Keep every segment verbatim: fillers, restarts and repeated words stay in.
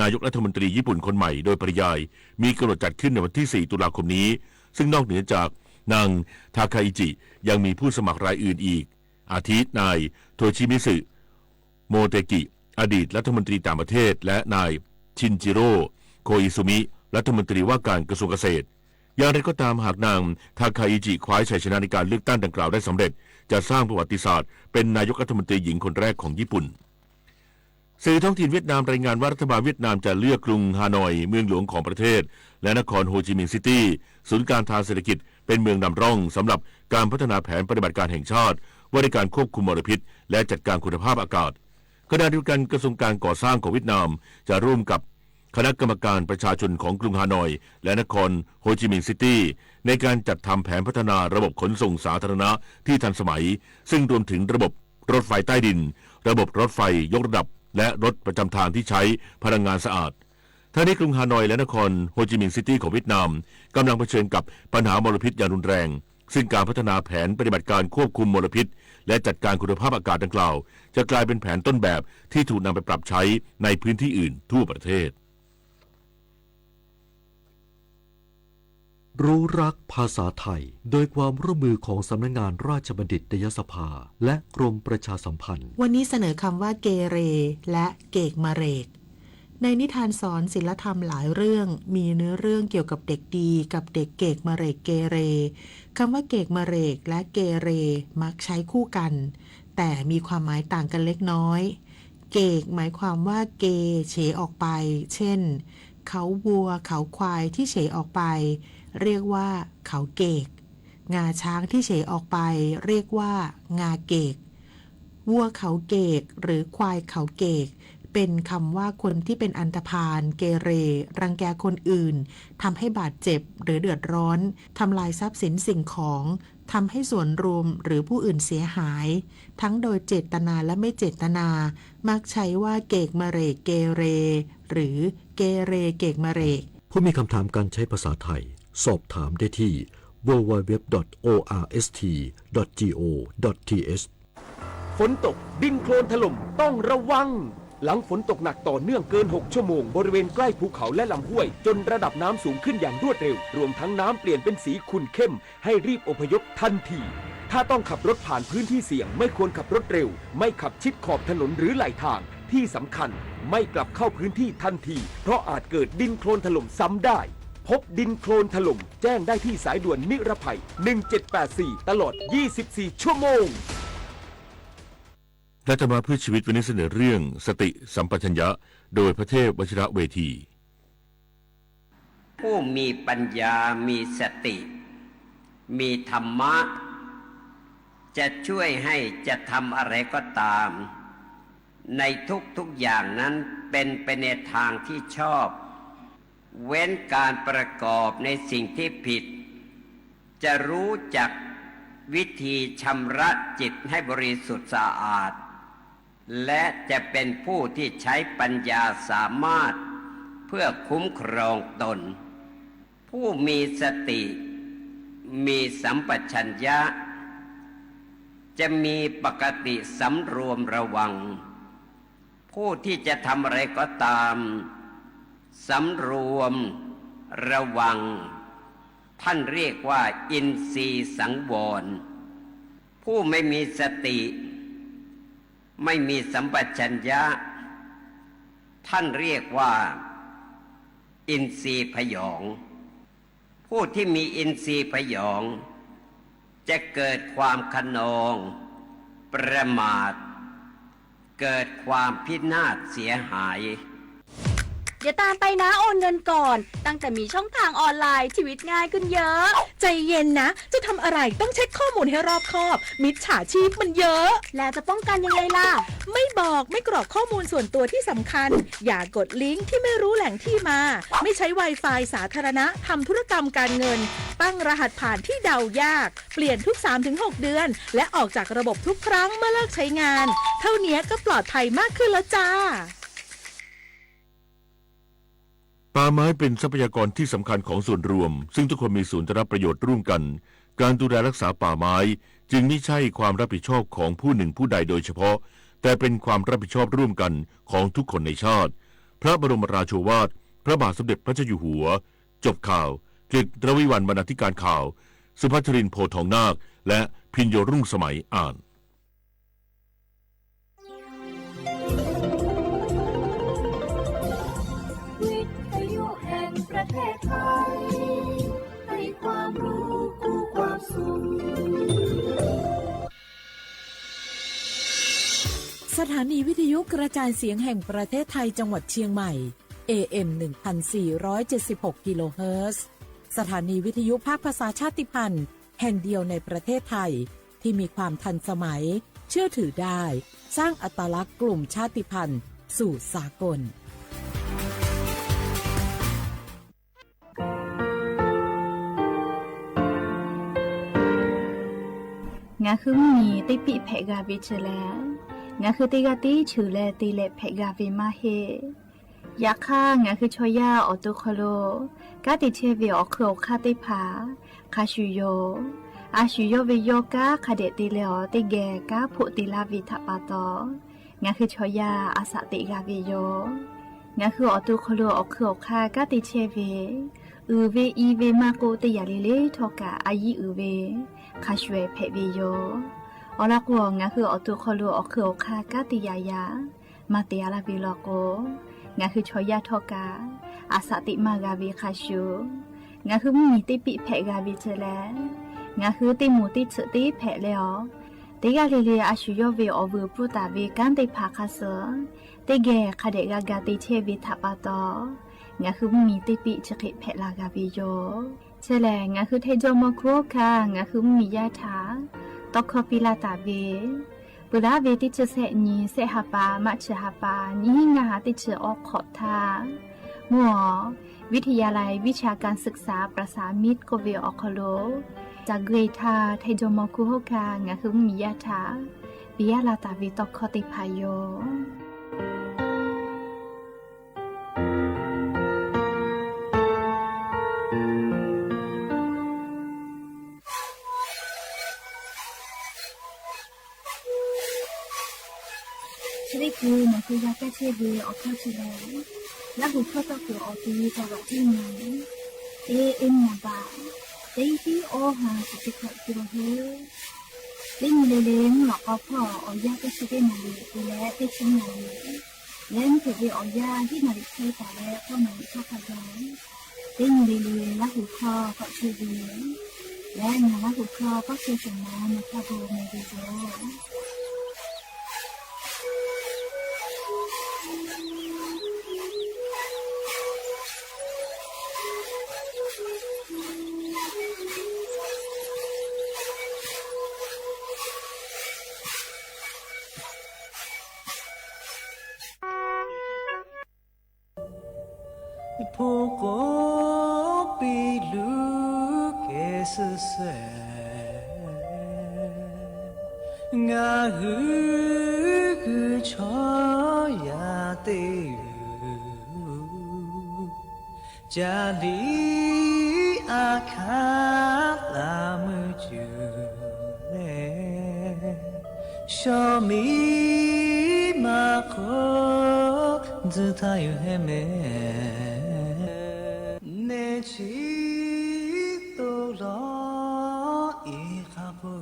นายกรัฐมนตรีญี่ปุ่นคนใหม่โดยปริยาย มีกำหนดจัดขึ้นในวันที่ สี่ ตุลาคมนี้ ซึ่งนอกเหนือจากนาง ทาคาอิจิ ยังมีผู้สมัครรายอื่นอีก อาทิ นาย โทชิมิสึ โมเตกิ อดีตรัฐมนตรีต่างประเทศ และนาย ชินจิโร่ โคอิซุมิ รัฐมนตรีว่าการกระทรวงเกษตร อย่างไรก็ตาม หากนาง ทาคาอิจิ คว้าชัยชนะในการเลือกตั้งดังกล่าวได้สำเร็จ จะสร้างประวัติศาสตร์เป็นนายกรัฐมนตรีหญิงคนแรกของญี่ปุ่น สื่อท้องถิ่นเวียดนามรายงานว่ารัฐบาลเวียดนามจะเลือกกรุงฮานอย เมืองหลวงของประเทศ และนครโฮจิมินห์ซิตี้ ศูนย์กลางทางเศรษฐกิจ เป็นเมืองนำร่องสำหรับการพัฒนาแผนปฏิบัติการแห่งชาติ ว่าด้วยการควบคุมมลพิษ และจัดการคุณภาพอากาศ ขณะเดียวกันกระทรวงการก่อสร้างของเวียดนามจะร่วมกับคณะกรรมการประชาชนของกรุงฮานอย และนครโฮจิมินห์ซิตี้ ในการจัดทำแผนพัฒนาระบบขนส่งสาธารณะที่ทันสมัย ซึ่งรวมถึงระบบรถไฟใต้ดิน ระบบรถไฟยกระดับ และรถประจำทางที่ใช้พลังงานสะอาด ทั้งนี้กรุงฮานอยและนครโฮจิมินห์ซิตี้ของเวียดนามกำลังเผชิญกับปัญหามลพิษอย่างรุนแรง ซึ่งการพัฒนาแผนปฏิบัติการควบคุมมลพิษ และจัดการคุณภาพอากาศดังกล่าว จะกลายเป็นแผนต้นแบบที่ถูกนำไปปรับใช้ในพื้นที่อื่นทั่วประเทศ รู้รักภาษาไทย โดยความร่วมมือของสำนักงานราชบัณฑิตยสภา และกรมประชาสัมพันธ์ วันนี้เสนอคำว่าเกเรและเกกมะเรก ในนิทานสอนศีลธรรมหลายเรื่อง มีเนื้อเรื่องเกี่ยวกับเด็กดีกับเด็กเกกมะเรกเกเร คำว่าเกกมะเรกและเกเรมักใช้คู่กัน แต่มีความหมายต่างกันเล็กน้อย เกกหมายความว่าเก เฉออกไป เช่น เขาวัว เขาควายที่เฉออกไป เรียกว่าเขาเกก งาช้างที่เฉออกไป เรียกว่า งาเกก วัวเขาเกก หรือควายเขาเกก เป็นคำว่าคนที่เป็นอันธพาล เกเร รังแกคนอื่น ทำให้บาดเจ็บ หรือเดือดร้อน ทำลายทรัพย์สินสิ่งของ ทำให้ส่วนรวมหรือผู้อื่นเสียหาย ทั้งโดยเจตนาและไม่เจตนา มักใช้ว่าเกกมะเรกเกเร หรือเกเรเกกมะเรก ผู้มีคำถามการใช้ภาษาไทย สอบถามได้ที่ ดับเบิลยู ดับเบิลยู ดับเบิลยู ดอท โอ อาร์ เอส ที ดอท จี โอ ดอท ที เอช ฝนตก ดินโคลนถล่ม ต้องระวัง หลังฝนตกหนักต่อเนื่องเกิน หก ชั่วโมง บริเวณใกล้ภูเขาและลำห้วย จนระดับน้ำสูงขึ้นอย่างรวดเร็ว รวมทั้งน้ำเปลี่ยนเป็นสีขุ่นเข้ม ให้รีบอพยพทันที ถ้าต้องขับรถผ่านพื้นที่เสี่ยง ไม่ควรขับรถเร็ว ไม่ขับชิดขอบถนนหรือไหลทาง ที่สำคัญ ไม่กลับเข้าพื้นที่ทันที เพราะอาจเกิดดินโคลนถล่มซ้ำได้ พบดินโคลนถล่ม แจ้งได้ที่สายด่วนนิรภัย หนึ่งเจ็ดแปดสี่ ตลอด ยี่สิบสี่ ชั่วโมง และธรรมะเพื่อชีวิตวันนี้เสนอเรื่องสติสัมปชัญญะ โดยพระเทพวชิระเวที ผู้มีปัญญา มีสติ มีธรรมะ จะช่วยให้จะทำอะไรก็ตาม ในทุกๆ อย่างนั้นเป็นไปในทางที่ชอบ เว้นการประกอบในสิ่งที่ผิด จะรู้จักวิธีชำระจิตให้บริสุทธิ์สะอาด และจะเป็นผู้ที่ใช้ปัญญาสามารถเพื่อคุ้มครองตน ผู้มีสติ มีสัมปชัญญะ จะมีปกติสำรวมระวัง ผู้ที่จะทำอะไรก็ตาม สำรวมระวัง ท่านเรียกว่าอินทรีย์สังวร ผู้ไม่มีสติ ไม่มีสัมปชัญญะ ท่านเรียกว่าอินทรีย์พยอง ผู้ที่มีอินทรีย์พยอง จะเกิดความคะนอง ประมาท เกิดความพินาศเสียหาย เดี๋ยวตามไปนะ โอนเงินก่อน ตั้งแต่มีช่องทางออนไลน์ ชีวิตง่ายขึ้นเยอะ ใจเย็นนะ จะทำอะไรต้องเช็คข้อมูลให้รอบคอบ มิจฉาชีพมันเยอะ แล้วจะป้องกันยังไงล่ะ ไม่บอก ไม่กรอกข้อมูลส่วนตัวที่สำคัญ อย่ากดลิงก์ที่ไม่รู้แหล่งที่มา ไม่ใช้ Wi-Fi สาธารณะ ทำธุรกรรมการเงิน ตั้งรหัสผ่านที่เดายาก เปลี่ยนทุก สามถึงหก เดือน และออกจากระบบทุกครั้งเมื่อเลิกใช้งาน เท่านี้ก็ปลอดภัยมากขึ้นแล้วจ้า ป่าไม้เป็นทรัพยากรที่สำคัญของส่วนรวม ซึ่งทุกคนมีส่วนจะรับประโยชน์ร่วมกัน การดูแลรักษาป่าไม้จึงไม่ใช่ความรับผิดชอบของผู้หนึ่งผู้ใดโดยเฉพาะ แต่เป็นความรับผิดชอบร่วมกันของทุกคนในชาติ พระบรมราโชวาทพระบาทสมเด็จพระเจ้าอยู่หัว จบข่าว กฤษ ระวิวัลย์ บรรณาธิการข่าว สุภัชรินทร์ โพธิ์ทองนาค และ ภิญโญรุ่งสมัย อ่าน วิทยุแห่งประเทศไทย ให้ความรู้คู่ความสุข สถานีวิทยุกระจายเสียงแห่งประเทศไทยจังหวัดเชียงใหม่ เอ เอ็ม หนึ่งพันสี่ร้อยเจ็ดสิบหก กิโลเฮิรตซ์ สถานีวิทยุภาคภาษาชาติพันธุ์แห่งเดียวในประเทศไทย ที่มีความทันสมัย เชื่อถือได้ สร้างอัตลักษณ์กลุ่มชาติพันธุ์สู่สากล ငါဃုမီၢ်တ့ပံၣ်ဖဲးဂၤဝ့ၢ်ဆၢလဲၣ်, ငါဃုတ့ဂၤတ့ဆၢလဲၣ် တ့လဲၣ်ဖဲးဂၤဝ့ၢ်မးဟ့ၣ် ယခါ ငါဃုဆီယၢ်အီၣ်တိခီလိာ် ကါတ့ဆဲးဝ့ၢ်အီၣ်ခုၣ်အီၣ်ခါသ့ၣ်တဖၣ် ခါဆူၣ်ယိာ်, အါဆူၣ်ယိာ်ဝ့ၢ်ယိာ်ကါ ခါဒဲးတ့လဲၣ်အီၤ တ့ဂဲၤကါဖိးတ့လၢဝ့ၢ်ထးပာ်တီၤ, ငါဃုဆီယၢ်အစးသ့ၣ်ဂၤဝ့ၢ်ယိာ်, ငါဃုအီၣ်တိခီလိာ်အီၣ်ခုၣ်အီၣ်ခါ ကါတ့ဆဲးဝ့ၢ် အုၣ်ဝ့ၢ်အံၤဝ့ၢ်မး ကိးတ့ၢ်ယၤလံလ့ထီၣ်ကး အယံၤအုၣ်ဝ့ၢ် ခါဆူၣ်ဝဲဖဲးဝ့ၢ်ယိာ်, အီၤလီၤကိး ငါဃုအီၣ်တိခီလိာ်အီၣ်ခုၣ်အီၣ်ခါ ကါတ့ၢ်ယၤယၤ မၤတ့ၢ်အါလၢဝ့ၢ်လီၤကိး, ငါဃုဆီယၢ်ထီၣ်ကး အစးသ့ၣ်မးဂၤဝ့ၢ်ခါဆူၣ်, ငါဃုမီၢ်တ့ပံၣ်ဖဲးဂၤဝ့ၢ်ဆၢလဲၣ်, ငါဃုတ့မိၢ်တ့ဆၢတ့ဖဲးလဲၣ်အီၤ, တ့ဂၤလံလံ အါဆူၣ်ယိာ်ဝ့ၢ်အီၣ်ဝုၢ်ပူၤတၢ်ဝ့ၢ်ကါသ့ၣ်တဖၣ်ခါဆၢ, တ့ဂဲၤခါဒဲးဂၤဂၤတ့ဆဲးဝ့ၢ်ထးပာ်တီၤ, ငါဃုမီၢ်တ့ပံၣ်ဆၢဃ့ဖဲးလၢဂၤဝ့ၢ်ယိာ် ဆၢလဲၣ် ငါဃုထဲယီမီၤခူခါ ငါဃုမီၢ်ယါထး တီခီပံလၢတၢ်ဝ့ၢ်, ပှၤလၢဝ့ၢ်တ့ဆၢဆဲးနံၤ ဆဲးဟးပာ် မးဆၢဟးပာ် နံၤဟံးနၤဟးတ့ဆၢ အိၣ်ခိးထါ, မုၢ်အီၤ วิทยาลัยวิชาการศึกษาประสานมิตร ကိးဝ့ၢ်အီၣ်ခိးလိာ်, တၢ်ဂ့ၢ်ထါ ထဲယီမီၤခူဟိခါ ငါဃုမီၢ်ယါထး ပံယါလၢတၢ်ဝ့ၢ်တီခီသ့ၣ်တဖၣ်ယိာ် ဆၢလ့ပူၤ မၤဃုာ်ယၤကဲဆ့ဝ့ၢ်အီၣ်ခီဆူၣ်လဲၣ်, လၢဟူၣ်ခီၣ်သီၣ်ခိၣ်အီၣ်က့ၤ တၢ်ဘၣ်တံၢ်မံၤ, တ့အ့ၣ်မံၤဘၣ်, တ့သံအီဟး စံးတခီၣ်က့ၤလီၤဟ့ၣ်, တ့မံၤလံလံ မုၢ်လီၤကီဖီအီၣ်ယါကဲဆ့ကဲနၤလံ ပူၤလဲၣ် တ့ဆံနၤလံ လဲၤမ့ၢ်ထဲးဝ့ၢ်အီၣ်ယါ ဟံးနၤလံခဲတၢ်လၢ ဖီနၤလံထီခါဂီၤ, တ့မံၤလံလံ လၢဟူၣ်ခီၣ် ကီၢ်ဆၢဝံၤ, လဲၤနၤလၢဟူၣ်ခီၣ် ကီၢ်ဆၢၡိုၣ်မး နၤဖးဘိၣ်မဲာ်ဝံၤယိာ် ဖိကိးပံလူ ကဲဆၢဆၢ ငါဂုာ်ဂုာ်ဆီယၢ်တ့ၢ် ကၢ်လံအခါ သးမုာ်စူၤလဲၣ်, ဆီမံမၤခိၣ် ဒုးထါယိာ်ဟဲမဲာ်, နဲဆံသိၣ်လီၤအံၤဃါဖိ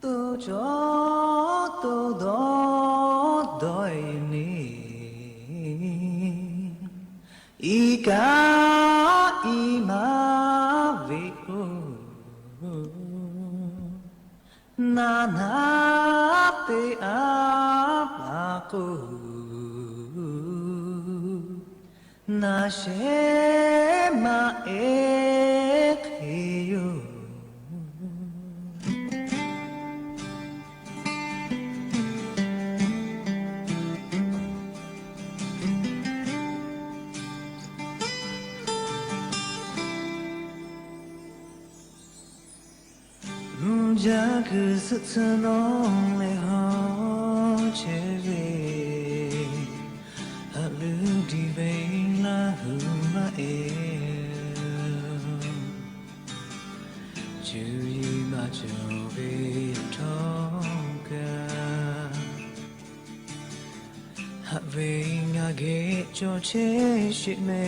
တိၢ်ကၠီတိၢ်ဒီး ဒီးအံၤန့ၣ် အံၤကါအံၤမၤဝ့ၢ်အိၣ် နၤနၤသ့အါဘၣ်ကိၢ် နၤရှဲမၤအဲၣ်ဃ့ယိာ် ယကစၢ်သနီလဲၤဟီၣ်ဆဲးဝ့ၢ် အလုၢ်ဒံးဝဲလၢဟူမၤအဲၣ် စူၤယံၤမၤစၢၤဝ့ၢ်ထီၣ်ကၢ် ဟးဝ့ၢ်ငါက့ၤ ကၠီၣ်ဆဲးရှ့ၣ်မဲ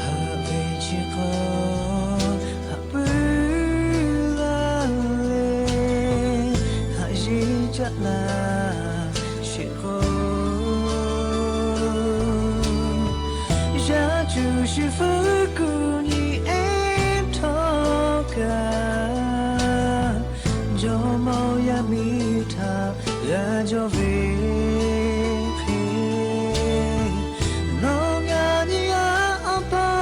ဟးဝ့ၢ်ဆ့ၣ်ဃီ ဟးပုၢ်လၢ်လဲၣ် ဟးယ့ၢ်ကၠၢလၢ် ရှ့ၣ်ဃီ ယၤကၠူၣ် ရှ့ၣ်ဖုၣ် ကူၣ်နံၤအဲၣ်ထီၣ်ကၤ ကၠီၣ်မီၢ်ယၤမံထၣ် ယၤကၠီၣ်ဝ့ၢ်ချ့ နီၢ်ငါနံၤယၤအပီ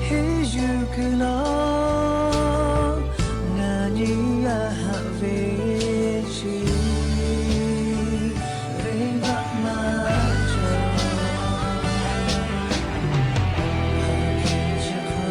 ဟ့ၣ်ယုၢ်ကုၢ်လီၤ ငါနံၤယၤဟးဝ့ၢ်ဆ့ၣ် ဝ့ၢ်ဘၣ်မၤကၠီၣ် အိၣ်ဘ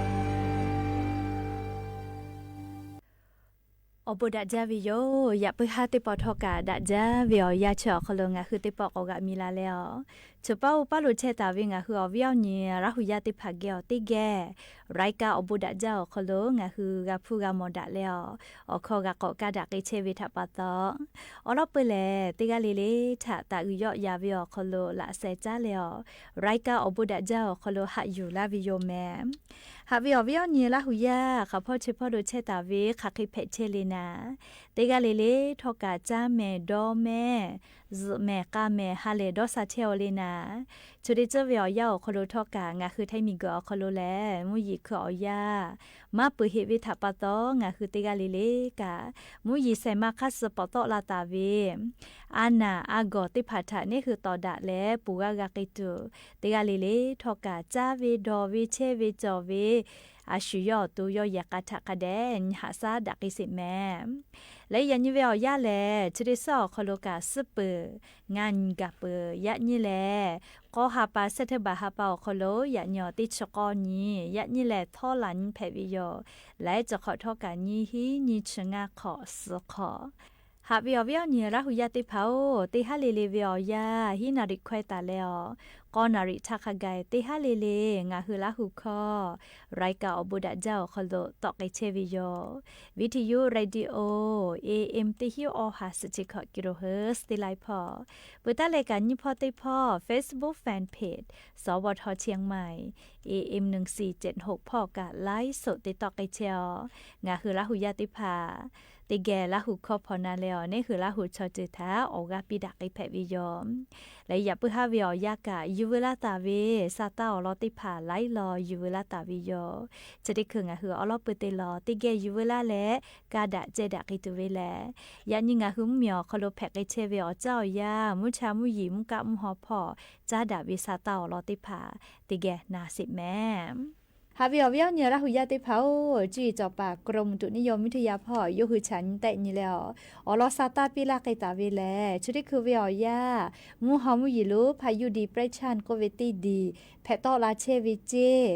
ူးဒၣ်ဒ်အံၤဝဲယိာ် ယၣ်ပုၢ်ဟၢ်သ့ၣ်ပီၣ်ထီၣ်ကး ဒၣ်ဒ်အံၤဝဲအီၤ ယၤဆၢၣ်အီၤခီလိာ် ငါဟုသ့ၣ်ပီၣ်ကိးဂၤမံၤလၢ်လၢအီၤ ဆိပာ်အိၣ်ပာ်လိာ်ဆဲးတၢ်ဝဲ ငါဟုအီၤဝဲအီၤနံၤ ရၣ်ဟူယၤသ့ၣ်တဖၣ် ကဲအီၤတ့ၢ်ကဲ ရၢၢ်ကၢ်အိၣ်ဘူးဒၣ်ဒ်အံၤအီၤခီလိာ် ငါဟုဂၤဖုဂၤမီၢ်ဒၣ်လၢအီၤ အိၣ်ခိးဂၤကိးကးဒၣ်က့ၤဆဲးဝဲထၣ်ပာ်သီ အီၤလီၤပၢၢ်လဲၣ် တဂၤလၢ်လၢ် ထၣ်တၢ်အုၣ်ယီၣ်ယၤဝဲအီၤခီလိာ် လၢအစဲးကၠၢလဲၣ်အီၤ ရၢၢ်ကၢ်အိၣ်ဘူးဒၣ်ဒ်အံၤအီၤခီလိာ် ဟးယူၢ်လၢ်ဝဲယိာ်မဲ ဟးဝဲအီၤဝဲအီၤနံၤ ရၣ်ဟူယၤ ဃၣ်ဖီဆဲးဖီလိာ်ဆဲးတၢ်ဝဲ ဃၣ်ဃ့ဖဲးဆဲးလံနၤ တဂၤလၢ်လၢ် ထီၣ်ကး ကၠၢ်မဲာ် ဒီမဲာ် ယုၢ်မဲာ် ဃၣ်မဲာ် ဟးလဲၤဒီးစးဆဲးအီၤလံနၤ ဆိဒ့ကၠၢဝဲအီၤယၤအီၤခီလိာ်ထီၣ်ကး ငါဟုထံမံၤကၢၤအီၤခီလိာ်လဲၣ် မုၢ်ယံၤခုၣ်အီၤယၤ မၤပၢၢ်ဟ့ၣ်ဝဲထၣ်ပာ်သီ ငါဟုတဂၤလၢ်လၢ်ကး မုၢ်ယံၤစဲးမၤခါဆၢပီၣ်သီၣ်လၢ်တၢ်ဝဲ အါနၢ်အါဂီၢ်သ့ၣ်တဖၣ်ထၣ် န့ၣ်ဟုသီၣ်ဒၣ်လဲာ် ပူၤဂၤဂၤက့ၤတုၤ တဂၤလၢ်လၢ် ထီၣ်ကး ကၠၢ်ဝဲ ဒီဝဲ ဆဲးဝဲ ကၠီၣ်ဝဲ အဆူၣ်ယီၣ်အတူ ယီၣ်ယဲၢ်ကးထၣ်ကဒါ ဟးစၢ်ဒၣ်က့ၤစ့ၢ်မဲာ် လၢယၤနံၤဝဲအီၤယၤလဲၣ် ဆိဒ့ကၠၢအီၤခီလိာ်ကး စံးပၢၢ် ငါနံၤကၢ်ပၢၢ် ယၤနံၤလဲၣ် ကီၢ်ဟးပာ် စဲးပထ့ဘၢၣ်ဟးပာ်အီၤခီလိာ် ယၤနံၤအီၤတ့ၢ်ဆၢကီၢ်နံၤ ယၤနံၤလဲၣ် ထီၣ်လၢ်နံၤဖဲးဝဲယိာ် လၢကၠီၣ်ခီၣ်ထီၣ်ကး နံၤဟံး နံၤဆံး ငါးခီၣ် သီခီၣ် ဟးဝဲအီၤဝဲအီၤနံၤ ရၣ်ဟူယၤသ့ၣ်တဖၣ်ဧၢ တ့ဟါလၢ်လၢ်ဝဲအီၤယၤ ဟံးနၣ်ရံၣ်ခွဲးတၢ်လၢအီၤ ဃိးနၣ်ရံၣ်ဆံးခါဂၤ တ့ဟါလၢ်လၢ် ငါဟုလၢ်ဟူခီ ရၢၢ်ကၢ်အိၣ်ဘူးဒၣ်ဒ်အံၤအီၤခီလိာ် သီၣ်က့ၤဆဲးဝဲယိာ် ဝံထယု ရေၣ်ဒံဢိ အ့ဢ့မ် တဟံးအီဟး စံးဆံးခီၣ် ကံရိၣ်ဟၢၣ် သ့လံဖီ ပတၢ်လဲၤကးနံၣ်ဖီသ့ၣ်ဖီ Facebook Fanpage စဝထ เชียงใหม่ เอเอ็ม หนึ่งสี่เจ็ดหก ဖီကး ไลฟ์สด တ့သီၣ်က့ၤဆဲးအီၤ ငါဟုလၢ်ဟူယၤသ့ၣ်တဖၣ် တကဲလၢ်ဟူခီဖီနၤလဲၣ်အီၤ န့ၣ်ဟုလၢ်ဟူဆီၣ်တံၢ်ထၢၣ် အိၣ်ဂၤပံးဒၣ်က့ၤဖဲးဝဲယိာ် လၢယၣ်ပုၢ်ဟၢ်ဝဲအီၤယၤကး ယူၢ်ဝဲလၢ်တၢ်ဝဲ စးတၢ်အီၣ်လီၤသ့ၣ်တဖၣ် လၢ်လီၤ ယူၢ်ဝဲလၢ်တၢ်ဝဲယိာ် ဆိဒ့ခုၣ် ငါဟုအီလီၤပၢၢ်တ့ၢ်လီၤ တကဲယူၢ်ဝဲလၢ်လဲၣ် ကးဒၣ်ကဲဒၣ်က့ၤတုၤဝဲလဲၣ် ယၤနံၤ ငါဟုမုၢ်မံၤအီၤခီလိာ် ဖဲးက့ၤဆဲးဝဲအီၤ ကၠၢအီၤယၤ မူဆါမူယံာ် မူကးမူဟီၣ်ဖီ ကးဒၣ်ဝဲ စးတၢ်အီၣ်လီၤသ့ၣ်တဖၣ် တကဲနၤစ့ၢ်မဲာ် ဟးဝဲအီၤဝဲအီၤနံၤ ရၣ်ဟူယၤသ့ၣ်တဖၣ်ဧၢ ကၠုအံၤစီၤပၤ กรมอุตุนิยมวิทยา ဖီ ယိၣ်ဟုၣ်ဆၣ်နံၤတဲာ်နံၤလၢအီၤ အီၣ်လီၤစးတၢ်ပံးလၢ်က့ၤတၢ်ဝဲလဲၣ် ဆိဒ့ခုၣ်ဝဲအီၤယၤ မူဟီၣ်မူယံာ်လိၤ พายุดีเปรสชัน ကိးဝဲတ့ၢ်ဒံး ဖဲးသီၣ်လၢ်ဆဲးဝဲစ့ၢ်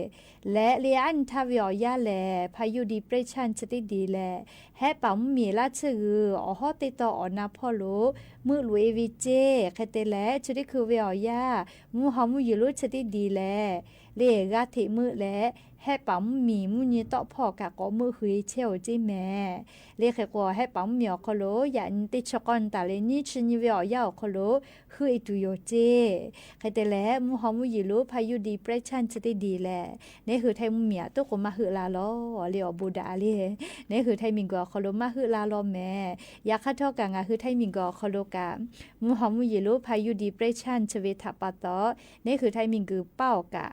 လဲၣ် လၢအနံၤထါဝဲအီၤယၤလဲၣ် พายุดีเปรสชัน စ့ၢ်တ့ၢ်ဒံးလဲၣ် ဟဲပာ်မူမံၤလၢ်ဆ့ၣ်ဂုၢ် အီၣ်ဟီၣ်တ့ၢ်တီၢ်အီၣ်နါဖီလိၤ မုၢ်လူၤအ့ဝဲစ့ၢ် ခဲတဲလဲၣ် ဆိဒ့ခုၣ်ဝဲအီၤယၤ မူဟီၣ်မူယံာ်လိၤ စ့ၢ်တ့ၢ်ဒံးလဲၣ် လၢဂၤထံးမုၢ်လဲၣ် ဟဲပာ်မူမံၤ မုၢ်နံၤတီၢ်ဖီၣ်ကးကိးမုၢ်ဃုာ်ဆဲးအိၣ်စ့ၢ်မဲာ် လၢဃဲးကိးဟဲပာ်မူမံၤအီၤခီလိာ် ယၤနံၤတ့ၢ်ဆၢကီၢ်နတၢ်လၢ နံၣ်ဆံနံၤဝဲအီၤယၤအီၤခီလိာ် ဃုအ့ၣ်တူၢ်ယိာ်စ့ၢ် ခဲတဲလဲၣ် မူဟီၣ်မူယံာ်လိၤ พายุดีเปรสชัน စ့ၢ်တ့ၢ်ဒံးလဲၣ် န့ၣ်ဟုထံမူမံၤအတိၢ်ကိးမၤဟုၣ်လၢ်လီၤ လၢအီၣ်ဘူးဒၣ်လံ န့ၣ်ဟုထံမံၤဂုၢ်အီၤခီလိာ်မၤဟုၣ်လၢ်လီၤမဲာ် ယၤခါထီၣ်ကး ငါဟုထံမံၤဂုၢ်အီၤခီလိာ်ကး မူဟီၣ်မူယံာ်လိၤ พายุดีเปรสชัน စ့ၢ်ဝဲထၣ်ပာ်သီ န့ၣ်ဟုထံမံၤဂုၢ်ပာ်အီၤကး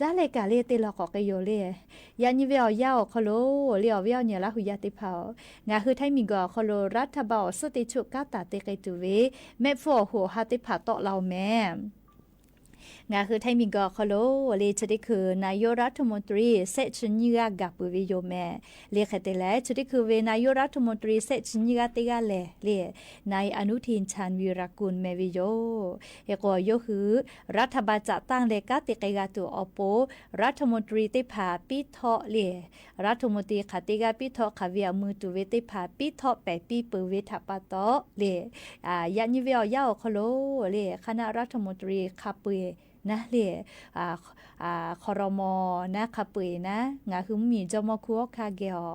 တၢ်လဲၤကၤလၢတ့လီၤကီးက့ယိၤလၢ ယၤညိဝဲအီၤယါအီၤခီလိၤ လၢအီၤဝဲအီၤနုာ်လၢဟူယါသ့ၣ်တဖၣ်အီၤ ငါဃုထၢမံၤကီးအီၤခီလိၤ ရၤထၢၣ်ဘၢၣ်အီၤစ့ၢ်သ့ၣ်ဆူၣ်ကါတၢ်တ့က့ၤတုၤဝဲ မဲာ်ဖှိၣ်အဟူးအဟါသ့ၣ်တဖၣ်တီလီၤအီၤမဲာ် ငါဃုထၢမံၤကီးအီၤခီလိၤ လၢဆၢထံၣ်ခုး นายกรัฐมนตรี စဲးဆံနွံဂၤကၤပှ့ၤဝဲယိၤမဲာ် လၢဃဲတဲလဲၣ် ဆၢထံၣ်ခုးဝဲ นายกรัฐมนตรี စဲးဆံနွံဂၤတ့ဂၤလဲၣ် လၢ นายอนุทิน ชาญวีรกูล မဲာ်ဝဲယိၤ ဟဲကီးယိၤဟုး ရၤထၢၣ်ဘၢၣ်စးတၢ်လဲၤကါတ့က့ၤဂၤ တုၤအီၤပိ ရၤထၢၣ်မူၣ်တရံသ့ၣ်တဖၣ် ပံထီၣ်လၢ ရၤထၢၣ်မူၣ်တရံခးတ့ဂၤ ပံထီၣ်ခးဝံအမုာ်တုၤဝဲသ့ၣ်တဖၣ် ပံထီၣ်ပဲာ်ပံပၢၢ်ဝဲထးပၢ်တီလၢ ယၤညိဝဲအီၤယါအီၤခီလိၤ လၢ คณะรัฐมนตรี ခးပှ့ၤနၤလၢ ครม နၤခးပှ့ၤနၤ ငါဃုမုၢ်မံၤ ကၠီၣ်မီၢ်ခူအီၣ်ခါ ကဲအီၤ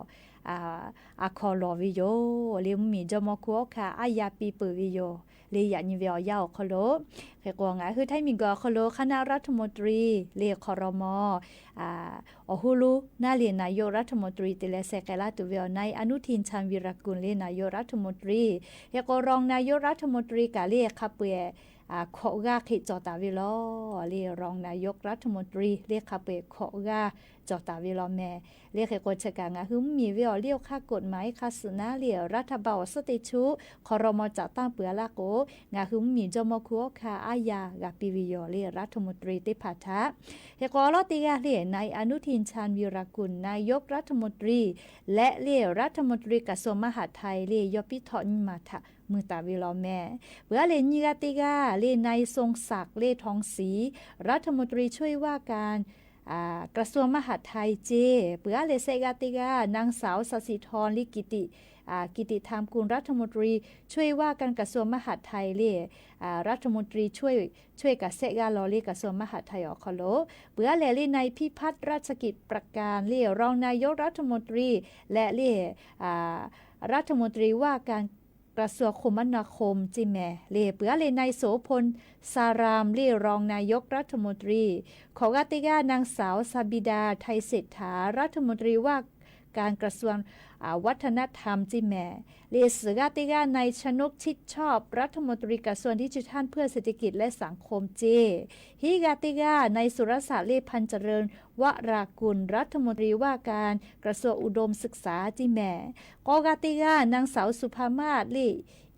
အခီၣ်လီၢ်ဝဲယိၤ လၢမုၢ်မံၤ ကၠီၣ်မီၢ်ခူအီၣ်ခါ အါယၤပံပၢၢ်ဝဲယိၤ လၢယၤညိဝဲအီၤယါအီၤခီလိၤ ဟဲကီး ငါဃုထၢမံၤကီးအီၤခီလိၤ คณะรัฐมนตรี လၢ ครม အဟူလူနၤလၢ นายกรัฐมนตรี တလဲၤဆဲးကဲလၢတုၤဝဲအီၤ นายอนุทิน ชาญวีรกูล လၢ นายกรัฐมนตรี ဟဲကီး รองนายกรัฐมนตรี ကးလၢခးပှ့ၤ ခိးဂၤဃ့ၢ်ကၠီၣ်တၢ်ဝဲလီၤ လၢ รองนายกรัฐมนตรี လၢခးပှ့ၤခိးဂၤကၠီၣ်တၢ်ဝဲလီၤမဲာ် လၢဃဲကီးဆၢကၣ် ငါဃုမုၢ်မံၤဝဲအီၤ လၢအခါ กฎหมาย ခါစုၣ်နၤလၢ ရၤထၢၣ်ဘၢၣ်အီၤစ့ၢ်သ့ၣ်ဆူၣ် ครม စးတၢ်ပှ့ၤအလၢ်ကိး ငါဃုမုၢ်မံၤ ကၠီၣ်မီၢ်ခူအီၣ်ခါ အါယၤဂၤပံဝဲယိၤ လၢ รัฐมนตรี သ့ၣ်တဖၣ်ထး ဟဲကီးအလီၤတ့ဂၤလၢ นายอนุทิน ชาญวีรกูล นายกรัฐมนตรี လၢလၢ รัฐมนตรีกระทรวงมหาดไทย လၢယီၤပံထီၣ်နံၣ်မၤထးမုာ်တၢ်ဝဲလီၤမဲာ် ပှၤလဲၤနံၤဂၤတ့ဂၤလၢ นายทรงศักดิ์ เล่าธองศรี รัฐมนตรีช่วยว่าการ กระทรวงมหาดไทย ကၠီၣ် ပှၤလဲၤစဲးဂၤတ့ဂၤ นางสาว สศิธร เล่ากิติ กิติธรรมกุล รัฐมนตรีช่วยว่าการกระทรวงมหาดไทย လၢ รัฐมนตรีช่วย ช่วย ကးစဲးဂၤလီၤလၢ กระทรวงมหาดไทย အီၤခီလိၤ ပှၤလဲၤလၢ นายพิพัฒน์ รัชกิจประการ လၢ รองนายกรัฐมนตรี လၢလၢ รัฐมนตรีว่าการกระทรวงคมนาคม ကၠီၣ်မဲာ် လၢပှၤလဲၤ นายโสพล สาราม လၢ รองนายกรัฐมนตรี ခိးဂၤတ့ဂၤ นางสาว สาบิดา ไทยเศรษฐา รัฐมนตรีว่าการกระทรวง วัฒนธรรม ကၠီၣ်မဲာ် လၢစုၣ်ဂၤတ့ဂၤ นายชนก ชิดชอบ รัฐมนตรีกระทรวงดิจิทัลเพื่อเศรษฐกิจและสังคม ကၠီၣ် ဟံးဂၤတ့ဂၤ นายสุรศักดิ์ เล่าพันเจริญวรากุล รัฐมนตรีว่าการกระทรวงอุดมศึกษา ကၠီၣ်မဲာ် ဃိးဂၤတ့ဂၤ นางสาว สุภามาศ เล่า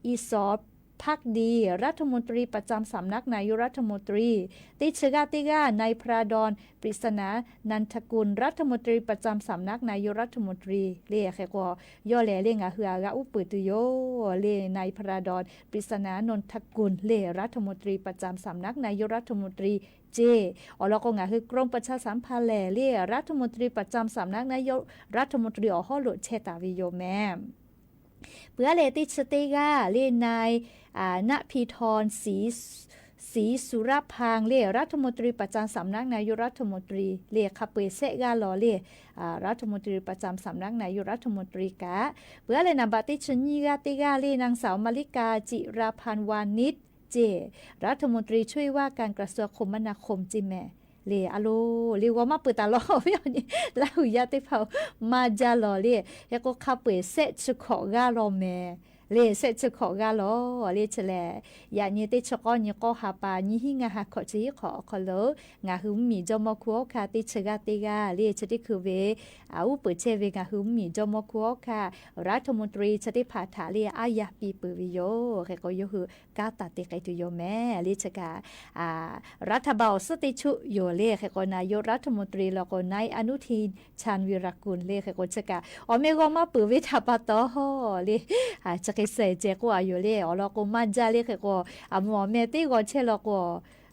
อิสร พักดี รัฐมนตรีประจำสำนักนายกรัฐมนตรี တဆံဂၤတ့ဂၤ นายพระดอน ปริศนานันทกุล รัฐมนตรีประจำสำนักนายกรัฐมนตรี လၢဃဲကီး ယီၤလဲၣ်လၢ ငါဃုအဂၤအူပၢ်တုၤယိၤ လၢ นายพระดอน ปริศนานันทกุล လၢ รัฐมนตรีประจำสำนักนายกรัฐมนตรี ကၠီၣ် အီၤလီၤကိး งาน กรมประชาสัมพันธ์ လဲၣ် လၢ รัฐมนตรีประจำสำนักนายกรัฐมนตรี အီၤဟီၣ်လိာ်ဆဲးတၢ်ဝဲယိၤမဲာ် ပှၤလဲၤတဆံတ့ဂၤလၢ นาย ณพีธร ศรี ศรีสุรพัง လၢ รัฐมนตรีประจำสำนักนายกรัฐมนตรี လၢခးပှ့ၤစဲးဂၤလီၤလၢ รัฐมนตรีประจำสำนักนายกรัฐมนตรี ကး ပှၤလဲၤနံၤဘၣ်တဆံနွံဂၤတ့ဂၤလၢ นางสาว มาริกา จิราพันธ์วานิช ကၠီၣ် รัฐมนตรีช่วยว่าการกระทรวงคมนาคม ကၠီၣ်မဲာ် လၢအလိၤ လၢဂီၤမးပၢၢ်တၢ်လီၤ ဝဲအီၤန့ၣ် လၢဟူယါသ့ၣ်တဖၣ် မၤယါလီၤလၢ ဟဲကီးခးပှ့ၤစဲးဆံဃိးဂၤလီၤမဲာ် လၢစဲးဆံဃိးဂၤလီၤ လၢဆဲးလဲၣ် ယၤနံၤတဆံဃိးနံၤဃိးဟါပၤ နံၣ်ဟံၣ်ငါဟါခီၣ်ဆံဟံၣ်ဃိးအီၤခီလိၤ ငါဃုမုၢ်မံၤ ကၠီၣ်မီၢ်ခူအီၣ်ခါ တဆံဂၤတ့ဂၤ လၢဆၢထံၣ်ခုးဝဲ အူပၢ်ဆဲးဝဲ ငါဃုမုၢ်မံၤ ကၠီၣ်မီၢ်ခူအီၣ်ခါ รัฐมนตรี ဆၢထံၣ်ဖးထးလၢအါယၤပံပၢၢ်ဝဲယိၤ ဃဲကီးယိၤဟုး ကါတၢ်တ့က့ၤတုၤယိၤမဲာ် လၢဆၢကၣ် ရၤထၢၣ်ဘၢၣ်အီၤစ့ၢ်သ့ၣ်ဆူၣ်ယိၤလၢ ဃဲကီး นายกรัฐมนตรี လီၤကိး นายอนุทิน ชาญวีรกูล လၢဃဲကီးဆၢကၣ် အီၤမ့ၢ်ဂီၤမးပၢၢ်ဝဲထးပၢ်တီ လၢ ဆၢက့ၤစဲးကဲကိးအယိၤလၢ အီၤလီၤကိးမၤယါလၢ ဃဲကီး အမုၢ်အီၤမ့ၢ်တ့ဂီၤဆဲးလီၤကိး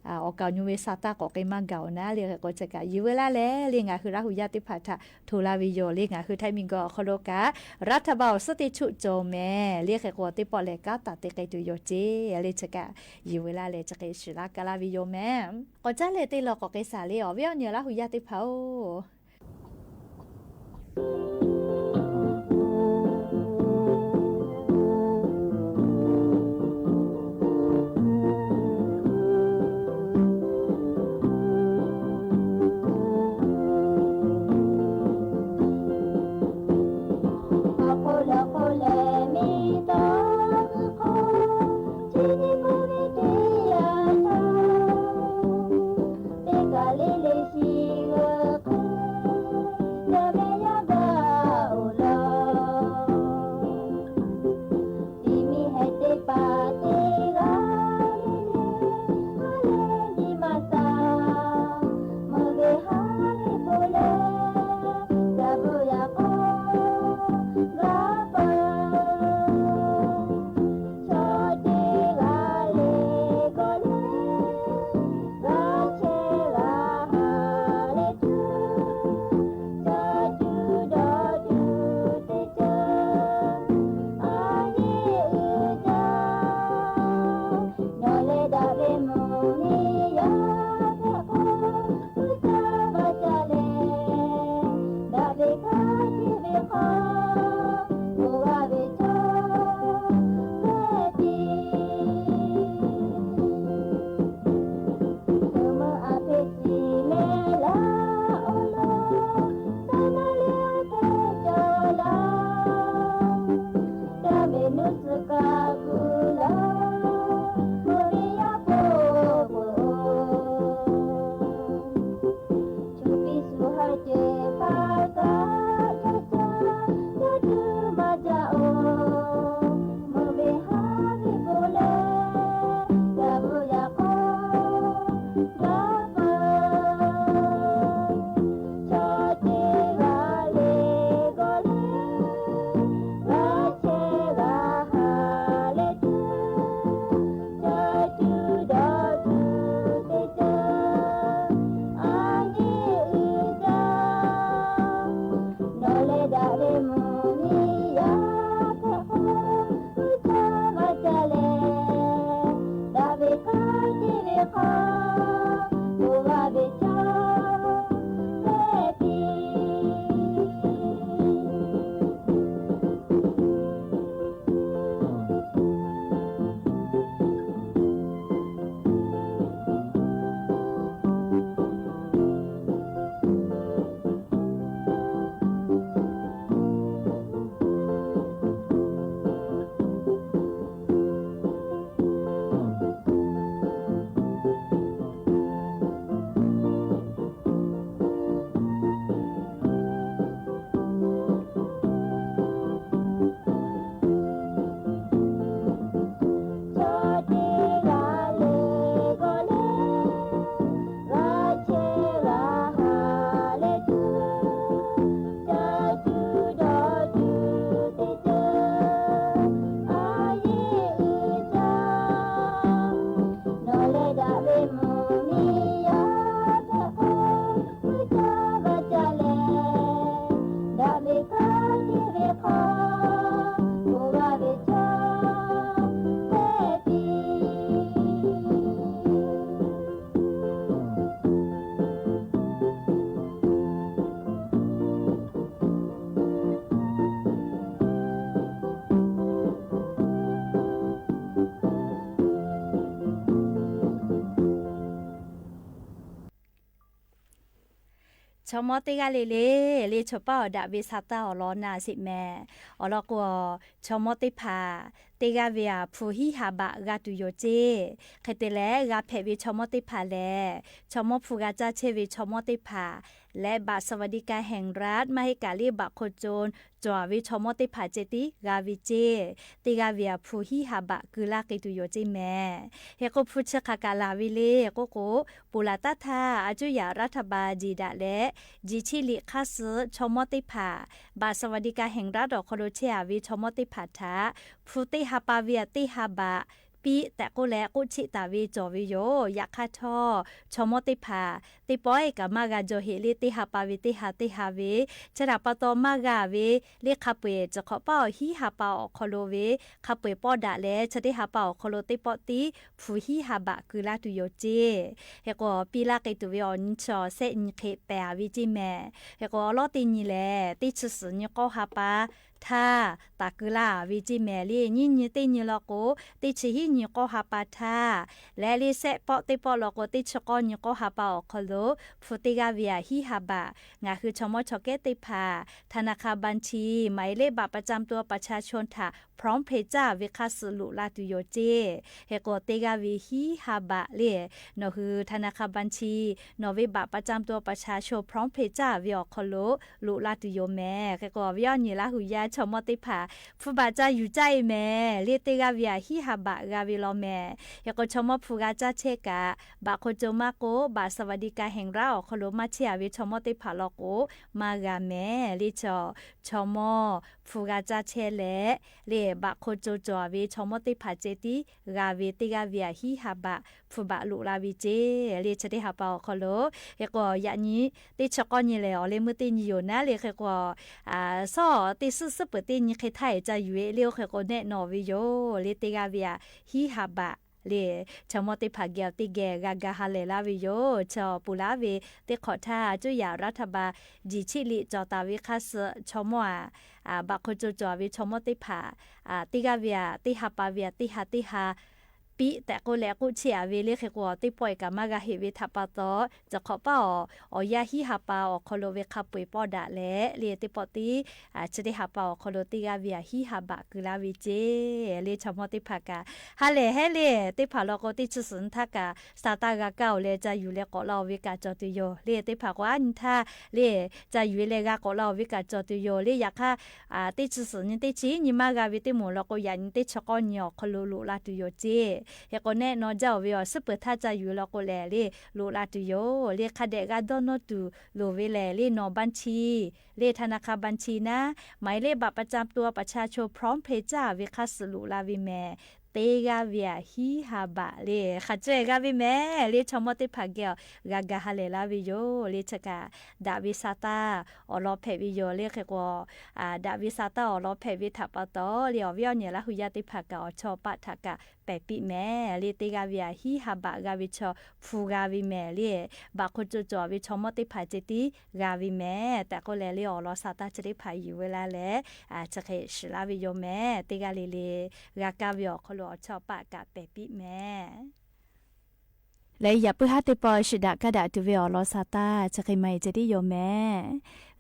အီၤကၢ်ညိဝဲစးတၢ်ကိးက့ၤမၤဂၤအီၤနၤ လၢဃဲကီးဆၢကၣ် ယံာ်ဝဲလၢ်လဲၣ် လၢငါဃုရၤဟူယါသ့ၣ်တဖၣ်ထး ထိၣ်လၢ်ဝဲယိၤ လၢငါဃုထၢမံၤကီးအီၤခီလိၤကါ ရၤထၢၣ်ဘၢၣ်အီၤစ့ၢ်သ့ၣ်ဆူၣ်ကၠီၣ်မဲာ် လၢဃဲကီးသ့ၣ်ပီၣ်လဲၣ် ကါတၢ်တ့က့ၤတုၤယိၤကၠီၣ် လၢဆၢကၣ် ယံာ်ဝဲလၢ်လဲၣ် ဆၢက့ၤစံးလၢ်ကါလၢ်ဝဲယိၤမဲာ် ကီၢ်ကၠၢ်လဲၣ်တ့လီၤကိးက့ၤစးလၢ အီၤဝဲအီၤနုာ်လၢဟူယါသ့ၣ်တဖၣ်အိၣ် ဆီၣ်မီၢ်တ့ၢ်ဂၤလၢ်လၢ် လၢဆီၣ်ပၢ်အီၤဒၣ်ဝဲဆၢတၢ်အီၤလီၤနၤစ့ၢ်ကီးမ့ၢ် အီၤလီၤကီး ဆီၣ်မီၢ်တ့ၢ်ဖး တ့ၢ်ဂၤဝဲအဖုဟံၣ်ဟးဘးဂၤတုၤယိာ်စ့ၢ် ခဲတဲလဲၣ် ဂၤဖဲးဝဲဆီၣ်မီၢ်တ့ၢ်ဖးလဲၣ် ဆီၣ်မီၢ်ဖုဂၤကၢ်ဆဲဝဲဆီၣ်မီၢ်တ့ၢ်ဖး လၢ บัตรสวัสดิการแห่งรัฐ မ့ၢ်ဟ့ၣ်ကၤလၢဘၣ်ခိၣ်ကၠိ ကွၢ်ဝဲဆီၣ်မီၢ်တ့ၢ်ဖးစ့ၢ်ကီး ဂၤဝဲစ့ၢ် တ့ၢ်ဂၤဝဲအဖုဟံၣ်ဟးဘးကုလၢ်က့ၤတုၤယိာ်စ့ၢ်မ့ၢ် ဟဲကိးဖုဆၢခါကးလၢ်ဝဲလၢ ဟဲကိးကိး ပူၤလၢ်တၢ်ထါ အစူၢ်ယၣ်ရးထၢၣ်ဘၣ်ဒံးဒၣ်လဲၣ် ယံာ်ဆံလံာ်ခါဆူ ဆီၣ်မီၢ်တ့ၢ်ဖး บัตรสวัสดิการแห่งรัฐ အီၤခီလိာ်ဆဲးဝဲဆီၣ်မီၢ်တ့ၢ်ဖးထါ ဖုသ့ၣ်ဟးပာ်ဝဲအသ့ၣ်ဟးဘး ပံတးကိးလဲၣ် ကိးဆံးတၢ်ဝဲကၠီၣ်ဝဲယိာ် ယခါထီၣ် ဆီၣ်မီၢ်တ့ၢ်ဖး သ့ၣ်ပီအဲၣ်ကမၣ်ဂၤယိာ်ဟ့ၣ်လၢသ့ၣ်ဟးပာ်ဝဲသ့ၣ်ဟးသ့ၣ်ဟးဝဲ ဆဲးတၢ်ပာ်တီမၢ်ဂၤဝဲ လၢခးပှဲၤ စခီပၢ်အီၤဟံၣ်ဟးပာ်အီၤခီလိာ်ဝဲ ခးပှဲၤပီၣ်ဒၣ်လဲၣ် ဆၢတ့ၢ်ဟးပာ်အီၤခီလိာ်သ့ၣ်ပီၣ်တံၢ် ဖုဟံၣ်ဟးဘးကုလၢ်တုၤယိာ်စ့ၢ် ဟဲကိးပံလၢ်က့ၤတုၤဝဲအီၤနံၣ်ဆီၣ် ဆဲးနံၣ်ဃဲးပဲာ်ဝဲစ့ၢ်မ့ၢ် ဟဲကိးအလီၢ်တ့ၢ်နံၣ်လဲၣ် သ့ၣ်ဆံးစံးနံၣ်ကီၢ်ဟးပာ် ထါ တၢ်ကုလၢ်ဝဲစ့ၢ်မ့ၢ်လၢ နံၣ်နံၣ်တ့ၢ်နံၣ်လီၤကိး သ့ၣ်ဆံဟံၣ်နံၣ်ကီၢ်ဟးပာ်ထါ လၢလၢဆဲးပီၣ်သ့ၣ်ပီၣ်လီၤကိး သ့ၣ်ဆံကီၢ်နံၣ်ကီၢ်ဟးပာ်အီၤခီလိာ် ဖုတ့ၢ်ဂၤဝဲအဟံၣ်ဟးဘး ငါးဟုဆီၣ်မီၢ်ဆီၣ်ကဲသ့ၣ်တဖၣ် ธนาคารบัญชี หมายเลขบัตรประจำตัวประชาชน ထၢၣ် พร้อมเพย์ ကၢ်ဝဲခါဆူလိာ်လၢ်တုၤယိာ်စ့ၢ် ဟဲကိးတ့ၢ်ဂၤဝဲဟံၣ်ဟးဘးလၢ နီၢ်ဟု ธนาคารบัญชี နီၢ်ဝဲ บัตรประจำตัวประชาชน พร้อมเพย์ ကၢ်ဝဲအီၤခီလိာ် လိာ်လၢ်တုၤယိာ်မ့ၢ် ဟဲကိးဝဲအီၤနံၣ်လၢ်ဟုယါဆီၣ်မီၢ်သ့ၣ်တဖၣ် ဖုဘၣ်ကၢ်ယူၤကၢ်အံၤမ့ၢ် လၢတ့ၢ်ဂၤဝဲအဟံၣ်ဟးဘးဂၤဝဲလီၤမ့ၢ် ဟဲကိးဆီၣ်မီၢ်ဖုဂၤကၢ်ဆဲးကး ဘၣ်ခိၣ်ကၠိမၢ်ကိး บัตรสวัสดิการแห่งรัฐ အီၤခီလိာ်မၢ်ဆဲးဝဲဆီၣ်မီၢ်သ့ၣ်တဖၣ်လီၤကိး မၢ်ဂၤမ့ၢ် လၢဆီၣ် ဆီၣ်မီၢ်ဖုဂၤကၢ်ဆဲးလဲၣ် လၢဘၣ်ခိၣ်ကၠိကွၢ်ဝဲဆီၣ်မီၢ်သ့ၣ်တဖၣ်စ့ၢ်ကီး ဂၤဝဲတ့ၢ်ဂၤဝဲအဟံၣ်ဟးဘး ဖုဘၣ်လိာ်လၢ်ဝဲစ့ၢ် လၢဆၢတ့ၢ်ဟးပာ်အီၤခီလိာ် ဟဲကိးယၤနံၣ် သ့ၣ်ဆံကီၢ်နံၣ်လဲၣ် အီၤလၢမုၢ်တ့ၢ်နံၣ်ယိာ်နၤလၢဟဲကိး အစီၣ်သ့ၣ်စုစ့ၢ်ပှဲၤတ့ၢ်နံၣ်ဃဲးထါအံၤ ကၢ်ယူၤဝဲလၢဟဲကိးနဲၣ်နီၣ်ဝဲယိာ် လၢတ့ၢ်ဂၤဝဲအဟံၣ်ဟးဘး လႄႈ ชาวม่อเต๊ผ่าแกวเต๊แกกากาฮาแหล่ลาเวโย ชาวปู๋ลาเว เต๊ขอท่า จุยารัฐบาล จีนชิลี จ่อตาเวข้าศึก ชาวม่อ อ่า อ่า บางคนโจโจเวชาวม่อเต๊ผ่า อ่า เต๊กาเว เต๊ฮาปาเว เต๊ฮา เต๊ฮา ปิ๊ แต่ก็แลกู้เชียเว เล่เขกว่าเต๊ป่อยก๋ามาก๋าเหตุเวถาปาตอ จะขอป้าอ๋อ อ๋อยาฮีฮาปาอ๋อคอโลเวคาป่วยป้อดะแล เล่เต๊ปอตี้ อ่า จะได้ฮาปาอ๋อคอโลเต๊กาเวฮีฮาบะกือลาเวเจ เล่ชาวม่อเต๊ผ่าก๋า ฮาแหล่แฮเล่ เต๊ผ่าลอโกเต๊จื้อสืนถ้าก๋า สตาร์กาเก่าแลจะอยู่แลเกาะลาวเวก๋าจอดโตโย เล่เต๊ผ่าก็อั้นถ้า เล่จะอยู่แลกาเกาะลาวเวก๋าจอดโตโย เล่อยากฮะ อ่า เต๊จื้อสืนนี่เต๊จีนี่มากาเวเต๊หมู่ลอโกอย่างนี้เต๊ชะก้อนี่อ๋อคอโลลุลาโตโยเจ เฮโกแนะนอเจ้าเวอ๋อ ซึ่งเปิดถ้าจะอยู่ลอโกแล เล่ลุลาโตโย เล่คะแดะกาด้อนนอตู่ลุเวแล เล่นอบัญชี เลขธนาคารบัญชีนะ หมายเลขบัตรประจำตัวประชาชนพร้อมเพย์จ้า เวข้าศึกลุลาเวแหม เต๊กาเวฮีฮาบะ เลขข้าจ้วยกาเวแหม เลขชาวม่อเต๊ผ่าแกว กากาฮาแหล่ลาเวโย เลขชะกาดาเวซาตา อ๋อลอแผดเวโย เลขเขกว่า อ่า ดาเวซาตา อ๋อลอแผดเวถาปาตอ เลขอ๋อเวียวเนี่ยละหุยาเต๊ผ่าก๋า อ๋อชอปะถากะ แปดปิ๊แหม เลขเต๊กาเวฮีฮาบะกาเวชอ ฟูกาเวแหม เลขบางคนโจโจเวชาวม่อเต๊ผ่าเจตี้ กาเวแหม แต่ก็แล เลขอ๋อลอซาตาจะได้ผ่าอยู่เวลาแล อ่า จะเขยสือลาเวโยแหม เต๊กาเลเล กากาเวอ๋อคอโลอ๋อชอปะกะแปดปิ๊แหม และอย่าปื้อฮะเต๊ปอยสิดะกะดะตูเวอ๋อลอซาตา จะเขยใหม่จะได้โยแหม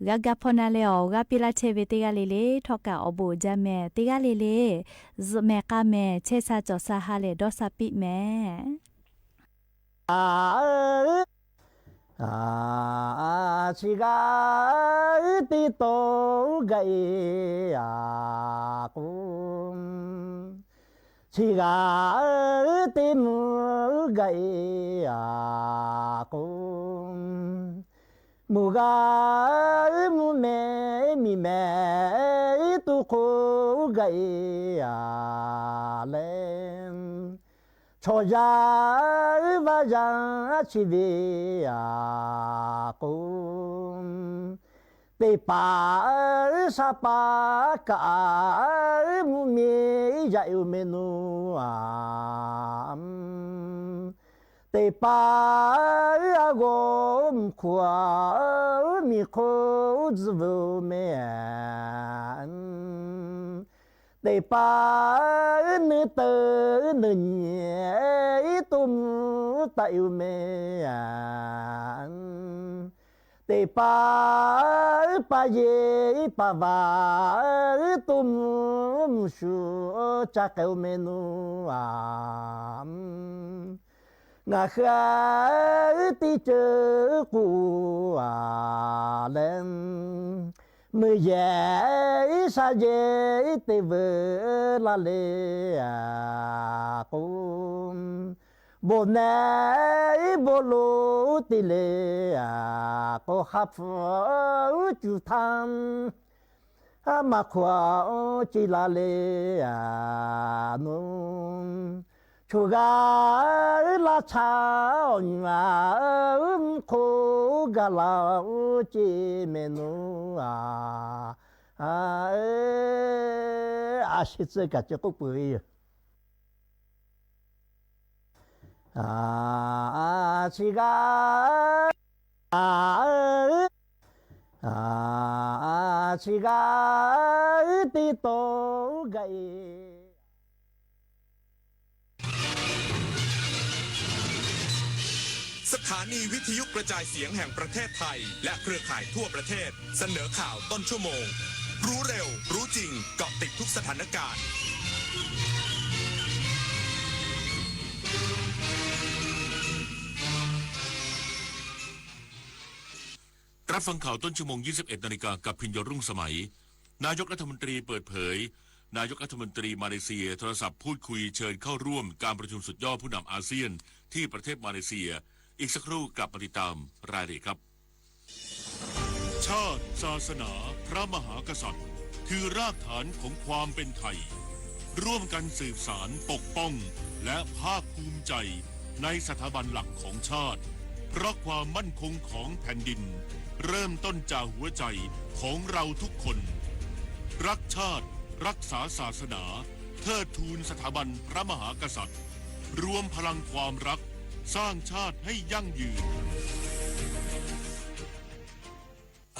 กากาพอนาเลอ๋อ กาปิลาเทเวเต๊กาเลเล ทอกะอ๋อโบจาแหม เต๊กาเลเล จึแหมกาแหม เชซาจ่อซาฮาแหล่ดอซาปิ๊แหม อา เออ อา ชีกา เออ ติโต กะเอ อา กุม ชีกา เออ ติมู กะเอ อา กุม หมู่กา เออ หมู่แม่ มีแม่ เออ ตุโค กะเอ อา แล ชอยา เออ วายา ชีเว อา กุม เตปา เออ สาปากะ เออ หมู่เมยา เอวเมนู อา เตปา เออ อาโกมขัว เออ มีโค จึเวเม เตปา เออ เนื้อเตอ เออ เนื้อเนีย เออ ตุมตาอิวเม เตปา เออ ปาเย ปาวา เออ ตุมชู จาเกวเมนู อา งาเฮือตี้เจอกูอาแลน มือแย่สาเยเตเวลาเลอากุม โบแนโบโลติเลอาก็ฮับจูทัน อามาขวาจิลาเลอานุน ชูกาลาชาญาโคกาลาจิเมนุอาอาเออาชิตเสกะเจกุปุยอาอาชิกา อาเออาอาชิกาติโตกะเอ สถานีวิทยุกระจายเสียงแห่งประเทศไทย และเครือข่ายทั่วประเทศ เสนอข่าวต้นชั่วโมง รู้เร็ว รู้จริง เกาะติดทุกสถานการณ์ รับฟังข่าวต้นชั่วโมง ยี่สิบเอ็ดนาฬิกา กับพิญโญ รุ่งสมัย นายกรัฐมนตรีเปิดเผย นายกรัฐมนตรีมาเลเซียโทรศัพท์พูดคุยเชิญเข้าร่วมการประชุมสุดยอดผู้นำอาเซียนที่ประเทศมาเลเซีย อีกสักครู่กลับมาติดตามรายละเอียดครับ ชาติ ศาสนา พระมหากษัตริย์ คือรากฐานของความเป็นไทย ร่วมกันสืบสาน ปกป้อง และภาคภูมิใจในสถาบันหลักของชาติ เพราะความมั่นคงของแผ่นดิน เริ่มต้นจากหัวใจของเราทุกคน รักชาติ รักษาศาสนา เทิดทูนสถาบันพระมหากษัตริย์ รวมพลังความรัก สร้างชาติให้ยั่งยืน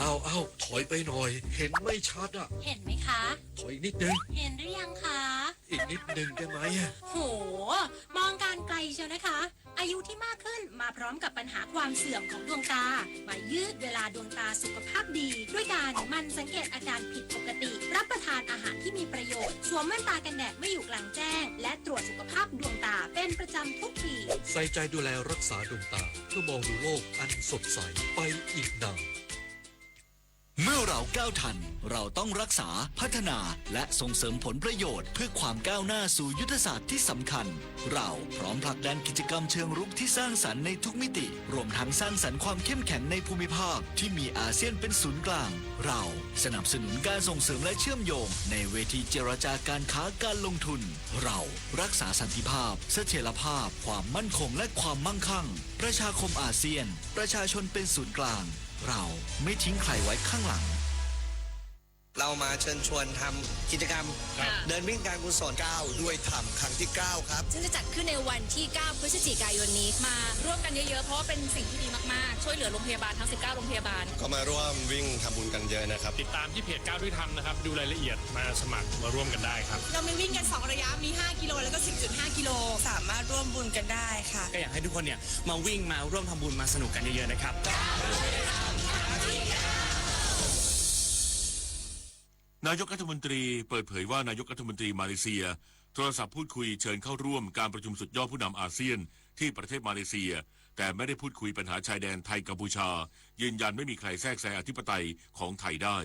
อ้าว อ้าว ถอยไปหน่อย เห็นไม่ชัดอะ เห็นไหมคะ ถอยอีกนิดนึง เห็นหรือยังคะ อีกนิดนึงได้ไหมอะ โห มองการไกลเชียวนะคะ อายุที่มากขึ้นมาพร้อมกับปัญหาความเสื่อมของดวงตา มายืดเวลาดวงตาสุขภาพดี ด้วยการหมั่นสังเกตอาการผิดปกติ รับประทานอาหารที่มีประโยชน์ สวมแว่นตากันแดดเมื่ออยู่กลางแจ้ง และตรวจสุขภาพดวงตาเป็นประจำทุกปี ใส่ใจดูแลรักษาดวงตา เพื่อมองดูโลกอันสดใสไปอีกนาน เมื่อเราก้าวทัน เราต้องรักษา พัฒนา และส่งเสริมผลประโยชน์ เพื่อความก้าวหน้าสู่ยุทธศาสตร์ที่สำคัญ เราพร้อมผลักดันกิจกรรมเชิงรุกที่สร้างสรรค์ในทุกมิติ รวมทั้งสร้างสรรค์ความเข้มแข็งในภูมิภาคที่มีอาเซียนเป็นศูนย์กลาง เราสนับสนุนการส่งเสริมและเชื่อมโยงในเวทีเจรจาการค้าการลงทุน เรารักษาสันติภาพ เสถียรภาพ ความมั่นคง และความมั่งคั่ง ประชาคมอาเซียน ประชาชนเป็นศูนย์กลาง เราไม่ทิ้งใครไว้ข้างหลัง เรามาเชิญชวนทำกิจกรรม ครับ เดินวิ่งการกุศล ก้าวด้วยธรรม ครั้งที่เก้าครับ ซึ่งจะจัดขึ้นในวันที่เก้าพฤศจิกายนนี้ มาร่วมกันเยอะๆ เพราะว่าเป็นสิ่งที่ดีมากๆ ช่วยเหลือโรงพยาบาลทั้งสิบเก้าโรงพยาบาล ก็มาร่วมวิ่งทำบุญกันเยอะนะครับ ติดตามที่เพจก้าวด้วยธรรมนะครับ ดูรายละเอียด มาสมัครมาร่วมกันได้ครับ เรามีวิ่งกันสองระยะ มีห้ากิโล แล้วก็สิบจุดห้ากิโล สามารถร่วมบุญกันได้ค่ะ ก็อยากให้ทุกคนเนี่ยมาวิ่ง มาร่วมทำบุญ มาสนุกกันเยอะๆ นะครับ นายกรัฐมนตรีเปิดเผยว่านายกรัฐมนตรีมาเลเซีย โทรศัพท์พูดคุยเชิญเข้าร่วมการประชุมสุดยอดผู้นำอาเซียนที่ประเทศมาเลเซีย แต่ไม่ได้พูดคุยปัญหาชายแดนไทยกัมพูชา ยืนยันไม่มีใครแทรกแซงอธิปไตยของไทยได้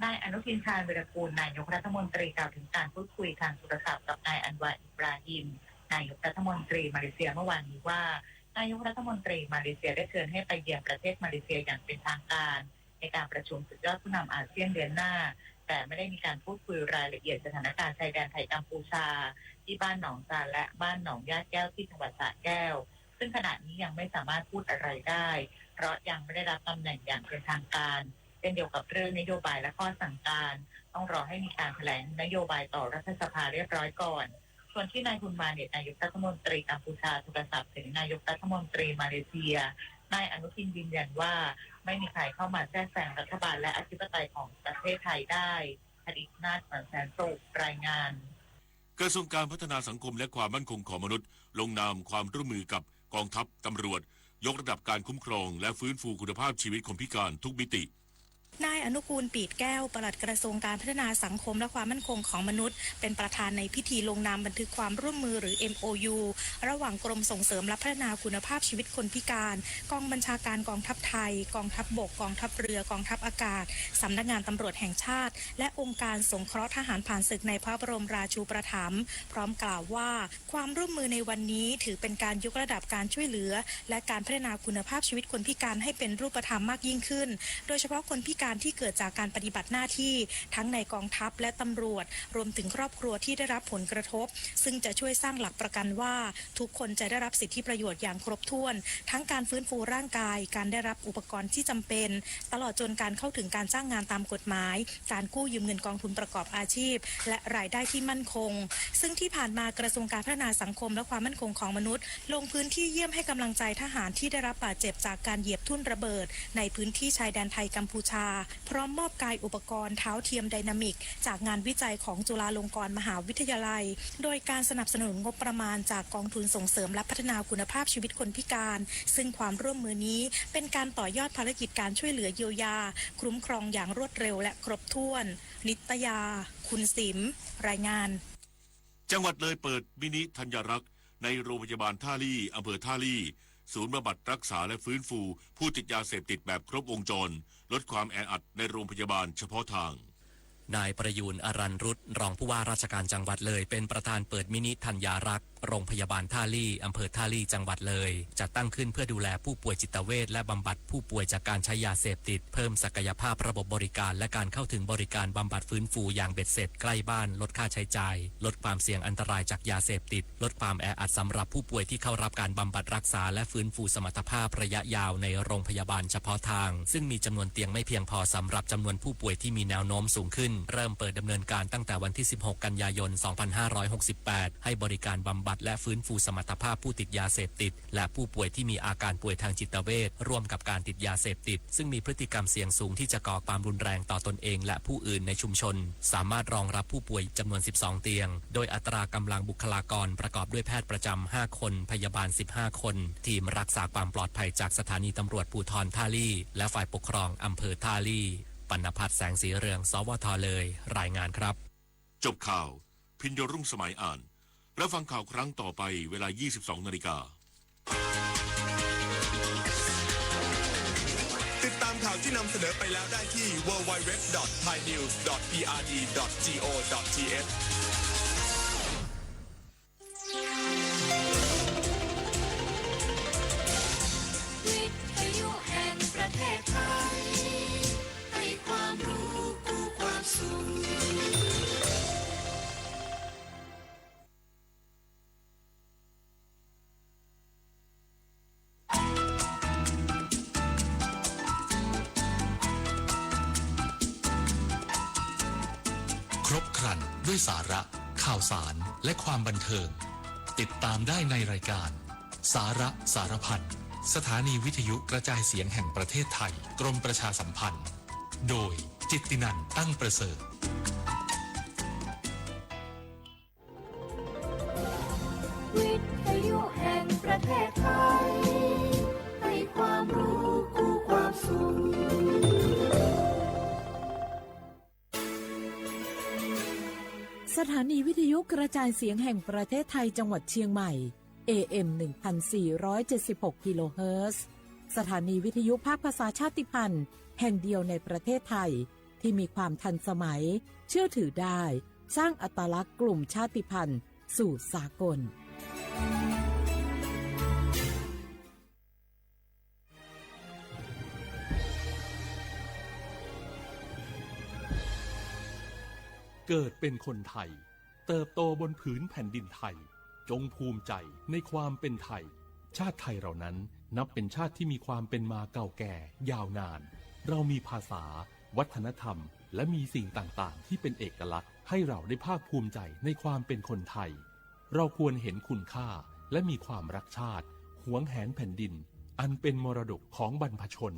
นายอนุทิน ชาญวีรกูล นายกรัฐมนตรีกล่าวถึงการพูดคุยทางโทรศัพท์กับนายอันวาร์ อิบราฮิม นายกรัฐมนตรีมาเลเซียเมื่อวานนี้ว่า นายกรัฐมนตรีมาเลเซียได้เชิญให้ไปเยือนประเทศมาเลเซียอย่างเป็นทางการ ในการประชุมสุดยอดผู้นำอาเซียนเดือนหน้า แต่ไม่ได้มีการพูดคุยรายละเอียดสถานการณ์ชายแดนไทยกัมพูชา ที่บ้านหนองจานและบ้านหนองหญ้าแก้วที่จังหวัดสระแก้ว ซึ่งขณะนี้ยังไม่สามารถพูดอะไรได้ เพราะยังไม่ได้รับตำแหน่งอย่างเป็นทางการ เช่นเดียวกับเรื่องนโยบายและข้อสั่งการ ต้องรอให้มีการแถลงนโยบายต่อรัฐสภาเรียบร้อยก่อน ส่วนที่นายฮุนมาเนต นายกรัฐมนตรีกัมพูชา โทรศัพท์ถึงนายกรัฐมนตรีมาเลเซีย นายอนุทินยืนยันว่า ไม่มีใครเข้ามาแทรกแซงรัฐบาลและอธิปไตยของประเทศไทยได้ คณิตนาถ ขวัญแสนสุข รายงาน กระทรวงการพัฒนาสังคมและความมั่นคงของมนุษย์ ลงนามความร่วมมือกับกองทัพ ตำรวจ ยกระดับการคุ้มครองและฟื้นฟูคุณภาพชีวิตคนพิการทุกมิติ นายอนุกูล ปีดแก้ว ปลัดกระทรวงการพัฒนาสังคมและความมั่นคงของมนุษย์ เป็นประธานในพิธีลงนามบันทึกความร่วมมือหรือ เอ็มโอยู ระหว่างกรมส่งเสริมและพัฒนาคุณภาพชีวิตคนพิการ กองบัญชาการกองทัพไทย กองทัพบก กองทัพเรือ กองทัพอากาศ สำนักงานตำรวจแห่งชาติ และองค์การสงเคราะห์ทหารผ่านศึกในพระบรมราชูปถัมภ์ พร้อมกล่าวว่า ความร่วมมือในวันนี้ถือเป็นการยกระดับการช่วยเหลือ และการพัฒนาคุณภาพชีวิตคนพิการให้เป็นรูปธรรมมากยิ่งขึ้น โดยเฉพาะคนพิการที่เกิดจากการปฏิบัติหน้าที่ ทั้งในกองทัพและตำรวจ รวมถึงครอบครัวที่ได้รับผลกระทบ ซึ่งจะช่วยสร้างหลักประกันว่า ทุกคนจะได้รับสิทธิประโยชน์อย่างครบถ้วน ทั้งการฟื้นฟูร่างกาย การได้รับอุปกรณ์ที่จำเป็น ตลอดจนการเข้าถึงการจ้างงานตามกฎหมาย การกู้ยืมเงินกองทุนประกอบอาชีพ และรายได้ที่มั่นคง ซึ่งที่ผ่านมากระทรวงการพัฒนาสังคมและความมั่นคงของมนุษย์ ลงพื้นที่เยี่ยมให้กำลังใจทหารที่ได้รับบาดเจ็บจากการเหยียบทุ่นระเบิด ในพื้นที่ชายแดนไทยกัมพูชา พร้อมมอบกายอุปกรณ์เท้าเทียมไดนามิก จากงานวิจัยของจุฬาลงกรณ์มหาวิทยาลัย โดยการสนับสนุนงบประมาณจากกองทุนส่งเสริมและพัฒนาคุณภาพชีวิตคนพิการ ซึ่งความร่วมมือนี้เป็นการต่อยอดภารกิจการช่วยเหลือเยียวยา คุ้มครองอย่างรวดเร็วและครบถ้วน นิตยา คุณสิม รายงาน จังหวัดเลยเปิดมินิธัญญารักษ์ในโรงพยาบาลท่าลี่ อำเภอท่าลี่ ศูนย์บำบัดรักษาและฟื้นฟูผู้ติดยาเสพติดแบบครบวงจร ลดความแออัดในโรงพยาบาลเฉพาะทาง นายประยูร อรัญรุต รองผู้ว่าราชการจังหวัดเลย เป็นประธานเปิดมินิธัญญารักษ์ โรงพยาบาลท่าลี่ อำเภอท่าลี่ จังหวัดเลย จัดตั้งขึ้นเพื่อดูแลผู้ป่วยจิตเวช และบำบัดผู้ป่วยจากการใช้ยาเสพติด เพิ่มศักยภาพระบบบริการ และการเข้าถึงบริการบำบัดฟื้นฟูอย่างเบ็ดเสร็จใกล้บ้าน ลดค่าใช้จ่าย ลดความเสี่ยงอันตรายจากยาเสพติด ลดความแออัดสำหรับผู้ป่วยที่เข้ารับการบำบัดรักษา และฟื้นฟูสมรรถภาพระยะยาวในโรงพยาบาลเฉพาะทาง ซึ่งมีจำนวนเตียงไม่เพียงพอสำหรับจำนวนผู้ป่วยที่มีแนวโน้มสูงขึ้น เริ่มเปิดดำเนินการตั้งแต่วันที่สิบหกกันยายนสองพันห้าร้อยหกสิบแปด ให้บริการบำบัด และฟื้นฟูสมรรถภาพผู้ติดยาเสพติด และผู้ป่วยที่มีอาการป่วยทางจิตเวช ร่วมกับการติดยาเสพติด ซึ่งมีพฤติกรรมเสี่ยงสูงที่จะก่อความรุนแรงต่อตนเองและผู้อื่นในชุมชน สามารถรองรับผู้ป่วยจำนวน สิบสอง เตียง โดยอัตรากำลังบุคลากรประกอบด้วยแพทย์ประจำ ห้า คน พยาบาล สิบห้า คน ทีมรักษาความปลอดภัยจากสถานีตำรวจภูธรท่าลี่ และฝ่ายปกครองอำเภอท่าลี่ ปัณณพัฒน์ แสงสีเรือง สวท เลย รายงานครับ จบข่าว พิญโยรุ่งสมัยอ่าน และฟังข่าวครั้งต่อไปเวลา ยี่สิบสอง นาฬิกา ติดตามข่าวที่นำเสนอไปแล้วได้ที่ ดับเบิลยู ดับเบิลยู ดับเบิลยู ดอท ไทยนิวส์ ดอท พีอาร์ดี ดอท จีโอ ดอท ทีเอช วิทยุแห่งประเทศไทย ให้ความรู้คู่ความสุข ครบครันด้วยสาระ ข่าวสาร และความบันเทิง ติดตามได้ในรายการ สาระสารพัน สถานีวิทยุกระจายเสียงแห่งประเทศไทย กรมประชาสัมพันธ์ โดย จิตตินันท์ ตั้งประเสริฐ วิทยุแห่งประเทศไทย ให้ความรู้คู่ความสุข สถานีวิทยุกระจายเสียงแห่งประเทศไทยจังหวัดเชียงใหม่ เอเอ็ม หนึ่งพันสี่ร้อยเจ็ดสิบหก กิโลเฮิรตซ์ สถานีวิทยุภาคภาษาชาติพันธุ์แห่งเดียวในประเทศไทย ที่มีความทันสมัย เชื่อถือได้ สร้างอัตลักษณ์กลุ่มชาติพันธุ์สู่สากล เกิดเป็นคนไทย เติบโตบนผืนแผ่นดินไทย จงภูมิใจในความเป็นไทย ชาติไทยเรานั้นนับเป็นชาติที่มีความเป็นมาเก่าแก่ยาวนาน เรามีภาษา วัฒนธรรม และมีสิ่งต่างๆ ที่เป็นเอกลักษณ์ ให้เราได้ภาคภูมิใจในความเป็นคนไทย เราควรเห็นคุณค่า และมีความรักชาติ หวงแหนแผ่นดิน อันเป็นมรดกของบรรพชน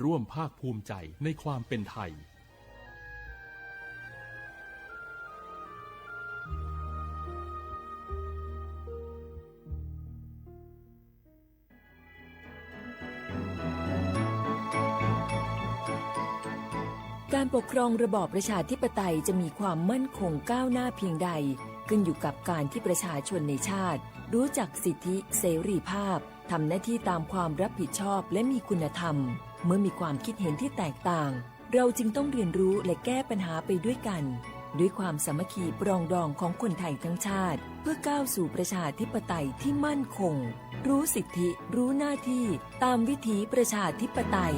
ร่วมภาคภูมิใจในความเป็นไทย การปกครองระบอบประชาธิปไตยจะมีความมั่นคงก้าวหน้าเพียงใด ขึ้นอยู่กับการที่ประชาชนในชาติ รู้จักสิทธิเสรีภาพ ทำหน้าที่ตามความรับผิดชอบและมีคุณธรรม เมื่อมีความคิดเห็นที่แตกต่าง เราจึงต้องเรียนรู้และแก้ปัญหาไปด้วยกัน ด้วยความสามัคคีปรองดองของคนไทยทั้งชาติ เพื่อก้าวสู่ประชาธิปไตยที่มั่นคง รู้สิทธิ รู้หน้าที่ ตามวิถีประชาธิปไตย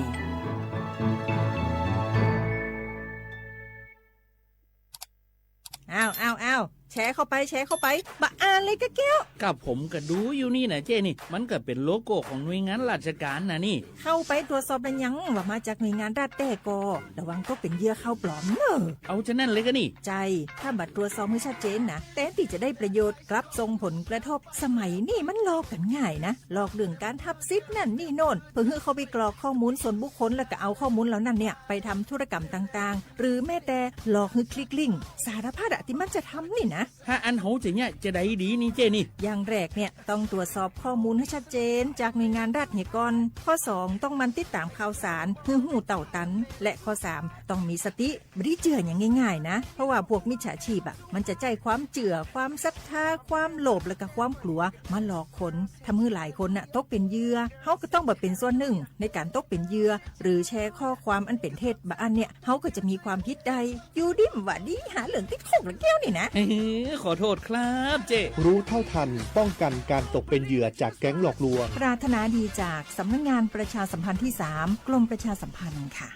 อ้าว อ้าว อ้าว แชร์เข้าไป แชร์เข้าไป บ่อ่านเลยกะแก้ว กะผมกะดูอยู่นี่นะเจ้นี่ มันกะเป๋นโลโก้ของหน่วยงานราชการนะนี่ เข้าไปตรวจสอบแล้วยัง ว่ามาจากหน่วยงานรัฐแต๊ก่อ ระวังตกเป๋นเหยื่อข่าวปลอมเน่อ เอาจานั้นเลยกะนี่ ใจ้ ถ้าบ่ตรวจสอบหื้อชัดเจนนะ แตนตี้จะได้ประโยชน์ กลับส่งผลกระทบ สมัยนี้มันหลอกกั๋นง่ายนะ หลอกเรื่องก๋านฮับสิทธิ์นั่นนี่โน่น เพื่อหื้อเข้าไปกรอกข้อมูลส่วนบุคคล แล้วกะเอาข้อมูลเหล่านั้นเนี่ย ไปทำธุรกรรมต่างๆ หรือแม้แต่หลอกหื้อคลิกลิงก์ สารพัดอะตี้มันจะทำนี่นะ หาอันเฮาจะเยียะจะใดดีนี่เจ้นี่ อย่างแรกเนี่ย ต้องตรวจสอบข้อมูลหื้อชัดเจนจากหน่วยงานรัฐเหียก่อน ข้อสอง ต้องหมั่นติดต๋ามข่าวสารหื้อฮู้เต้าตัน และข้อสาม ต้องมีสติ บ่ดีเจื้อหยังง่ายๆ นะ เพราะว่าพวกมิจฉาชีพอะ มันจะใจ๊ความเจื้อ ความศรัทธา ความโลภ แล้วกะความกลัว มาหลอกคน ทำหื้อหลายคนน่ะ ตกเป๋นเหยื่อ เฮาก็ต้องบ่เป๋นส่วนนึ่ง ในก๋านตกเป๋นเหยื่อ หรือแชร์ข้อความอันเป๋นเท็จ บ่อั้นเนี่ย เฮาก็จะมีความผิดได้ อยู่ดีบ่ดี หาเรื่องติดคุกละแก้วนี่นะ เฮ้อ ขอโทษครับเจ้ รู้เท่าทัน ป้องกันการตกเป็นเหยื่อจากแก๊งหลอกลวง ปรารถนาดีจากสำนักงานประชาสัมพันธ์ที่สาม กรมประชาสัมพันธ์ค่ะ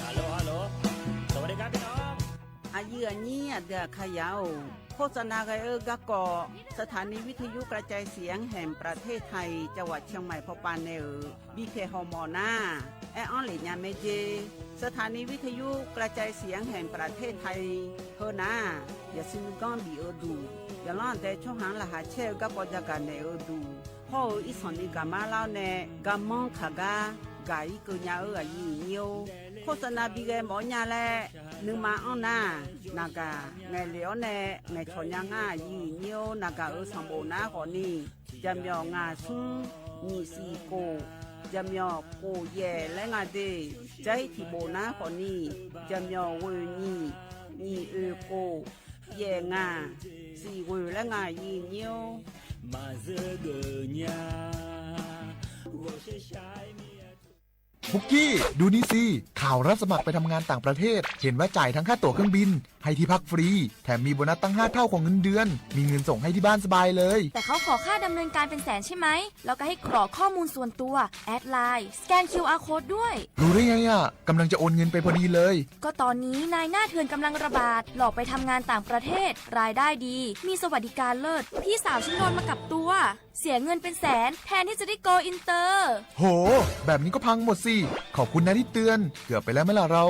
ฮัลโหล ฮัลโหล สวัสดีครับพี่น้อง อะเยื่อนี้อะเดือขยาว โฆษณากั๋นเออกะก่อ สถานีวิทยุกระจายเสียงแห่งประเทศไทย จังหวัดเชียงใหม่ พอปานแนเออ บีเค ฮอมอนา แอออนเหลยาแม่เจ สถานีวิทยุกระจายเสียงแห่งประเทศไทย เฮอนา อย่าซื้อก้อนบีเออดู ယလီၢ်တဲ ချိၣ်ဟၣ်လၢဟးဆဲး ကၢ်ကီကဂၤနဲၣ်ဧိၤဒူၣ် ဟီၣ်ဧိၤ အံၣ်စီၤနံၤကၤမါလၢ်နဲ ကမၢခးဂၤ ဂၤအံၣ်ကၢညါဧိၤ အယုၢ်အညိ ခိၣ်သနၢဘံဂဲမီၣ်ညါလၢ နုမါအီၣ်နၤ နၤဂၤ ငဲၤလ့ၤအီၣ်နဲ ငဲၤဆီညါငါ အယုၢ်အညိ နၤဂၤဧိၤ စီၤဘိးနါဃိးနံၣ် ယမီၤ ငါးဆူ နံၣ်သီၣ်ကိၣ် ယမီၤ ကိၣ်ယဲၢ်လၢငါဒ့ၣ် ကၠဲထံၣ်ဘိးနါဃိးနံၣ် ယမီၤ ဝ့ၢ်နံၣ် နံၣ်အၢၣ်ကိၣ် ယဲၢ်ငါ သီၣ်ဝ့ၢ်လၢငါ ယုၢ်အညိ ပုกกี้ ดูนี่สิ ข่าวรับสมัครไปทำงานต่างประเทศ เห็นว่าจ่ายทั้งค่าตั๋วเครื่องบิน ให้ที่พักฟรี แถมมีโบนัสตั้งห้าเท่าของเงินเดือน มีเงินส่งให้ที่บ้านสบายเลย แต่เขาขอค่าดำเนินการเป็นแสนใช่ไหม แล้วก็ให้กรอกข้อมูลส่วนตัว แอดไลน์ สแกน คิวอาร์ โค้ดด้วย รู้ได้ไงอะ กำลังจะโอนเงินไปพอดีเลย ก็ตอนนี้นายหน้าเถื่อนกำลังระบาด หลอกไปทำงานต่างประเทศ รายได้ดี มีสวัสดิการเลิศ พี่สาวฉันโดนมากับตัว เสียเงินเป็นแสน แทนที่จะได้โกลอินเตอร์ โห แบบนี้ก็พังหมดสิ ขอบคุณนะที่เตือน เกือบไปแล้วไหมล่ะเรา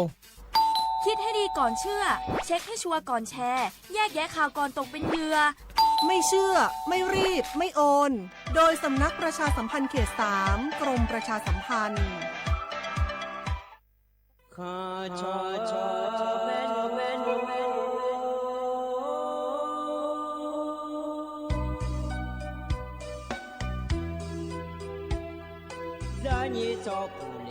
คิดให้ดีก่อนเชื่อ เช็คให้ชัวร์ก่อนแชร์ แยกแยะข่าวก่อนตกเป็นเหยื่อ ไม่เชื่อ ไม่รีบ ไม่โอน โดยสำนักประชาสัมพันธ์เขต สาม กรมประชาสัมพันธ์ ပှ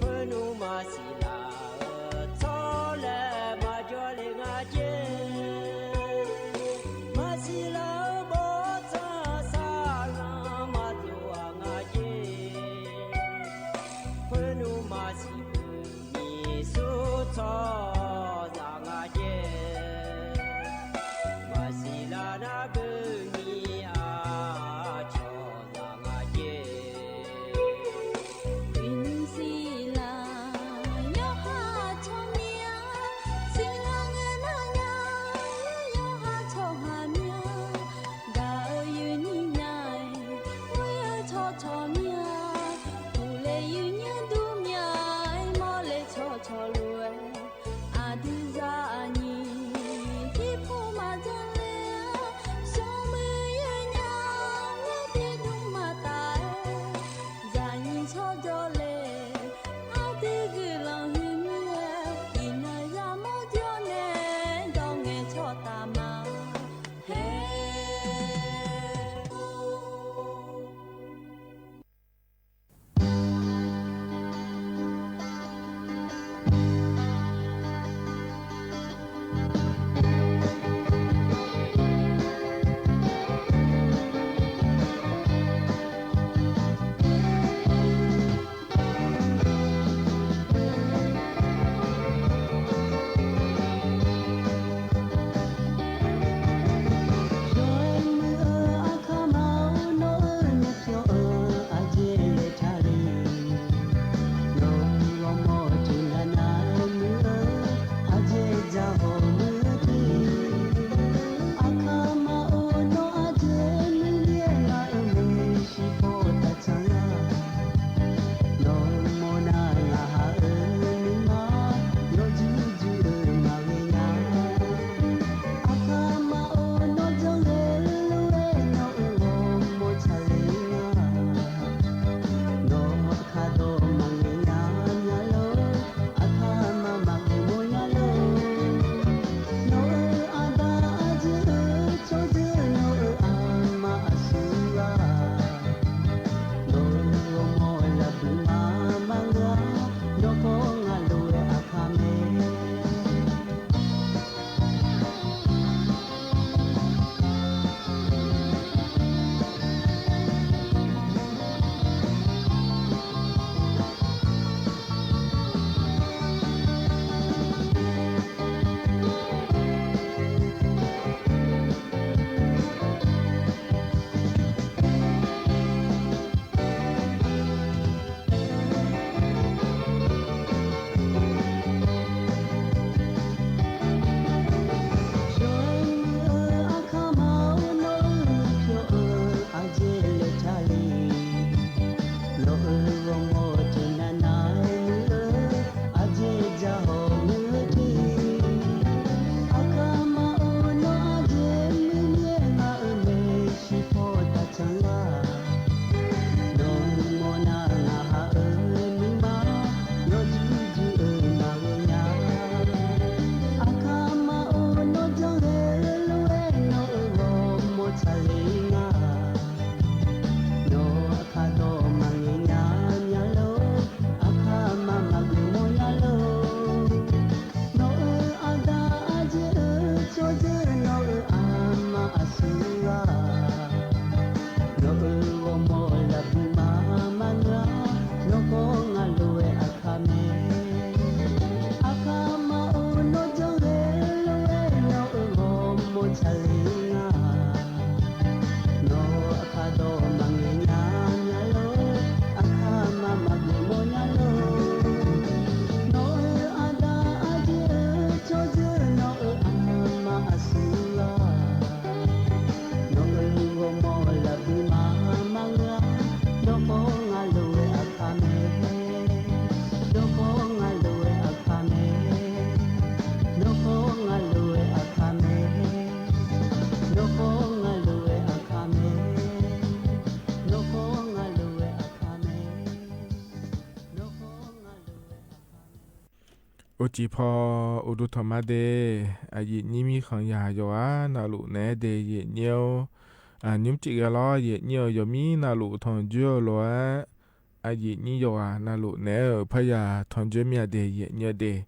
ၤနုာ်မၤစံလၢ်ဧၢ အိၣ်ကီး พออุดรธานีมาเด อะ ယံာ်ညိ မီးဃင်ယၤယွၤ နာ်လူၢ်နဲဒၣ် ယံာ်ညိ อะ ညိုမ်းကံးဂဲၤလီၤ ယံာ်ညိ ယိၤမီးနာ်လူၢ် ထွမ်ၣ်ယွဲၢ်လိာ် อะ ယံာ်ညိယွၤ နာ်လူၢ်နဲဧၢ ဖဲယၤထွမ်ၣ်ယွဲၢ်မ့ၢ်အဒၣ် ယံာ်ညိဒၣ်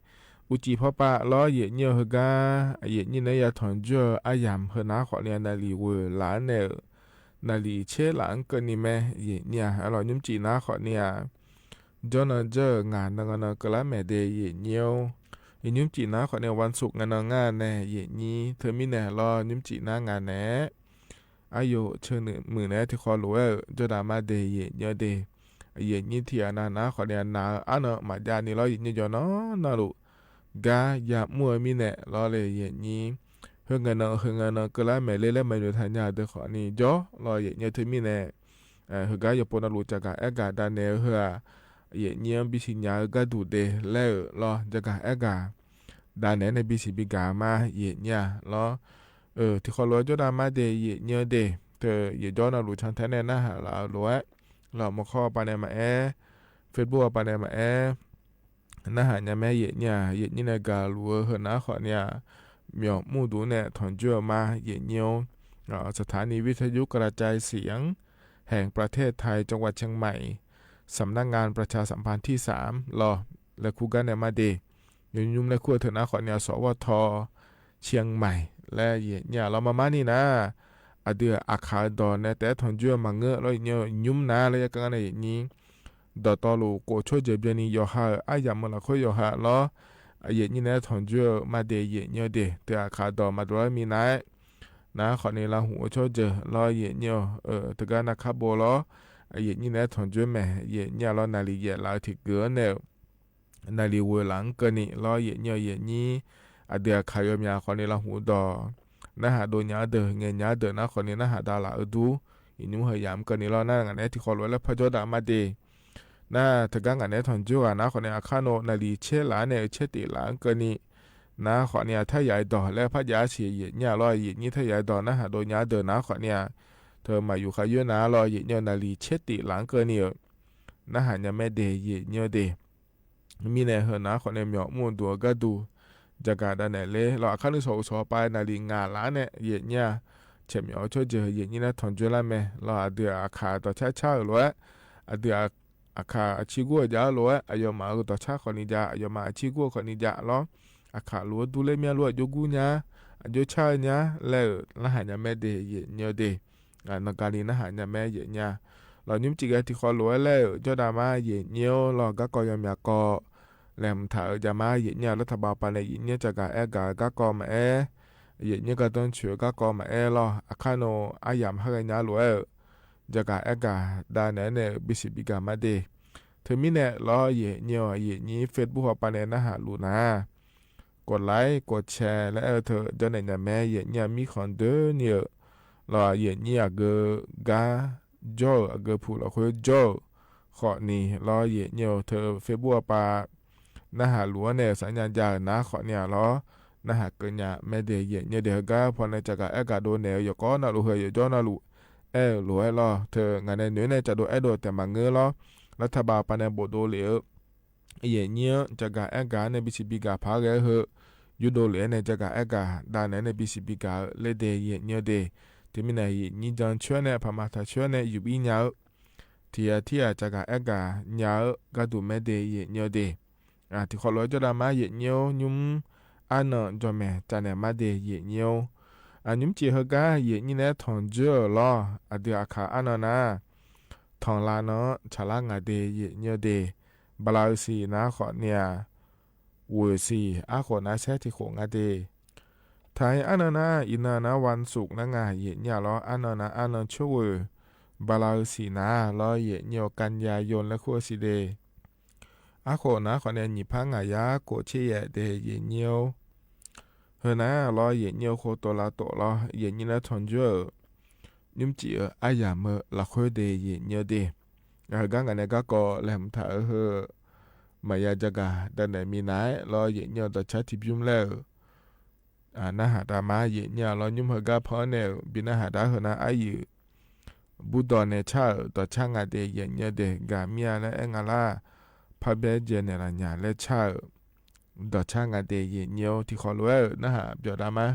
အိၣ်ကီး พอ ပာ်လီၤ ယံာ်ညိ ဟ့ၣ်ဂံၢ် ယံာ်ညိ နဲယၤထွမ်ၣ်ယွဲၢ် အယၢမ်ၣ်ဟ့ၣ် နာ်ဃိးနံၣ် နၣ်ရံၣ်ဝဲလၢ်နဲ နၣ်ရံၣ်ဆဲးလၢ် ကၢၢ်နံၣ်မ့ၢ် ယံာ်ညိ အလီၤ ညိုမ်းကံး နာ်ဃိးနံၣ် ကၠီနီၣ်ကၠီ ငါးနံၣ် နၣ်ရံၣ်ကလးမဲာ်ဒၣ် ယံာ်ညိ ညိုမ်းကံး နာ်ဃိးနံၣ် วันศุกร์ ငါးနံၣ် နၣ်ရံၣ် ယံာ်ညိ ထၢမံၤနဲၣ်လီၤ ညိုမ်းကံး နာ်ငါးနဲၣ် အယိာ်ဆၢနုာ်မုၢ်နဲၣ် ထံၣ်ဃီလိာ်ဝဲ ကၠီဒၣ်မါဒၣ် ယံာ်ညိဒၣ် ယံာ်ညိ ထံၣ်အနၢ် နာ်ဃိးနံၣ် နၢ်အါနၢ် မၤဒ်န့ၣ်လီၤ ယံာ်ညိ ယိၤနီၢ်နီၢ်လိာ် ကါယၤမူအမံၤနဲၣ်လီၤလၢ ယံာ်ညိ ဟ့ၣ်ဂံၢ်နၣ် ဟ့ၣ်ဂံၢ်နၣ် ကလးမဲာ်လၢ လၢမၤနုၤထၣ်ညါ ဒၢးဃိးနံၣ် ကၠီလီၤ ယံာ်ညိ ထၢမံၤနဲၣ် ဟ့ၣ်ဂံၢ် ယပိာ်နၢ်လူၢ် ကၠီကၣ်အဲၣ်ကၣ် ဒၣ်နဲၣ်ဧၢ ယံာ်ညိ ဘံၣ်ဆံညါ ဂၤဒူၣ်ဒဲးလဲၣ်လီၤ ကၠီကၣ်အဲၣ်ကၣ် ဒၣ်နဲၣ် နဘံၣ်ဆံဘံၣ်ကၣ်မး ယံာ်ညိလီၤ ထံၣ်ဃီလိာ်ဝဲ ကၠီဒၣ်မါဒၣ် ယံာ်ညိဒၣ် တယံာ်ကၠီ နၣ်ရံၣ်ဆၢထဲန့ၣ် နၢ်ဟ့ၣ်လီၤလိာ်ဝဲ လၢမူခီပၤနဲၣ်မးအဲၣ် Facebook ပၤနဲၣ်မးအဲၣ် နၢ်ဟ့ၣ်ညါမ့ၢ် ယံာ်ညိ ယံာ်ညိ နဂၤလူၢ်ဧၢ ဟ့ၣ် နာ်ဃိးနံၣ် မၠီၣ်မူဒူၣ်နဲၣ် ထွမ်ၣ်ယွဲၢ်မး ယံာ်ညိ สถานีวิทยุกระจายเสียงแห่งประเทศไทย จังหวัดเชียงใหม่ สำนักงานประชาสัมพันธ์ที่สาม လီၤ လဲၤခူၣ်ဂၤနဲၣ်မးဒၣ် ယညိုမ်းလဲၤခူၣ်ထၢၣ် နာ်ဃိးနံၣ် สวท เชียงใหม่ လၢ ယံာ်ညိလီၤ မၤမးနံၣ်နၤ အဒုးအခးဒီးနဲၣ် တအဲၣ်ထွမ်ၣ်ယွဲၢ်မၤငၢၢ်လီၤ ယံာ်ညိ ညိုမ်းနၤလၢ ယကါန့ၣ် ယံာ်ညိ ဒီးတီလိၤ ကိးဆိကၠဲးဘျဲၣ်နံၣ် ယီၤဟး အယၢ်မုၢ်လၢ်ခိယီၤဟးလီၤ ယံာ်ညိ နအဲၣ်ထွမ်ၣ်ယွဲၢ်မးဒၣ် ယံာ်ညိဒၣ် တအဲၣ်အခးဒီးမၤဒိးမံၤနၤ နာ်ဃိးနံၣ် လၢဟူးအိၣ်ဆိကၠဲးလီၤ ယံာ်ညိ တဂၤနၤခးဘိလီၤ ယံာ်ညိ နအဲၣ်ထွမ်ၣ်ယွဲၢ်မ့ၢ် ယံာ်ညိလီၤ နၣ်ရံၣ်ယဲၢ်လး ထံၣ်ကၢၢ်နဲၣ် နၣ်ရံၣ်ဝဲလၢ ကၢၢ်နံၣ်လီၤ ယံာ်ညိ ယံာ်ညိ အဒုးအခးယီၤမ့ၢ် ဃိးနံၣ် လၢဟူးဒီး နၢ်ဟ့ၣ်ဒိးညါဒၢး ငဲၤညါဒၢး နာ်ဃိးနံၣ် နၢ်ဟ့ၣ်ဒၣ်လၢအဒူ ယံာ်ညိ ဟ့ၣ်ယၤမး ကၢၢ်နံၣ်လီၤ နၢ် နၣ်န့ၣ် ထံၣ်ဃီလိာ်ဝဲလၢ ဖဲကၠီဒၣ်မါဒၣ် နၢ် တဂၤ နၣ်န့ၣ် ထွမ်ၣ်ယွဲၢ်ဂၤ နာ်ဃိးနံၣ် အခါနီၣ် နၣ်ရံၣ်ဆဲးလၢ်နဲၣ် ဆဲးတ့ၢ်လၢ ကၢၢ်နံၣ် နာ်ဃိးနံၣ် အထဲယၤအဲၣ်ဒိး လၢဖးယၤဆံး ယံာ်ညိလီၤ ယံာ်ညိ ထဲယၤအဲၣ်ဒိး နၢ်ဟ့ၣ်ဒိးညါဒၢး နာ်ဃိးနံၣ် တမၤယူၤဃာ်ယွဲၢ်နၤလီၤ ယံာ်ညိ နၣ်ရံၣ်ဆဲးတ့ၢ်လၢ ကၢၢ်နံၣ်ဧၢ နၢ်ဟ့ၣ်ညါမ့ၢ်ဒၣ် ယံာ်ညိဒၣ် မံၤနဲၣ် ဟ့ၣ် နာ်ဃိးနံၣ် မၠီၣ်မူဒူၣ်အဂၤဒူၣ် ကၠီကၣ်ဒၣ်နဲၣ်လၢ လီၤ အခါနုၢ်စီၤအိၣ်စီၤပၤ နၣ်ရံၣ်ငါးလၢ်နဲၣ် ယံာ်ညိ ဆဲးမၠီၣ်ဆိကၠဲး ယံာ်ညိ နအဲၣ်ထွမ်ၣ်ယွဲၢ်လၢ်မ့ၢ် လီၤ အဒုးအခးဒီးဆါဆါဧၢလိာ်ဝဲ အဒုးအခးအဆံးဂီၢ်ယၤလိာ်ဝဲ အယီၤမးဒီးဆါဃိးနံၣ်ယၤ အယီၤမးအဆံးဂီၢ်ဃိးနံၣ်ယၤလီၤ အခးလိာ်ဒူၣ်လၢမ့ၢ်လိာ် အယိၤဂူညါ အယိၤဆါညါ လၢ နၢ်ဟ့ၣ်ညါမ့ၢ်ဒၣ် ယံာ်ညိဒၣ် နဂၤလံ နၢ်ဟ့ၣ်ညါမ့ၢ် ယံာ်ညိ လီၤ ညိုမ်းကံးဂဲၤ ထံၣ်ဃီလိာ်ဝဲလၢ ကၠီဒၣ်မါ ယံာ်ညိလီၤ ဂၤကီၢ်ယီၤမးကီၢ် လဲၤမုၢ်ထးဧၢ ယၤမါ ယံာ်ညိ လၢထးဘၣ်ပၤနဲၣ် ယံာ်ညိ ကၠီကၣ်အဲၣ်ကၣ် ဂၤကီၢ်မးအဲၣ် ယံာ်ညိ ကၠီတွၣ်ဆူၣ် ဂၤကီၢ်မးအဲၣ်လီၤ အခါနီၣ် အယၢ်မးဟးဂဲၤညါလိာ်ဝဲ ကၠီကၣ်အဲၣ်ကၣ် ဒၣ်နဲၣ်န့ၣ် ဘံၣ်ဆံးဘံၣ်ကၣ်မးဒၣ် ထၢမံၤနဲၣ်လီၤ ယံာ်ညိ ယံာ်ညိ Facebook ပၤနဲၣ် နၢ်ဟ့ၣ်လူၤနၤ ကိးlike ကိးshare လၢအဲၣ်ဝဲထၢၣ် ကၠီနဲၣ်ညါမ့ၢ် ယံာ်ညိ မံၤဃီဒၢနံၣ်ဧၢ လီၤ ယံာ်ညိ အဂၤ ကၠီဧၢ အဂၤဖုးလီၤဃုာ်ကၠီဧၢ ဃိးနံၣ်လီၤ ယံာ်ညိ ထၢၣ် Facebook ပၤ နၢ်ဟ့ၣ်လူၤဝဲန့ၣ် စၢ်ညါယၤ နၢ်ဃိးနံၣ်လီၤ နၢ်ဟ့ၣ်ကၢၣ်ညါမ့ၢ်ဒၣ် ယံာ်ညိဒၣ် ဂၤဖီန့ၣ် ကၠီကၣ်အဲၣ်ကၣ်ဒိးနဲၣ် ယကီၢ်နၢ်လိၤ ဟ့ၣ်ယကၠီနၢ်လိၤ အဲၣ်လိၤဝဲလီၤ ထၢၣ် ငါနဲၣ်နုၢ်န့ၣ် ကၠီဒိးအဲၣ်ဒိးတဲာ်မၤငၢၢ်လီၤ လၢထးဘၣ်ပၤနဲၣ် ဘိးဒိးလံဧၢ ယံာ်ညိ ကၠီကၣ်အဲၣ်ကၣ်န့ၣ် ဘံၣ်ဆံးဘံၣ်ကၣ်ဖးဂဲၤဟၢၣ် ယူၤဒိးလံန့ၣ် ကၠီကၣ်အဲၣ်ကၣ် ဒၣ်နဲၣ်န့ၣ် ဘံၣ်ဆံးဘံၣ်ကၣ်လၢဒဲ ယံာ်ညိဒၣ် ထၢမံၤနဲၣ် ယံာ်ညိ ကၠီဆှၢန့ၣ် ဖးမၤထးဆှၢန့ၣ် ယူၤဘံၣ်ညါဧၢ ထံၣ်ယၤထံၣ်ယၤ ကၠီကၣ်အဲၣ်ကၣ်ညါဧၢ ဂၤဒူၣ်မ့ၢ်ဒၣ် ယံာ်ညိဒၣ် ထံၣ်ဃီလိာ်ဝဲ ကၠီဒၣ်မါ ယံာ်ညိ ညိုမ်း အါနၢ် ကၠီမဲာ် ကၠီနဲၣ်မးဒၣ် ယံာ်ညိ ညိုမ်းကံး ဟ့ၣ်ဂံၢ် ယံာ်ညိ နအဲၣ်ထွမ်ၣ်ယွဲၢ်လီၤ အဒုးအခးအါနၢ်နၤ ထွမ်ၣ်လၢ်နီၣ် ဆၣ်လၢ်ငါဒၣ် ယံာ်ညိဒၣ် ဘၣ်လၢစံၣ် နၢ်ဃိးနံၣ် ဝဲစံၣ် အါဃိးနၤ ဆဲးထံၣ်ဃိးငါဒၣ် ထၢၣ်အါနၢ်နၤ အံၤနၤနၤ ဝၣ်သုၣ်နၤ ငါ ယံာ်ညိလီၤ အါနၢ်နၤ အါနၢ်ဆိဝဲ ဘၣ်လၢစံၣ်နၤလီၤ ယံာ်ညိ ကၣ်ယၤယိၣ် လၢခိၣ်စံၣ်ဒၣ် အါဃိးနၤဃိးနံၣ် နံၣ်ဖးငါယၤ ကိးဆံယဲၢ်ဒၣ် ယံာ်ညိ ဟ့ၣ်နၤလီၤ ယံာ်ညိ ဃိတိၤလါတိၤလီၤ ယံာ်ညိ နအဲၣ်ထွမ်ၣ်ယွဲၢ် ညိုမ်းကံးဧၢ အါယၤမၢလီၤဃုာ်ဒၣ် ယံာ်ညိဒၣ် ဟ့ၣ်ဂံၢ် ငါနဲၣ် ဂၤကီၢ် လဲၤမုၢ်ထးဧၢ ဟ့ၣ် မၤယၤ ကၠီကၣ် ဒၣ်နဲၣ်မံၤနၤလီၤ ယံာ်ညိ ဒီးဆါထံၣ်ဘျုးလဲၣ် နၢ်ဟ့ၣ်တၢ်မး ယံာ်ညိလီၤ ညိုမ်း ဟ့ၣ်ဂံၢ်ဖီန့ၣ် ဘံၣ်နၢ်ဟ့ၣ်တၢ်ဟ့ၣ်နၤ အါယုၢ် ဘူးဒီးနဲၣ်ဆါဧၢ ဒီးဆါငါဒၣ် ယံာ်ညိဒၣ် ဂၤမံၤလၢအဲၣ်ငါလၢ် ဖးဘဲယဲၢ်နဲၣ်လၢညါ လဲၤဆါဧၢ ดอดช้างอาเด เหยียดเยียว ตี้ขอหลวงเอ๋อ นะฮะ เปียดต๋ามมา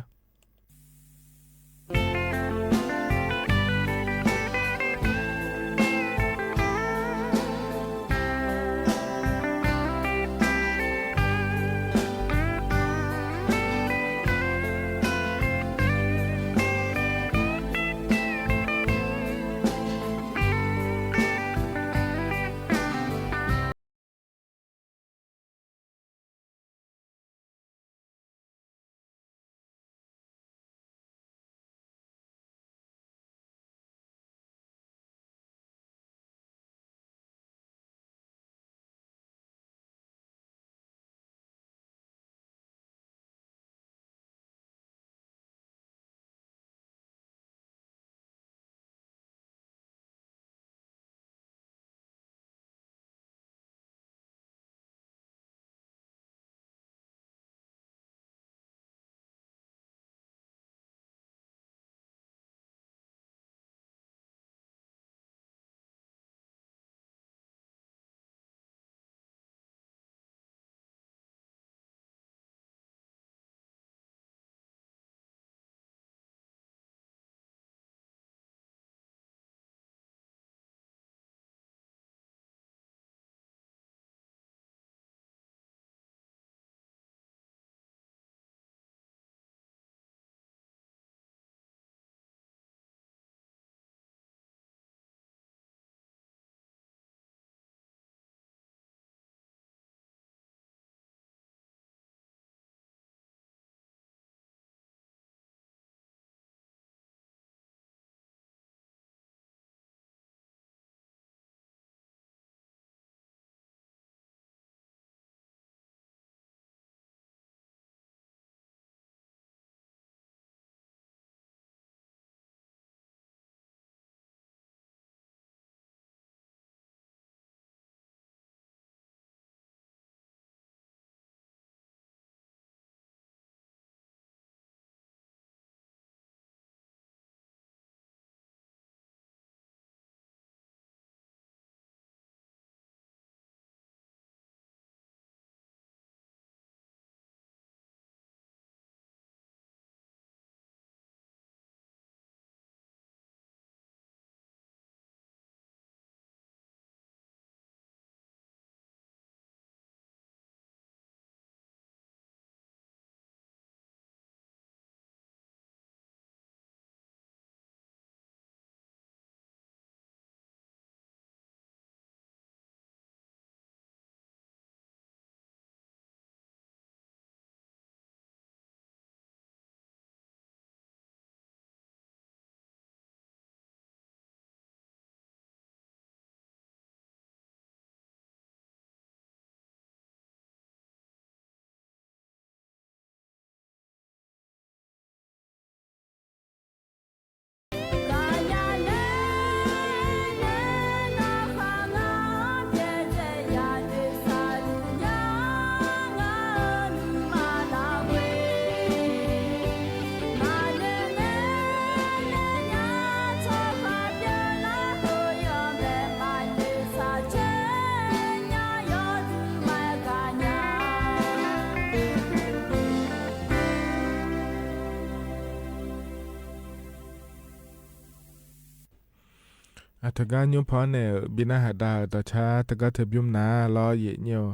အတဂၤညိဖီန့ၣ် ဘံနၢ်ဟးဒါ ဒိးဆါတဂၤတဘျုးနၤလီၤ ယံာ်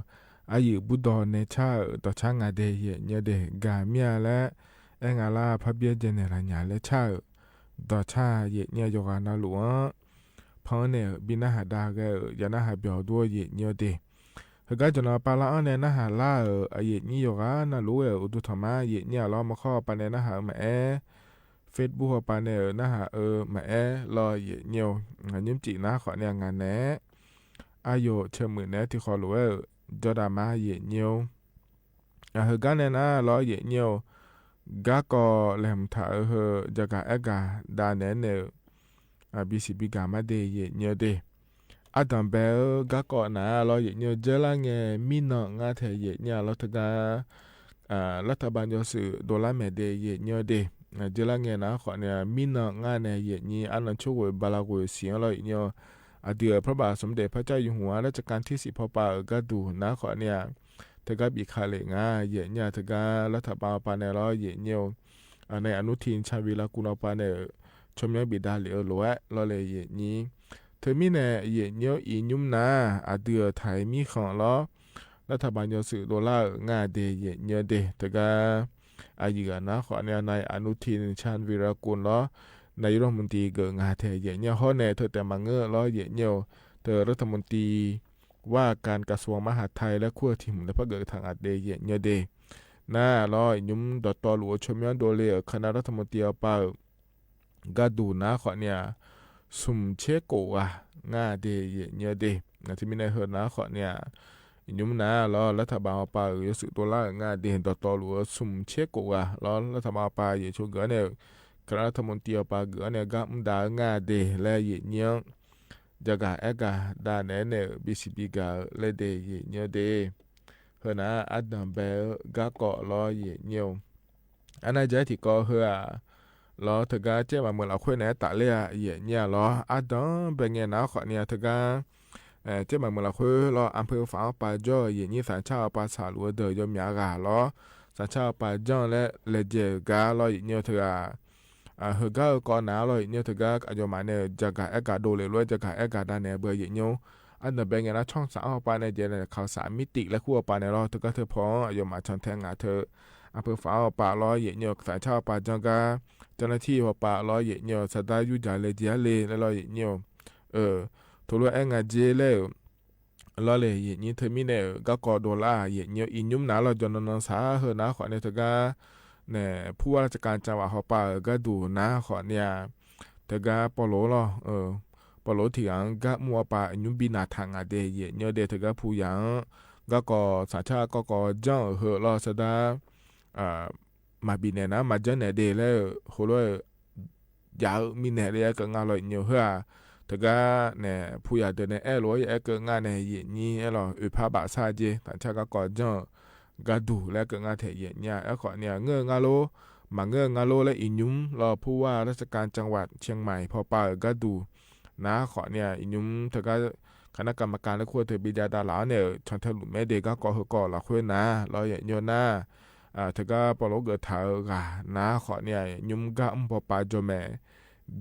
ညိ အယုၢ်ဘူးဒီးနဲဆါ ဒိးဆါငါဒဲး ယံာ်ညိဒဲး ဂၤမံလၢ အဲၣ်ငါလၢဖါဘျဲၣ် general ညါလၢဆါ ဒိးဆါ ယံာ်ညိ ယိၤဂၤနၢ်လူၤဧၢ ဖီန့ၣ် ဘံနၢ်ဟးဒါဂဲၤ ယနၢ်ဟးဘၣ်ဒိ ယံာ်ညိဒဲး ဟဲကါ ကျွန်တော်ပါလာအော်န့ၣ် နၢ်ဟးလၢ အယံာ်ညိ ယိၤဂၤနၢ်လူၤဝဲ အိၣ်ဒိၣ်ထီၣ်မး ယံာ်ညိ အလီၢ်မခီပၤန့ၣ် နၢ်ဟးမးအဲၣ် Facebook အပၤန့ၣ် နၢ်ဟးအၢမးအဲၣ်လီၤ ယံာ်ညိ ညံစံးနၤဃီန့ၣ် အငါန့ၣ် အယိာ်ဆၢမုၢ်န့ၣ် တံၤဃီလိာ်ဝဲ ဒီးဒၣ်မး ယံာ်ညိ အဟဲကါန့ၣ်နၤလီၤ ယံာ်ညိ ဂၤကီၢ်လဲၤမုၢ်ထးအဟဲ ယဂၤအဲၣ်ဂၤဒါနဲန့ၣ် အဘံစံးဘံဂၤမးဒဲး ယံာ်ညိဒဲး အတၢ်ဘဲဧၢ ဂၤကီၢ်နၤလီၤ ယံာ်ညိ ယဲလၢငဲၤ မံနီၢ်ငါထဲ ယံာ်ညိ လီၤတဂၤ လၢတၢ်ဘၣ်ညီစု ဒိးလၢမဲာ်ဒဲး ယံာ်ညိဒဲး ယဲလၢငဲၤနၤ ဃီန့ၣ် မံနီၢ်ငါန့ၣ် ယံာ်ညိ အနီၢ်ဆိၣ်ဂ့ၤ ဘၣ်လီၤဂ့ၤစံးလီၤ ယံာ်ညိ အဒုး พระบาทสมเด็จพระเจ้าอยู่หัวรัชกาลที่สิบ ဖီပာ်အဂၤဒူၣ်နၤ ဃီန့ၣ် တဂၤဘီးခးလ့ၣ်ငါ ယဲၢ်ညိ တဂၤ รัฐบาล အပၤနဲၣ်လီၤ ယဲၢ်ညိ အ นายอนุทิน ชาญวีรกูล အပၤနဲၣ် ဆိမိၣ်ဘံၣ်ဒါလံၣ်အၢၣ်လိာ်ဝဲလီၤလၢယဲၢ်ညိ ထၢမံၤနဲၣ် ယဲၢ်ညိ အံၤညုမ်နၤ အဒုးအထၢၣ်မံဃီလီၤ รัฐบาล ယိၤသုးဒိးလၢအၢၣ်ငါဒဲး ယဲၢ်ညိဒဲး တဂၤ အယံာ်ဂၤနၤ ခီၣ်န့ၣ် นายอนุทิน ชาญวีรกูล လီၤ นายกรัฐมนตรี ဂၢၢ်ငါထဲ ယဲၢ်ညိ ဟီန့ၣ် ထၢတဲာ်မၤငၢၢ်လီၤ ယဲၢ်ညိ ထၢ รัฐมนตรี ว่าการกระทรวงมหาดไทย လၢခူၣ်ထံၣ်မူၤလၢဖးဂၢၢ်ထၣ်အဒဲး ယဲၢ်ညိဒဲး နၤလီၤ ယံာ်ညုမ်ဒီးတီလူၤအဆိမိၣ်ဒိးလ့ၣ် คณะรัฐมนตรี အပၤ ဂၤဒူၣ်နၤ ခီၣ်န့ၣ် သုးဆဲးကိးဂၤ ငါဒဲး ယဲၢ်ညိဒဲး ထၢမံၤနဲၣ် ဟၢနၤ ခီၣ်န့ၣ် ယံာ်ညုမ်နၤလီၤ รัฐบาล အပၤ ယိၤသုးဒိးလၢအၢၣ်ငါဒဲး ဒီးတီလူၤအဆိမိၣ်ဆဲးကိးဂၤလီၤ รัฐบาล အပၤ ယဲၢ်ဆိဂၢၢ်န့ၣ် คณะรัฐมนตรี အပၤ ဂၢၢ်န့ၣ် ဂၤမူဒါအၢၣ်ငါဒဲးလၢ ယဲၢ်ညိ ယၤဂၤအဲၣ်ဂၤဒၣ်နဲၣ်န့ၣ် ဘံၣ်စံၣ်ဘံၣ်ဂၤလၢဒဲး ယဲၢ်ညိဒဲး ဟၢနၤ အဒၢၣ်ဘဲ ဂၤကီၢ်လီၤ ယဲၢ်ညိ အနၢ်ယဲၢ်ထံၣ်ကီးဟၢဧါ လီၤ တဂၤ ကၠဲၣ်မၤမုၢ်လၢ်ဃုန့ၣ် တၢ်လၢ ယဲၢ်ညိလီၤ အဒၢၣ်ဘဲငဲနၤ ခီၣ်န့ၣ် တဂၤ ကၠဲၣ်မၤမုၢ်လၢ်ဃုလီၤ อำเภอฝาง အပၤ ကၠီ ယဲၢ်ညိ သၣ်ဆၣ်အပၤ ဆၣ်လူၤအဒၢၣ် ယိၤမၠးဂၤလီၤ သၣ်ဆၣ်အပၤ ကၠီ လၢလဲၤကဲဂၤလီၤ ယဲၢ်ညိ တဂၤ ဟၢဂၤအၢၣ်ကီးနၤလီၤ ယဲၢ်ညိ တဂၤ အယိၤမးန့ၣ် ယၤဂၤအဲၣ်ဂၤဒိးလ့ၣ်လီၤ ယၤဂၤအဲၣ်ဂၤဒၣ်နဲၣ် ဘၣ် ယဲၢ်ညိ အနၢ်ဘဲငဲနၤ ช่องสาม အပၤန့ၣ် ယဲၢ်န့ၣ် ข่าวสาร မံတံၣ် လၢခူၣ်အပၤန့ၣ်လီၤ တဂၤထၢဖီ အယိၤမး ဆၣ်ထဲငါထၢ อำเภอฝาง အပၤလီၤ ယဲၢ်ညိ သၣ်ဆၣ်အပၤ ကၠီ ဂၤ เจ้าหน้าที่ အပၤလီၤ ယဲၢ်ညိ သဒါယူၤယၤလဲၤကဲလဲၣ်လီၤ ယဲၢ်ညိ ထိၣ်လိအဲၣ်ငါကဲလဲၣ် လီၤလၢ ယဲၢ်ညိ ထၢမံၤန့ၣ် ဂၤကီၢ်ဒိၣ်လၢ ယဲၢ်ညိ အံၤညုမ်နၤလီၤ ကၠီနီၢ်နီၢ် သးဟၢနၤ ခီၣ်န့ၣ် တဂၤ န့ၣ် ဖူဝါရာ်စကၣ်ကၠၣ်ဝး ဟီၣ်ပၤ ဂၤဒူၣ်နၤ ခီၣ်န့ၣ် တဂၤ ပီၣ်လိလီၤ ပီၣ်လိထံၣ်ဂၤ ဂၤမူအပၤ အံၤညုမ်ဘံၣ်နၤထၣ်ငါဒဲး ယဲၢ်ညိဒဲး တဂၤ ဖူယၤ ဂၤကီၢ် သၣ်ဆၣ်ကီၢ်ကီၢ် ကၠီ ဟၢလီၤ သဒါ မၤဘံၣ်နဲၣ်နၤ မၤကၠီနဲၣ်ဒဲးလၢ ဟိၣ်လိ ယၤမံနဲၣ်လၢ အဲၣ်ကၢငါလီၤ ယဲၢ်ညိ ဟၢဧါ တဂၤန့ၣ် ဖူယၤဒၢးန့ၣ် အဲၣ်လိာ် ယအဲၣ်ကၢငါန့ၣ် ယဲၢ်ညိ အဲၣ်လိာ် အိၣ်ဖးဘၣ်ဆၣ်ကဲ သၣ်ဆၣ်ကီၢ်ကီၢ် ကၠီ ဂၤဒူၣ်လၢအဲၣ်ကၢငါထဲ ယဲၢ်ညိ အဲၣ်ခီၣ်န့ၣ် ငၢၢ်ငါလိၤ မၤငၢၢ်ငါလိၤလၢ အံၤညုမ်လီၤ ဖူဝါရာ်စကၣ်ကၠၣ်ဝး เชียงใหม่ ဟီၣ်ပၤ ဂၤဒူၣ်နၤ ခီၣ်န့ၣ် အံၤညုမ် တဂၤ คณะกรรมการ လၢခူၣ်ထၢ ဘံၣ်ဒၣ်တၢ်လၢန့ၣ် ဆၣ်ထဲလူၤမဲဒဲး ဂၤကီၢ်ဟၢကီၢ်လီၤဃုနၤ လီၤ ယဲၢ်ညိနၤ တဂၤ ပီၣ်လိဂၢၢ်ထၢဂၤနၤ ခီၣ်န့ၣ် ယံၤညုမ် ဂၤမူဟီၣ်ပၤ ကၠီမဲာ်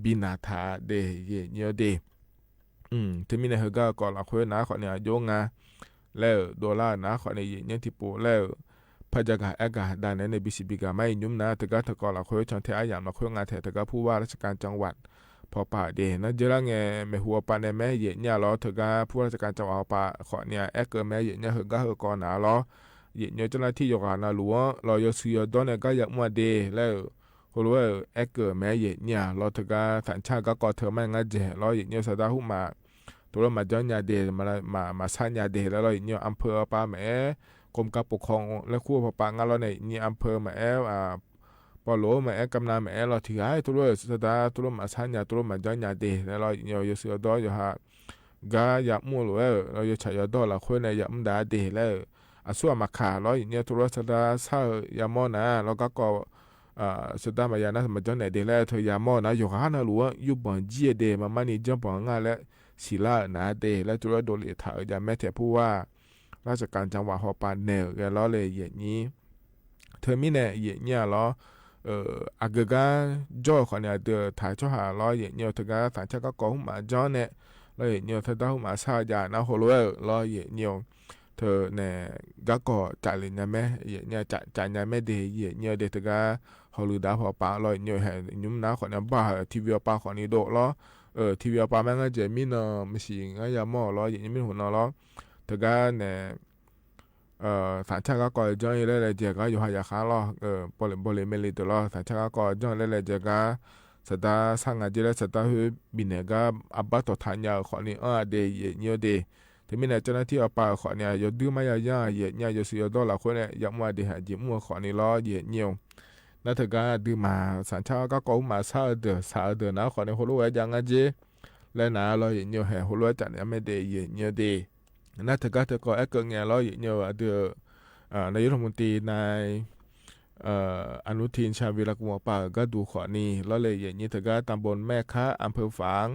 ဘံၣ်နၤထၣ်ဒဲး ယဲၢ်ညိဒဲး ထၢမံၤန့ၣ် ဟၢဂၤကီၢ်လီၤဃုနၤ ခီၣ်န့ၣ် ယိၤငါ လၢ ဒိၣ်လၢနၤ ခီၣ်န့ၣ် ယဲၢ်ညိ ထံၣ်ပိာ်လၢ ဖဲယၤဂၤအဲၣ်ဂၤဒၣ်နဲၣ်န့ၣ် ဘံၣ်စံၣ်ဘံၣ်ဂၤ မ့ၢ်ယံၤညုမ်နၤ တဂၤထၢကီၢ်လီၤဃု ဆၣ်ထဲအယၣ်လီၤဃု ငါထဲ တဂၤ ဖူဝါရာ်စကၣ်ကၠၣ်ဝး ဟီၣ်ပၤဒဲး နၤ ယဲၢ်လၢငဲၤ မဲာ်ဟူအပၤန့ၣ် မ့ၢ်ယဲၢ်ညိလီၤ တဂၤ ဖူဝါရာ်စကၣ်ကၠၣ်ဝး ဟီၣ်ပၤ ခီၣ်န့ၣ် အဲၣ်ကၢမဲာ် ယဲၢ်ညိ ဟၢဂၤဟၢကီၢ်နၤလီၤ ယဲၢ်ညိ เจ้าหน้าที่ ယီၤဂၤနၤလူၤ လီၤ ယိၤဆူယီၤဒီးန့ၣ် ဂၤယၤမူအဒဲးလၢ ဟိၣ်လိအဲၣ်ကၢမဲာ် ယဲၢ်ညိလီၤ တဂၤ သၣ်ဆၣ်ဂၤကီၢ်ထၢမ့ၢ်ငါကဲလီၤ ယဲၢ်ညိ သဒါဟူမး တလိၣ်မၤကၠီညါဒဲး မၤဆါညါဒဲးလၢလီၤ ယဲၢ်ညိ อำเภอ အပၤမ့ၢ်အဲၣ် กรมการปกครอง လၢခူၣ်ဟီၣ်ပၤငါလီၤန့ၣ် ယဲၢ်ညိ อำเภอ မ့ၢ်အဲၣ် ပီၣ်လိမ့ၢ်အဲၣ် กำนัน မ့ၢ်အဲၣ်လီၤ ထံဂၤ တလိၣ်သဒါ တလိၣ်မၤဆါညါ တလိၣ်မၤကၠီညါဒဲးလၢလီၤ ယဲၢ်ညိ ယိၤဆူယီၤဒီးယီၤဟး ဂၤယၤမူလီၤ လီၤ ယိၤဆၣ်ယီၤဒီးလီၤဃုန့ၣ် ယၤမူဒါဒဲးလၢ အဆူၣ်အမၤခးလီၤ ယဲၢ်ညိ တလိၣ်သဒါ ဆၣ်ယၤမီၢ်နၤ လီၤ ဂၤကီၢ် သဒါမၤယၤနၤ မၤကၠီနဲၣ်ဒဲးလၢ ထၢယၤမီၢ်နၤ ယီၤဂၤနၤလူၤ ယိၤဘီၣ်ကၠံဒဲး မၤမၤန့ၢ်ကၠီဘီၣ်ငါလၢ စံၣ်လၢနၤဒဲးလၢ တလိၣ်ဒိးလ့ၣ်ထၣ်ယၤမဲာ်ထဲ ဖူဝါရာ်စကၣ်ကၠၣ်ဝး ဟီၣ်ပၤနဲၣ်ဂဲၤလီၤလၢ ယဲၢ်ညိ ထၢမံၤန့ၣ် ယဲၢ်ညိလီၤ အဂၤဂၤ ကၠီ ခီၣ်န့ၣ် အဒုးထၣ်ကၠီဟးလီၤ ယဲၢ်ညိ တဂၤ သၣ်ဆၣ်ဂၤကီၢ်ဟူမးကၠီနဲၣ် လီၤ ယဲၢ်ညိ သဒါဟူမးဆါယၤနၤ ဟိၣ်လိအဲၣ်လီၤ ယဲၢ်ညိ ထၢန့ၣ် ဂၤကီၢ်ကးလံာ်ညါမဲာ် ယဲၢ်ညိ ကးညါမဲာ်ဒဲး ယဲၢ်ညိဒဲး တဂၤ ဟီၣ်လူၤဒါဟီၣ်ပၤလီၤ ယဲၢ်ညိ ဟဲညုမ်နၤ ခီၣ်န့ၣ် ဘၣ် ထံဝံၤအပၤ ခီၣ်န့ၣ်ဒိၣ်လီၤ ထံဝံၤအပၤမ့ၢ်ငါကဲ မံနီၤ မစံၣ် ဂၤယၤမီၢ်လီၤ ယဲၢ်ညိ မံနီၤဟူနီၤလီၤ တဂၤန့ၣ် သၣ်ဆၣ်ဂၤကီၢ် ကၠီအံၤလၢလဲၤကဲ ဂၤယီၤဟးယၤဃါလီၤ ဘီၣ်လ့ၣ် ဘီၣ်လ့ၣ် မ့ၢ်လံတလီၤ သၣ်ဆၣ်ဂၤကီၢ် ကၠီလၢလဲၤကဲ ဂၤ သဒါ ဆၣ်ငါကၠီလၢ သဒါဟူဘံၣ်နဲၣ် ဂၤအဘၣ်တီၣ်ထးညါ ခီၣ်န့ၣ် အီၤဒဲး ယဲၢ်ညိဒဲး ထၢမံၤန့ၣ် ကၠီနၢ်ထံအပၤ ခီၣ်န့ၣ် ယီၤဒုးမးယၤယၤ ယဲၢ်ညိ ယိၤဆူယီၤဒီးလီၤဃုန့ၣ် ယၤမူအဒဲး ဟးယံၤမူ ခီၣ်န့ၣ်လီၤ ယဲၢ်ညိ နၤ တဂၤဒုးမး သၣ်ဆၣ်ဂၤကီၢ် ဟူမးဆါအဒၢး ဆါအဒၢးနၤ ခီၣ်န့ၣ် ဟိၣ်လိဝဲဒၣ်ငါကၠီ လၢနၤလီၤ ယဲၢ်ညိ ဟဲဟိၣ်လိဝဲဒၣ်န့ၣ် အမဲာ်ဒဲး ယဲၢ်ညိဒဲး နၤ တဂၤထၢကီၢ် အဲၣ်ကၢငဲၤလီၤ ယဲၢ်ညိ အဒုး นายกรัฐมนตรี นาย อนุทิน ชาญวีรกูล အပၤဂၤဒူၣ် ခီၣ်န့ၣ် လီၤလၢ ယဲၢ်ညိ တဂၤ ตำบลแม่คะ อำเภอฝาง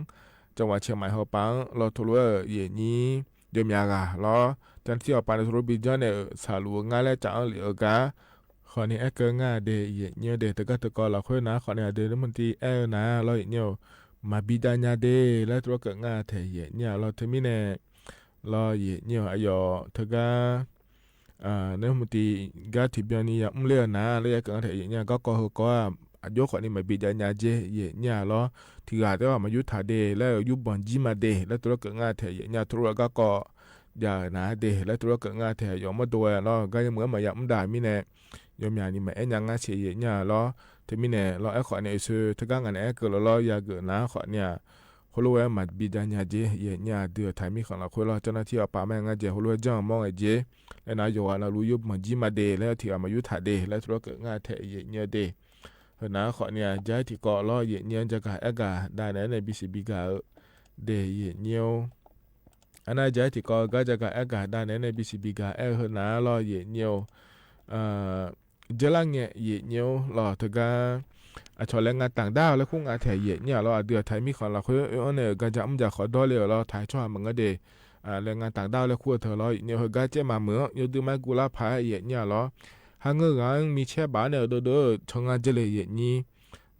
จังหวัดเชียงใหม่ ဟီၣ်ပၤ လီၤ ထၢလိာ် ယဲၢ်ညိ ယိၤမၠးဂၤလီၤ เจ้าหน้าที่ออกไปในทุรบีเจ้าเนี่ย เออ สาหรูงาและจะเอาเหลียวกา ขอนี้แอ๊กเกอร์งาเด เหยียดเยียวเด ตะกัดตะกอหลักเว้ยนะ ขอนี้เด รัฐมนตรีแอ๊กเออนะ ลอเหยียดเยียว มาบีดายาเด และตะกัดเกิดงาแถเหยียดเยียว ลอเธอมีแน่ ลอเหยียดเยียว อะหยอ เธอก็ อ่า รัฐมนตรีก็ถือเบียนนี้ยังอุ้มเล่นนะ และยังเกิดงาแถเหยียดเยียว ก็กอเฮอก็ อะหยอ ขอนี้มาบีดายาเจ เหยียดเยียว ลอ ถือหาแต่ว่ามายุทธาเด และยุบบ่อนจี้มาเด และตะกัดเกิดงาแถเหยียดเยียว ทุรก็กอ อย่าหนาเด และตะกัดเกิดงาแถหยอมมาโดย ลอ ก็ยังเหมือนมายังอุ้มดามีแน่ ยอมอย่างนี้มาแอ๊กยังงาเสียเหยียดเยียว ลอ เธอมีแน่ ลอ แอ๊กขอนี้เออ เธอก็งานแอ๊กเกิด ลอ ลอ อย่าเกิดนะ ขอนี้ โฮโลแวมาบีดายาเจ เหยียดเยียว เดือดถ่ายมีของหลักเว้ย ลอ เจ้าหน้าที่ออกไปแม่งงาเจ โฮโลแวจ้างมองไอ้เจ และนายโยอานาลูยุบบ่อนจี้มาเด และถือมายุทธาเด และตะกัดเกิดงาแถเหยียดเยียวเด เฮอนะ ขอนี้ จะถือกอ ลอเหยียดเยียว จะกาแอ๊กกา ดาในในบีซีบีกา เออ เด เหยียดเยียว อันนั้นจะถือกอ ก็จะกาแอ๊กกา ดาในในบีซีบีกา แอ๊กเฮอนะ ลอเหยียดเยียว เอ่อ เจอละเงย เหยียดเยียว ลอ เธอก็ อะ ชอแรงงานต่างด้าวและคู่งานแถเหยียดเยียว ลอ อะ เดือดถ่ายมีของหลักเว้ย เออ เนี่ย ก็จะอุ้มจะขอดอเลย ลอ ถ่ายช่อหาเหมือนกันเด อ่า แรงงานต่างด้าวและคู่เธอ ลอเหยียดเยียว เฮอก็เจ๊มาเหมือน ยกดื้อไม้กูล่าพาย เหยียดเยียว ลอ หาเงอะหามีแช่บาเนี่ย เด้อเด้อ ชงงานเจเลย เหยียดเยียว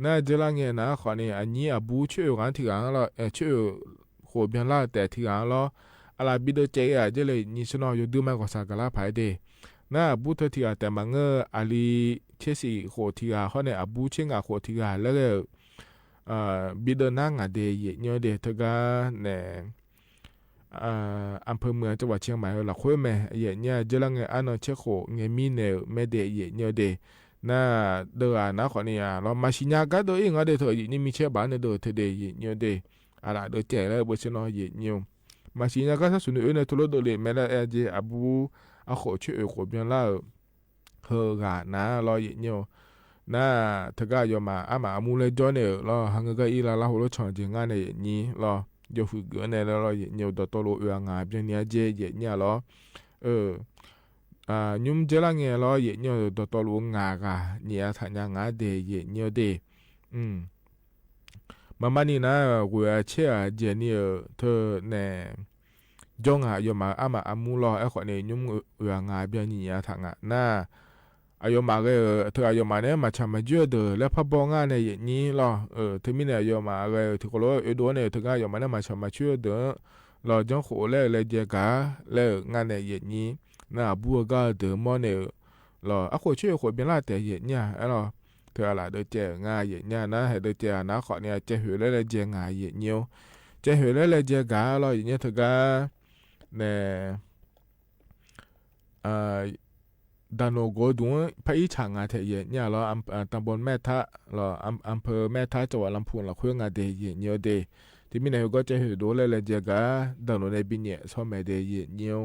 น่าเจอละเงยนะ ขอนี้ อันนี้อะบูช่วยกันถือหาง ลอ เออ ช่วยโขเบียนล่าแต่ถือหาง ลอ อะหลาบีเดอแจอ่ะ เจเลย นี่ชนอ ยกดื้อไม้ก็สากะละพายเด น่าอะบูเธอถือหาง แต่มาเงอะ อาลีเชสีโขถือหาง เฮาเนี่ย อะบูเชงาโขถือหาง แล้วก็ เอ่อ บีเดอหน้างาเด เหยียดเยียวเด เธอก็แน่ อ่า อำเภอเมือง จังหวัดเชียงใหม่ หลักเว้ยแม่ เหยียดเยียว เจอละเงย อะนอเชโข เงยมีเน่อ แม่เด เหยียดเยียวเด น่าเดออะนะ ขอนี้ ลอ มาชิญาก็เดออีกงาเด เธอ นี่มีแช่บาเนี่ยเดอ เธอเด เหยียดเยียวเด อะหลาเดอแจแล้ว เบอร์เซนอ เหยียดเยียว มาชิญาก็ถ้าสุนเออในทุรดอเลย แม่ละแอเจ อะบู อะโขช่วยเออโขเบียนล่าเออ เฮอกานะ ลอเหยียดเยียว น่า เธอก็ยอมมา อะมาอะมูเลยจ้อเนี่ย ลอ หาเงอะก็อีลาลาโฮโลช่องเจงาเนี่ย เหยียดเยียว ลอ ยกหือเกือเนี่ย ลอเหยียดเยียว ดอตอโลเอองาเบียนเนี่ยเจ เหยียดเยียว ลอ เออ อ่า ยุ้มเจอละเงย ลอเหยียดเยียว ดอตอโลงากา เนี่ย ถาญางาเด เหยียดเยียวเด อืม มามานี่นะ กูอาเชื่อเจนี่ เออ เธอแน่ จ้องหายอมมา อะมาอะมูลอ ไอ้ขอเนี่ย ยุ้มเอองาเบียนนี่อะถางะ น่า อะยอมมาเออ เธออะยอมมาเนี่ย มาฉามาเจื้อเดอ และพระบองงาเนี่ย เหยียดเยียว ลอ เออ เธอมีเนี่ย อะยอมมาเออ ถือโขโลเออ โดเนี่ย เธอก็อะยอมมาเนี่ย มาฉามาเจื้อเดอ ลอ จ้องโขแลแลเจกา แลงาเนี่ย เหยียดเยียว น่า อะบูก็เดอมอเนี่ย ลอ อะโขช่วยโขเบียนล่าแต่ เหยียดเยียว อะ ลอ เธออะหลาเดอแจงา เหยียดเยียว น่า หื้อเดอแจนะ ขอเนี่ย แจหื้อแลแลเจงา เหยียดเยียว แจหื้อแลแลเจกา ลอ เหยียดเยียว เธอก็แน่ อ่า ดาโนโกดุง ภาคอีสานงาแถเหยียดเยียว ลอ อำ อ่า ตำบลแม่ทะ ลอ อำ อำเภอแม่ทะ จังหวัดลำพูน ลอ เฮอกาเด เหยียดเยียวเด เธอมีเนี่ย เฮอก็แจหื้อโดแลแลเจกา ดาโนในบินเนี่ย ซ่อมแม่เด เหยียดเยียว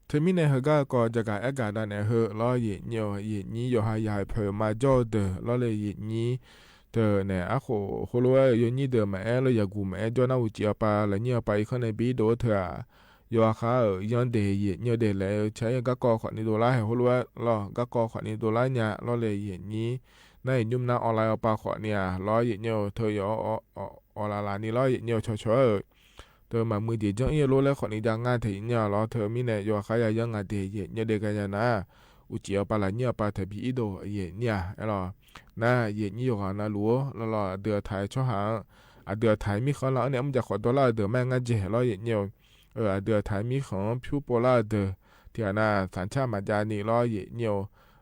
เธอมีเนี่ย เฮอก็กอจะกาแอ๊กกาดาเนี่ย เฮอ ลอเหยียดเยียว เหยียดเยียว ยอหายายเผอมาจ้อเดอ ลอเลย เหยียดเยียว เธอเนี่ย อะโข โฮโลเออ ยอนี่เดอมาแอ๊ ลอ ยากูมาแอ๊ จ้อหน้าอุจิอปา ละนี่อปา อีกข้างในบีโดเธออะ ยอคาเออ ยอนเด เหยียดเยียวเด แล ใช้ก็กอขอนี้โดล่า หื้อโฮโลเออ ลอ ก็กอขอนี้โดล่าเนี่ย ลอเลย เหยียดเยียว ในยุ้มนาออนไลน์อปา ขอเนี่ย ลอเหยียดเยียว เธอยอ ออ ออ ออลาลานี่ ลอเหยียดเยียว ชอชอเออ เธอมามือเดียวจ้องอี้โลแล้ว ขอนี้ดางาเทเนี่ย ลอ เธอมีเนี่ย ยอคายายังงาเด เหยียดเยียวเดกายานา อุจิอปา ละนี่อปา เธอบีอีโด เหยียดเยียว อะ ลอ น่า เหยียดเยียว ยอหานาหลัว ลอ ลอ เดือดถ่ายช่อหาง อะ เดือดถ่ายมีของละเนี่ย มันจะขอดอลลาร์เดอแม่งงาเจ ลอเหยียดเยียว เออ อะ เดือดถ่ายมีของผิวโปล่าเดอ เทียนา สัญชาติมาจานี่ ลอเหยียดเยียว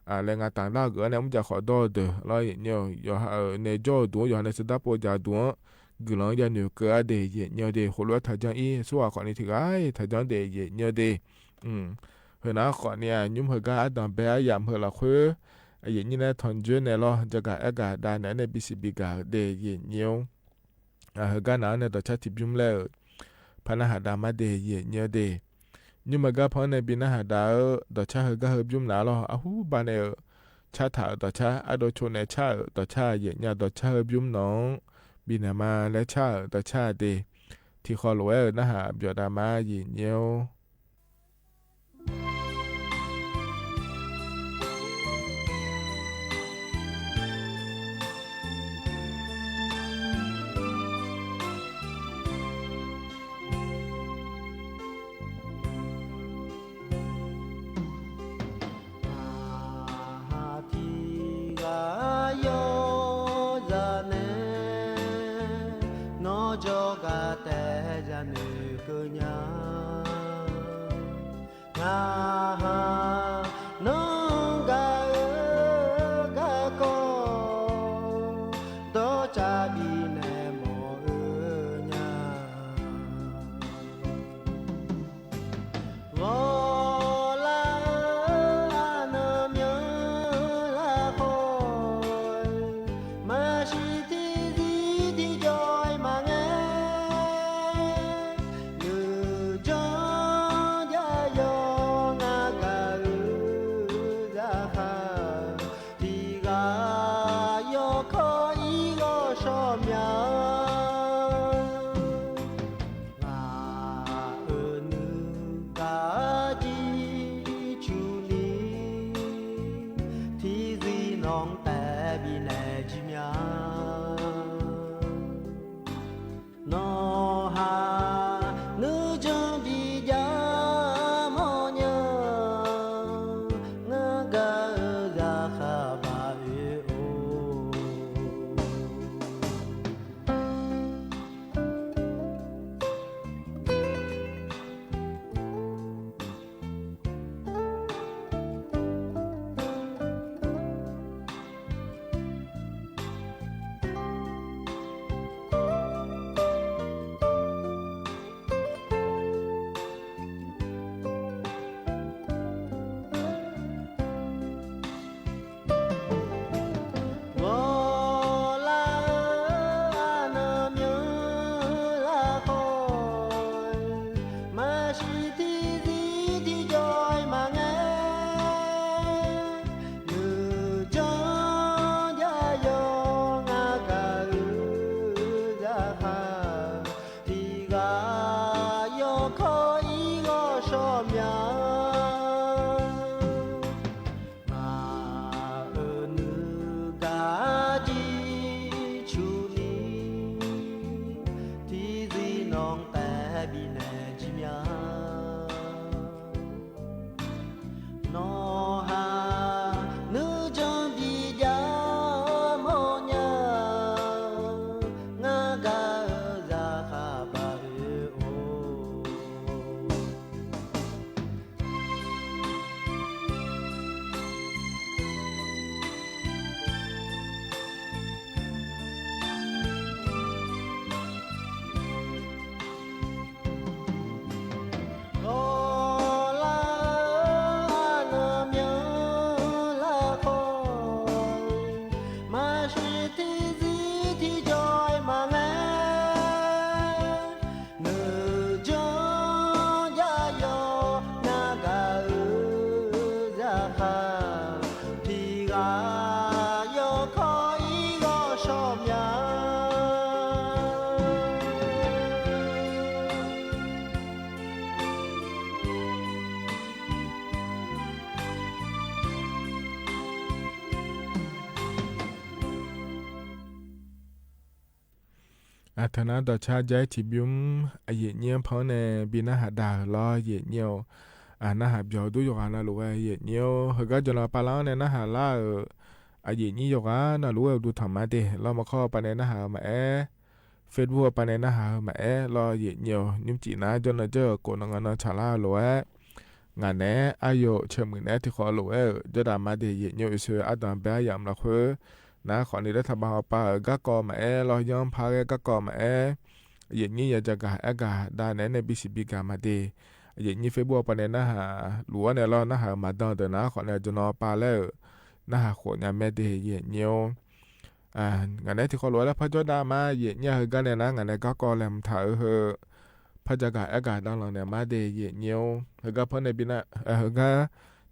อ่า แรงงานต่างด้าวเกิดเนี่ย มันจะขอดอเดอ ลอเหยียดเยียว ยอหา เออ ในจ้อดวง ยอหาในสะดาโปจาดวง กือหลังยาเหนียวเกลือเด เหยียดเยียวเด โหลวดถ่ายจังอี้ สั่วขอนี้ถือไอ้ ถ่ายจังเด เหยียดเยียวเด อืม เฮอนะ ขอเนี่ย ยุ้มเฮอก็อะดำแบะอะหยามเฮอละเฮอ อะเหยียดเยียวแน่ ทอนเจอแน่ ลอ จะกาแอ๊กกาดาเนี่ย ในบีซีบีกาเด เหยียดเยียว อ่า เฮอก็หนาวเนี่ย ต่อชาติบิมแล้ว พะนาหาดามาเด เหยียดเยียวเด ยุ้มเฮอก็พอในบินนาหาดาเออ ต่อชาติเฮอก็เฮอบิมหนาวลอ อะฮู้ บาเนี่ย ชาติถาเออ ต่อชาติ อะโดโชแน่ ชาติเออ ต่อชาติ เหยียดเยียว ต่อชาติเฮอบิมหนอง บินหนามา และชาติเออ ต่อชาติเด ที่คอหลวงเออ นาหาบยอดามา เหยียดเยียว จ้อก๋าแต่จะเหน่อเกอเนีย งาหาน้องก๋าเอ๋ย ก๋าก็ โตจะบีแน่หมอเอ๋ยเนีย วอลาเอ๋ย อาเนิมเยอะละคอย มาชิดตี้ดีตี้จอยมาแง หนึ่งจอนยายองาก๋าเอ๋ย จะข้า ตี้ก๋ายอคออีกอชอมยา งาเอ๋ยนึ่งก๋าตี้ชูนี้ ตี้ดีน้องแต่บีแน่จิมยา นอหานึ่งจอนบียาหมอเนีย งาก๋าเอ๋ย จะข้าบ่าเอ๋ยโอ วอลาเอ๋ย อาเนิมเยอะละคอย มาชิดตี้ดีตี้จอยมาแง นึ่งจอนยายองาก๋าเอ๋ย จะข้า ตี้ก๋ายอคออีกอชอมยา งาเอ๋ยนึ่งก๋าตี้ชูนี้ ตี้ดีน้องแต่บีแน่จิมยา นอหานึ่งจอนบียาหมอเนีย งาก๋าเอ๋ย จะข้าบ่าเอ๋ยโอ วอลาเอ๋ย อาเนิมเยอะละคอย มาชิดตี้ดีตี้จอยมาแง นึ่งจอนยายองาก๋าเอ๋ย จะข้า ตี้ก๋ายอคออีกอชอมยา อ่ะ เถิงนั้นต่อชาติย้ายถีบิม อ่ะ เหยียดเยียะเพิ่นแน่ บีน้าหาด่าลอเหยียดเยียะ อ่ะ น้าหาเบียวดูอยู่กั๋นนะลูกเอ้ย เหยียดเยียะ เฮอก๊าจนลอปาล้างแน่ น้าหาล้าเออ อ่ะ เหยียดเยียะอยู่กั๋นนะลูกเอ้ย ดูถามมาเตะ ลอมาคอปาแน่ น้าหามาแอ เฟซบุ๊กปาแน่ น้าหามาแอ ลอเหยียดเยียะ ยุ้มจี๋นะ จนนะเจ้า โกรธนองนอนฉาล้าลูกเอ้ย งานแน่ อายุเชิญหมื่นแน่ ตี้ขอลูกเอ้ย เจ้าด่ามาเตะ เหยียดเยียะ อิสราเอล อ่ะ ต๋อนแป๊ะ ยามละคือ นะ ขอนี่ได้ถามมาเอาปา เออ ก๊ากอมาแอ ลอย้อมพาแกก๊ากอมาแอ เหยียดเยียะ อยากจะก๋าแอ๊กก๋าด่าแน่ ในบีซีบีก๋ามาเตะ เหยียดเยียะ เฟซบุ๊กปาแน่ น้าหา หลัวแน่ ลอน้าหามาดองเต๋อนะ ขอแน่ จะนอนปาแล้ว น้าหาโขดยาแม่เตะ เหยียดเยียะ อ่า งานแน่ ตี้ขอหลัวแล้ว พระเจ้าด่ามา เหยียดเยียะ เฮอก๊าแน่นะ งานแน่ ก๊ากอแหลมถาเฮอ พระเจ้าก๋าแอ๊กก๋าดังหลังแน่ มาเตะ เหยียดเยียะ เฮอก๊าเพิ่นในบีนะ เออ เฮอก๊า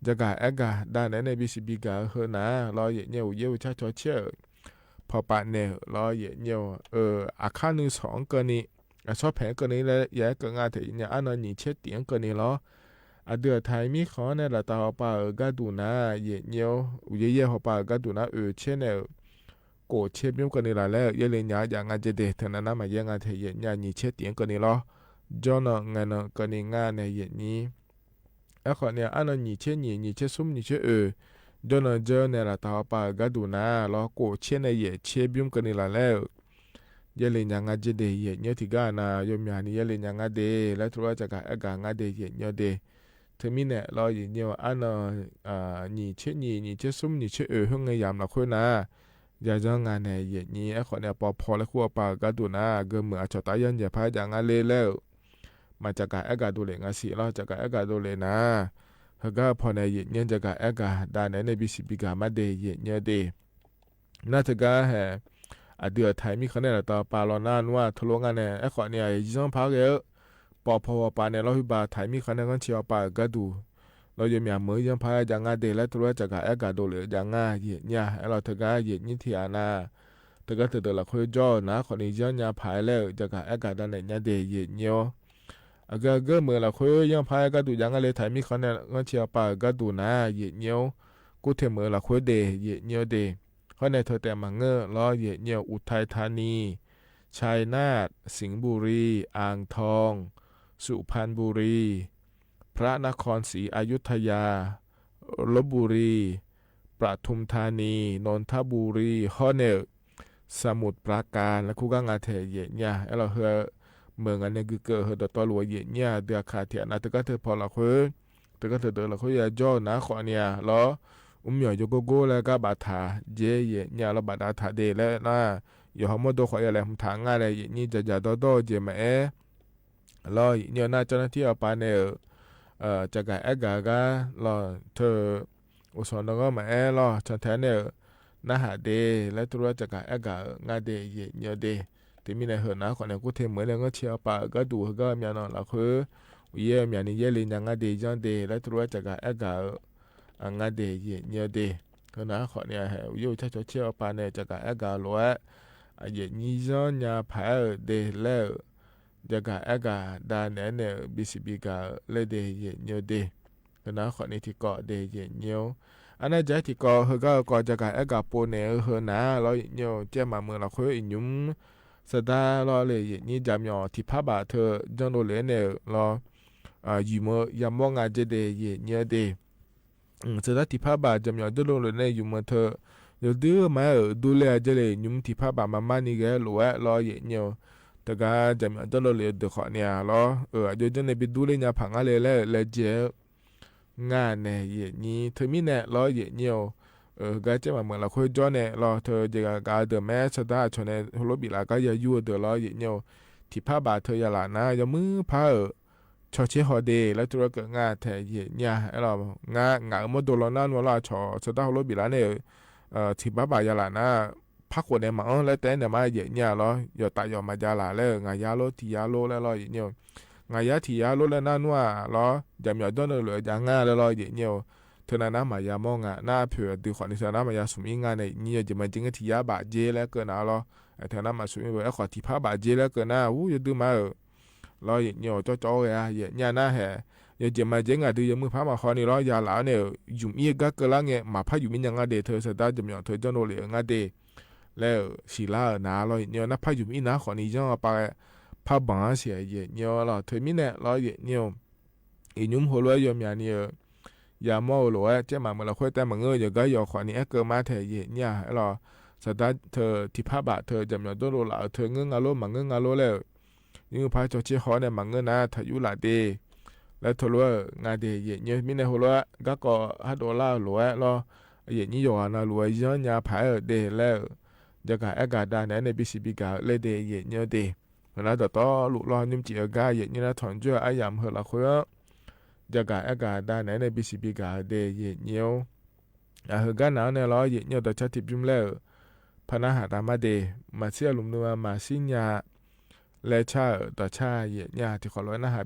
จะก๋าแอ๊กก๋าด่าแน่ ในบีซีบีก๋าเฮอนะ ลอเหยียดเยียะ อู่เย้ย อู่ชา ชอเชื้อ ผ่อปะแน่ ลอเหยียดเยียะ เออ อาค่านึ่งสองเกินนี้ อ่ะ ชอบแผงเกินนี้แล้ว อย่าให้เกิดงานเถอะ อย่าอ้านอนหนีเช็ดเตียงเกินนี้ลอ อ่ะ เดือดไทยมีขอในหละตาหอปา เออ ก๊าดูนะ เหยียดเยียะ อู่เย้ย เย้ย หอปา เออ ก๊าดูนะ เออ เช็ดแน่ โกรธเช็ดบิ้มเกินนี้หละแล้ว เย้ยเลยหยา อย่างงานจะเดะ เถิงนั้นนะ มาเย้ยงานเถอะ เหยียดเยียะ หนีเช็ดเตียงเกินนี้ลอ จ้อนเนาะ งานเนาะ เกินนี้งานแน่ เหยียดเยียะ เอ้ย ขอเนี่ย อ้านอนหนีเช็ดหนี หนีเช็ดซุม หนีเช็ดเออ จ้อนเนาะ เจ้าในหละตาหอปา เออ ก๊าดูนะ ลอ โกรธเช็ดแน่ เหยียดเช็ดบิ้มเกินนี้หละแล้ว ယဲၢ်လဵင်ႈယၢင်ငါၸေးဒဵ ယဢိတ်ႇငိုဝ်း ထီႇၵႃႈၼႃႇ ယိူဝ်ႈမျၢတ်ႈၼႆႉ ယဲၢ်လဵင်ႈယၢင်ငါတႄႉ လႄႈ ထူဝ်းဝႆႉ ၸၵႃႇဢႅတ်ႉၵႃႇ ငါတႄႉ ယဢိတ်ႇငိုဝ်းတႄႉ ထိုင်မီးၼႆႉ လႄႈ ယဢိတ်ႇငိုဝ်း ဢၼ်ၼေႃႈ ဢႃႇ ၼီႇၸဵတ်းၼီႇ ၼီႇၸဵတ်းသုမ်ႉ ၼီႇၸဵတ်းဢိူဝ်ႇ ႁိုင်ငႆႈယၢမ်ႈလႃႇၶူၺ်းၼႃႇ ယႃႇယွမ်းငၢႆႈၼႆႉ ယဢိတ်ႇငိုဝ်း ဢၼ်ၶေႃႈၼႆႉ ပေႃႈၽေႃႈလႄႈ ၶူးပႃႈၵႃႈတူၺ်းၼႃႇ ၵိူဝ်းမိူဝ်ႈ ဢႃႇ ၸေႃႇတႃႇယၢၼ်း ယႃႇၽႃႇယႃႇငၢႆႈလႄႈ လႄႈ မႃး ၸၵႃႇဢႅတ်ႉၵႃႇ တူဝ်လဵၵ်ႉငႃႈသီႇ လႄႈ ၸၵႃႇဢႅတ်ႉၵႃႇ တူဝ်လဵၵ်ႉၼႃႇ ႁိုဝ်ၵႃႈ ၽေႃႈၼႆႉ ယဢိတ်ႇငိုဝ်း ၸၵႃႇဢႅတ်ႉၵႃႇ တႃႇၼႆႉၼႆႉ ပီႇသီႇပီႇၵႃႇ မႃးတႄႉ ယဢိတ်ႇငိုဝ်းတႄႉ ၼႃႇ ထိုင်ၵႃႈႁႃႉ ဢႃႇ တိုဝ်ႉထၢႆႇမီးၶႃႈၼႆႉလႄႈ တေႃႇပႃႈလွင်ႈၼၼ်ႉဝႃႈ ထူဝ်းလူင်းငၢႆႈၼႆႉ ဢၼ်ၶေႃႈၼႆႉ ယိုၼ်ႈၽႃႇၵႄႇ ပေႃႈၽေႃႈပႃႈၼႆႉ လေႃးႁိုဝ်ပႃႈ ထၢႆႇမီးၶႃႈၼႆႉ ၵေႃႈၸီႉဢဝ်ပႃႈၵႃႈတူၺ်း လေႃးယိူဝ်ႈမျၢတ်ႈမိူဝ်ႈ ယိုၼ်ႈၽႃႇၸၵႃႇဢႅတ်ႉၵႃႇ တူဝ်လဵၵ်ႉၸၵႃႇငၢႆႈ ယဢိတ်ႇငိုဝ်း ဢၼ်လေႃႈ ထိုင်ၵႃႈ ယဢိတ်ႇငိုဝ်း ထီႇဢႃႇၼႃႇ ထိုင်ၵႃႈ ထိုင်တိူဝ်ႉလႃႇၶူၺ်းၸေႃႉၼႃႇ ၶေႃႈၼႆႉ ယိုၼ်ႈၺႃးၽၢႆလႄႈ ၸၵႃႇဢႅတ်ႉၵႃႇ တႃႇၼႆႉၺႃးတႄႉ ယဢိတ်ႇငိုဝ်း ဢၼ်ၵေႃႈ ၵေႃႈမိူဝ်ႈလႃႇၶူၺ်း ယိုၼ်ႈၽႃႇၵႃႈတူၺ်း ယၢင်ႇဢၼ်လႄႈ ထၢႆႇမီးၶႃႈၼႆႉ ၵေႃႈၸီႉဢဝ်ပႃႈၵႃႈတူၺ်းၼႃႇ ယဢိတ်ႇငိုဝ်း ၵူႈထႅင်ႈမိူဝ်ႈလႃႇၶူၺ်းတႄႉ ယဢိတ်ႇငိုဝ်းတႄႉ ၶေႃႈၼႆႉ ထိုင်တႄႇမၢင်ငိုၼ်းလေႃး ယဢိတ်ႇငိုဝ်း ဢုထၢႆးထႃးၼီႇ ၸၢႆးၼၢတ်ႈ သိင်ႇပူႇရီႇ ဢၢင်ႇထွင်ႇ သုၽရၼ်းပူႇရီႇ ၽရၼၶွၼ်း သီဢယုတ်ႉထယႃႇ လပ်ႉပူႇရီႇ ပထုမ်းထႃးၼီႇ ၼူၼ်းထပူႇရီႇ ႁွင်ႈၼႆႉ သမုတ်ႉပရႃးၵၢၼ်ႇ လႄႈ ၶူးၵႃႈငႃႈထႅင်ႈ ယဢိတ်ႇငိုဝ်း ဢၼ်လေႃႈ ႁိုဝ် မိူဝ်ႈၼၼ်ႉၼႆႉ ၵိုၵ်းၵိုၵ်း ႁိုဝ် တေႃႇတေႃႇလူဝ်ႇ ယဢိတ်ႇငိုဝ်း တေႃႇၶႃႈထႅင်ႈၼႃႇ ထိုင်ၵႃႈထိုင်ၽေႃႈလႃႇၶူၺ်း ထိုင်ၵႃႈထိုင်တိူဝ်ႉလႃႇၶူၺ်း ယႃႇၸေႃႉၼႃႇ ၶေႃႈၼႆႉလေႃႈ ဢုမ်ႇယွႆႇ ယူႇၵူႈၵူႈလႄႈ ၵႃႈပႃႇထႃႇ ၸေး ယဢိတ်ႇငိုဝ်း လေႃႈ ပႃႇတႃႇထႃႇတႄႉလႄႈၼႃႇ ယွၼ်ႉႁဝ်းမူတ်းတူဝ်ၶဝ်ယဝ်ႉလႄႈ ႁူမ်ႈထၢင်ႇငၢႆႈလႄႈ ယဢိတ်ႇငိုဝ်း ၸႃႉၸႃႉတေႃႇတေႃႇ ၸဵမ်မႃးဢေႈ လေႃႈ ယဢိတ်ႇငိုဝ်းၼႃႇ ၸဝ်ႈၼႃႈတီႈဢဝ်ပႃႈၼႆႉ ဢိူဝ်ႈ ၸၵႃႇဢႅတ်ႉၵႃႇၵႃႈ လေႃႈ ထိုင် ဢူႈသွၼ်ၼၵေႃႈ မႃးဢေႈ လေႃႈ ၸၢၼ်ႇထႅၼ်ႇၼႆႉ ၼႃႈႁႃႈတႄႉ လႄႈ ထူဝ်းဝႆႉ ၸၵႃႇဢႅတ်ႉၵႃႇ ငၢႆႈတႄႉ ယဢိတ်ႇငိုဝ်းတႄႉ တေမီးၼႆႁိုဝ်ၼႃႇ ၶေႃႈၼႆႉ ၵူႈထႅင်ႈမိူဝ်ႈလႄႈ ငိုၼ်းသဵင်ႈပႃး ၵႃႈတူၺ်း ၵႃႈမျၢတ်ႈၼေႃႈ လႃႇၶိုဝ်း ဢူႈယႄႈမျၢတ်ႈၼႆႉ ယႄႈလီၼႃႇ ငၢႆႈတႄႉ ယၢင်ႇတႄႉ လႄႈ ထူဝ်းဝႆႉ ၸၵႃႇဢႅတ်ႉၵႃႇ ဢႃႇ ငၢႆႈတႄႉ ယဢိတ်ႇငိုဝ်းတႄႉ ၶေႃႈၼႆႉ ၶေႃႈၼႆႉ ဢူႈယႄႈ ၸၢၵ်ႈၸေႃႉ ၶျႄႇပႃးၼႆႉ ၸၵႃႇဢႅတ်ႉၵႃႇ လူဝ်ႇဝႆႉ ဢႃႇ ယဵၼ်ႇယီႈၸွမ်းၺႃးၽႂ်တႄႉလႄႈ ယၵႃႇဢႅၵ်ႇၵႃႇ တႃႇၼႄႇၼႄႇ ပီႇသီႇပီႇၵႃႇလႄႈတႄႉ ယဵၼ်ႇယိူဝ်ႈတႄႉ ၶႃႈၼႃႇ။ ၶေႃႈၼႆႉ ထီႇၵေႃႈတႄႉ ယဵၼ်ႇယိူဝ်ႈ ဢၼ်ၼၼ်ႉၸႂ်ႈ ထီႇၵေႃႈ ႁိုဝ်ၵေႃႈ ၵေႃႈ ယၵႃႇဢႅၵ်ႇၵႃႇ ပူၼ်ႉၼႄႇ ႁိုဝ်ၼႃႇ လေႃႈ ယဵၼ်ႇယိူဝ်ႈ ၸႅင်ႈမႃး မိူဝ်ႈလႂ် ၶူဝ်းဢိၼ်ႇယုမ်ႇ သတႃႇလေႃႈလႄႈ ယဵၼ်ႇယီႈၸမ်ယွၼ်ႇ ထီႇၽႃႉပႃႇ ထိုဝ်ၸွမ်းလူဝ်ႇလႄႈၼႄႇ လေႃႈ ဢႃႇ ယူႇမိူဝ်ႈယၢမ်းမွင်းဢႃႇ ၸႂ်ႈတႄႉ ယဵၼ်ႇယိူဝ်ႈတႄႉ ဢိုမ်း သတႃႇ ထီႇၽႃႉပႃႇ ၸမ်ယွၼ်ႇ ၸွမ်းလူဝ်ႇလႄႈၼႄႇ ယူႇမိူဝ်ႈထိုဝ် ယဝ်ႉတိုဝ်းမႃး ဢိူဝ်ႈ တူၺ်းလႄႈ ၸႂ်ႈလႄႈ ယုမ်ႇ ထီႇၽႃႉပႃႇ မႃးမႃးၼႆႉၵေႃႈ လူဝ်ႇဝႃႈလေႃႈ ယဵၼ်ႇယိူဝ်ႈ တၵႃႇ ၸမ်ယွၼ်ႇ ၸွမ်းလူဝ်ႇလႄႈ တိုဝ်းၶေႃႈၼႆႉလေႃႈ ဢိူဝ်ႈ ဢၼ်ၸိူဝ်းၼႆႉ ပႆႇတူၺ်းလႄႈ ၺႃးၽၢင်ႁႃလႄႈ လႄႈ လႄႈၸႂ်ႈ ငၢႆႈၼႄႇ ယဵၼ်ႇယီႈ ထိုဝ်မီးၼႄႇလေႃႈ ယဵၼ်ႇယိူဝ်ႈ ဢိူဝ်ႈ ၵေႃႈၸႂ်ႈမႃး မိူဝ်ႈလႂ် ၶူဝ်းၸွမ်းၼႄႇလေႃႈ ထိုဝ်ၸႂ်ႈၵႃႈ ၵႃႈတိူဝ်ႉမႄး သတႃႇ ၸွမ်းၼႄႇ ႁူဝ်လူဝ်ႇပီႇလႃႇ ၵေႃႈယႃႇယူႇတိူဝ်ႉလေႃႈ ယဵၼ်ႇယိူဝ်ႈ ထီႇၽႃႉပႃႇ ထိုဝ်ယႃႇလႃႇၼႃႇ ယွၼ်ႉမိူဝ်ႈၽႃႉ ဢိူဝ်ႈ ၸေႃႇၶျေႇႁေႃႇတေႇ လႄႈ တူၺ်းၵႃႈ ငၢႆႈထႅင်ႈ ယဵၼ်ႇယိူဝ်ႈ ဢေႃႈလေႃႈ ငၢႆႈ ငၢႆႈမူတ်းတူဝ်ႈလေႃႈ ၼၼ်ႉဝႃႈလေႃႈ ၸေႃႇ သတႃႇ ႁူဝ်လူဝ်ႇပီႇလႃႇၼႆႉ ဢိူဝ်ႈ ထီႇၽႃႉပႃႇ ယႃႇလႃႇၼႃႇ ၽၵ်းၵူၼ်းၼႆႉမႃး ဢိူဝ်ႈ လႄႈ တႄႉၼႆႉမႃး ယဵၼ်ႇယိူဝ်ႈလေႃႈ ယွၼ်ႉတႃႇယွၼ်ႉမႃး ယႃႇလႃႇလႄႈ ငၢႆႈယႃႈလူဝ်း ထီႇယႃႈလူဝ်းလႄႈလေႃႈ ယဵၼ်ႇယိူဝ်ႈ ငၢႆႈယႃႈ ထီႇယႃႈလူဝ်းလႄႈ ၼၼ်ႉဝႃႈလေႃႈ ယႃႇမႃး ဢဝ်ၸွမ်းၼႆႉလူး ယႃႇငၢႆႈလႄႈလေႃႈ ယဵၼ်ႇယိူဝ်ႈ ထိုင်ၼၼ်ႉၼႃႇ မႃးယႃႈမွင်းဢႃႈ ၼႃႇ ၽိူဝ်ႇတိုၵ်ႉၶွၼ်ႇၼႆႉ ထိုင်ၼၼ်ႉၼႃႇ မႃးယႃႈသုမ်းဢီးငၢႆႈၼႆႉ ယဵၼ်ႇယိူဝ်ႈ ၸဵမ်မႃးၸိုင်ႈ ထီႇယႃႈပႃႇၸေးလႄႈၵေႃႈၼႃႇလေႃႈ ဢိူဝ်ႈ ထိုင်ၼၼ်ႉ မႃးသုမ်းဢီးဝႆႉ ဢိူဝ်ႈ ၶေႃႈထီႇၽႃႉပႃႇၸေးလႄႈၵေႃႈၼႃႇ ဢူး ယွၼ်ႉတိုဝ်းမႃး ဢိူဝ်ႈ လေႃႈ ယဵၼ်ႇယိူဝ်ႈ ၸေႃႇၸေႃႇဢေႃႈ ယဵၼ်ႇယိူဝ်ႈၼႃႇႁႄႉ ယဵၼ်ႇၸဵမ်မႃးၸိုင်ႈဢႃႈ တိုဝ်းယဵၼ်ႇမိူဝ်ႈၽႃႉမႃးၶေႃႈၼႆႉလေႃႈ ယႃႈလႃႇၼႆႉ ယုမ်ႇဢီးၵႃႈၵႃႈလႃႈၼႆႉ မႃးၽႃႉယုမ်ႇဢီးၼႆႉငႃႈတႄႉ ထိုင်သတႃႇ ၸမ်ယွၼ်ႇ ထိုင်ၸွမ်းလူဝ်ႇလႄႈငႃႈတႄႉ လႄႈ သီႇလႃႉၼႃႇလေႃႈ ယဵၼ်ႇယိူဝ်ႈၼႃႇ ၽႃႉယုမ်ႇဢီးၼႃႇၶေႃႈၼႆႉ ယင်းဢဝ်ပႃး ၽႃႉပၢင်ႇသေ ယဵၼ်ႇယိူဝ်ႈလေႃႈ ထိုင်မီးၼႆႉလေႃႈ ယဵၼ်ႇယိူဝ်ႈ ဢီႇၼုမ်ႇႁူဝ်လွႆးယွမ်းယႃႈၼႆႉ ယႃႈမေႃးလူဝ်ႇဝႆႉ ၸႅင်ႈမႃးမိူဝ်ႈလႂ် ၶူၺ်းတႄႉမႃးငိုၼ်း ယႃႇၵႃႈယွၼ်ႇၶွၼ်ႇၼႆႉ ဢႅတ်ႉၵိူဝ်ႇမႃးထႅင်ႈ ယဵၼ်ႇၼႆႉ ဢေႃႈလေႃႈ သတႃႇ ထိုင် ထီႇၽႃႉပႃႇ ထိုင် ၸမ်ယွၼ်ႇတူၼ်းလူဝ်ႇလႃႇ ထိုင်ငိုၼ်းငႃးလူး မႃးငိုၼ်းငႃးလူးလႄႈ ယိင်ႈၽႃႉၸေႃႇၶျေႇႁေႃႇၼႆႉ မႃးငိုၼ်းၼႃႇ ထႃႇယူႇလႃႇတႄႉ လႄႈ ထူဝ်ႇလူဝ်ႇငႃးတႄႉ ယဵၼ်ႇၼႆႉ မီးၼႂ်းႁူဝ်လူဝ်ႇ ၵႃႈၵေႃႈ ႁႃႈတေႃႇလႃႇလူဝ်ႇလႄႈ ယဵၼ်ႇၼႆႉ ယွၼ်ႇၼႃႇလူဝ်ႇ ယိုၼ်းၺႃးၽႂ်တႄႉလႄႈ ယႃႇၵႃႈ ဢႅတ်ႉၵႃႈ တႃႇၼႆႉ ၼႂ်းပီႇသီႇပီႇၵႃႈလႄႈတႄႉ ယဵၼ်ႇၼႆႉတႄႉ ၼႃႇ တေႃႇတေႃႇ လုၵ်ႈလေႃႈ ယုမ်ႇၸီႇဢႃႇၵႃႇ ယဵၼ်ႇၼႆႉၼႃႇ ထွမ်ႇၸွႆႈ ဢႃႇယမ်ႇ ႁိူဝ်ႈလႃႇၶူၺ်း ယႃႇၵႃႈ ဢႅတ်ႉၵႃႇ တႃႇၼႆႉ ၼႂ်းပီႇသီႇပီႇၵႃႇ တေယဵၼ်ႇၼႆႉ ဢႃႇ ႁိုဝ်ၵႃႈၼႃႇၼႆႉလေႃႈ ယဵၼ်ႇၼႆႉ တေႃႇၸႃႉ ထီႇပျိမ်ႇလႄႈ ၽၼ်းဢႃႇႁႃႇရတႃႇမႃးတေႉ မႃးသီႇဢႃႇ လုမ်ႈၼိုင်ႈ မႃးသီႇၺႃႇ လႄႈ ၸႃႉ တေႃႇၸႃႉ ယဵၼ်ႇၼႆႉ တီႈၶေႃႈလွႆးၼႃႇႁႃႉ ပျေႃႇတ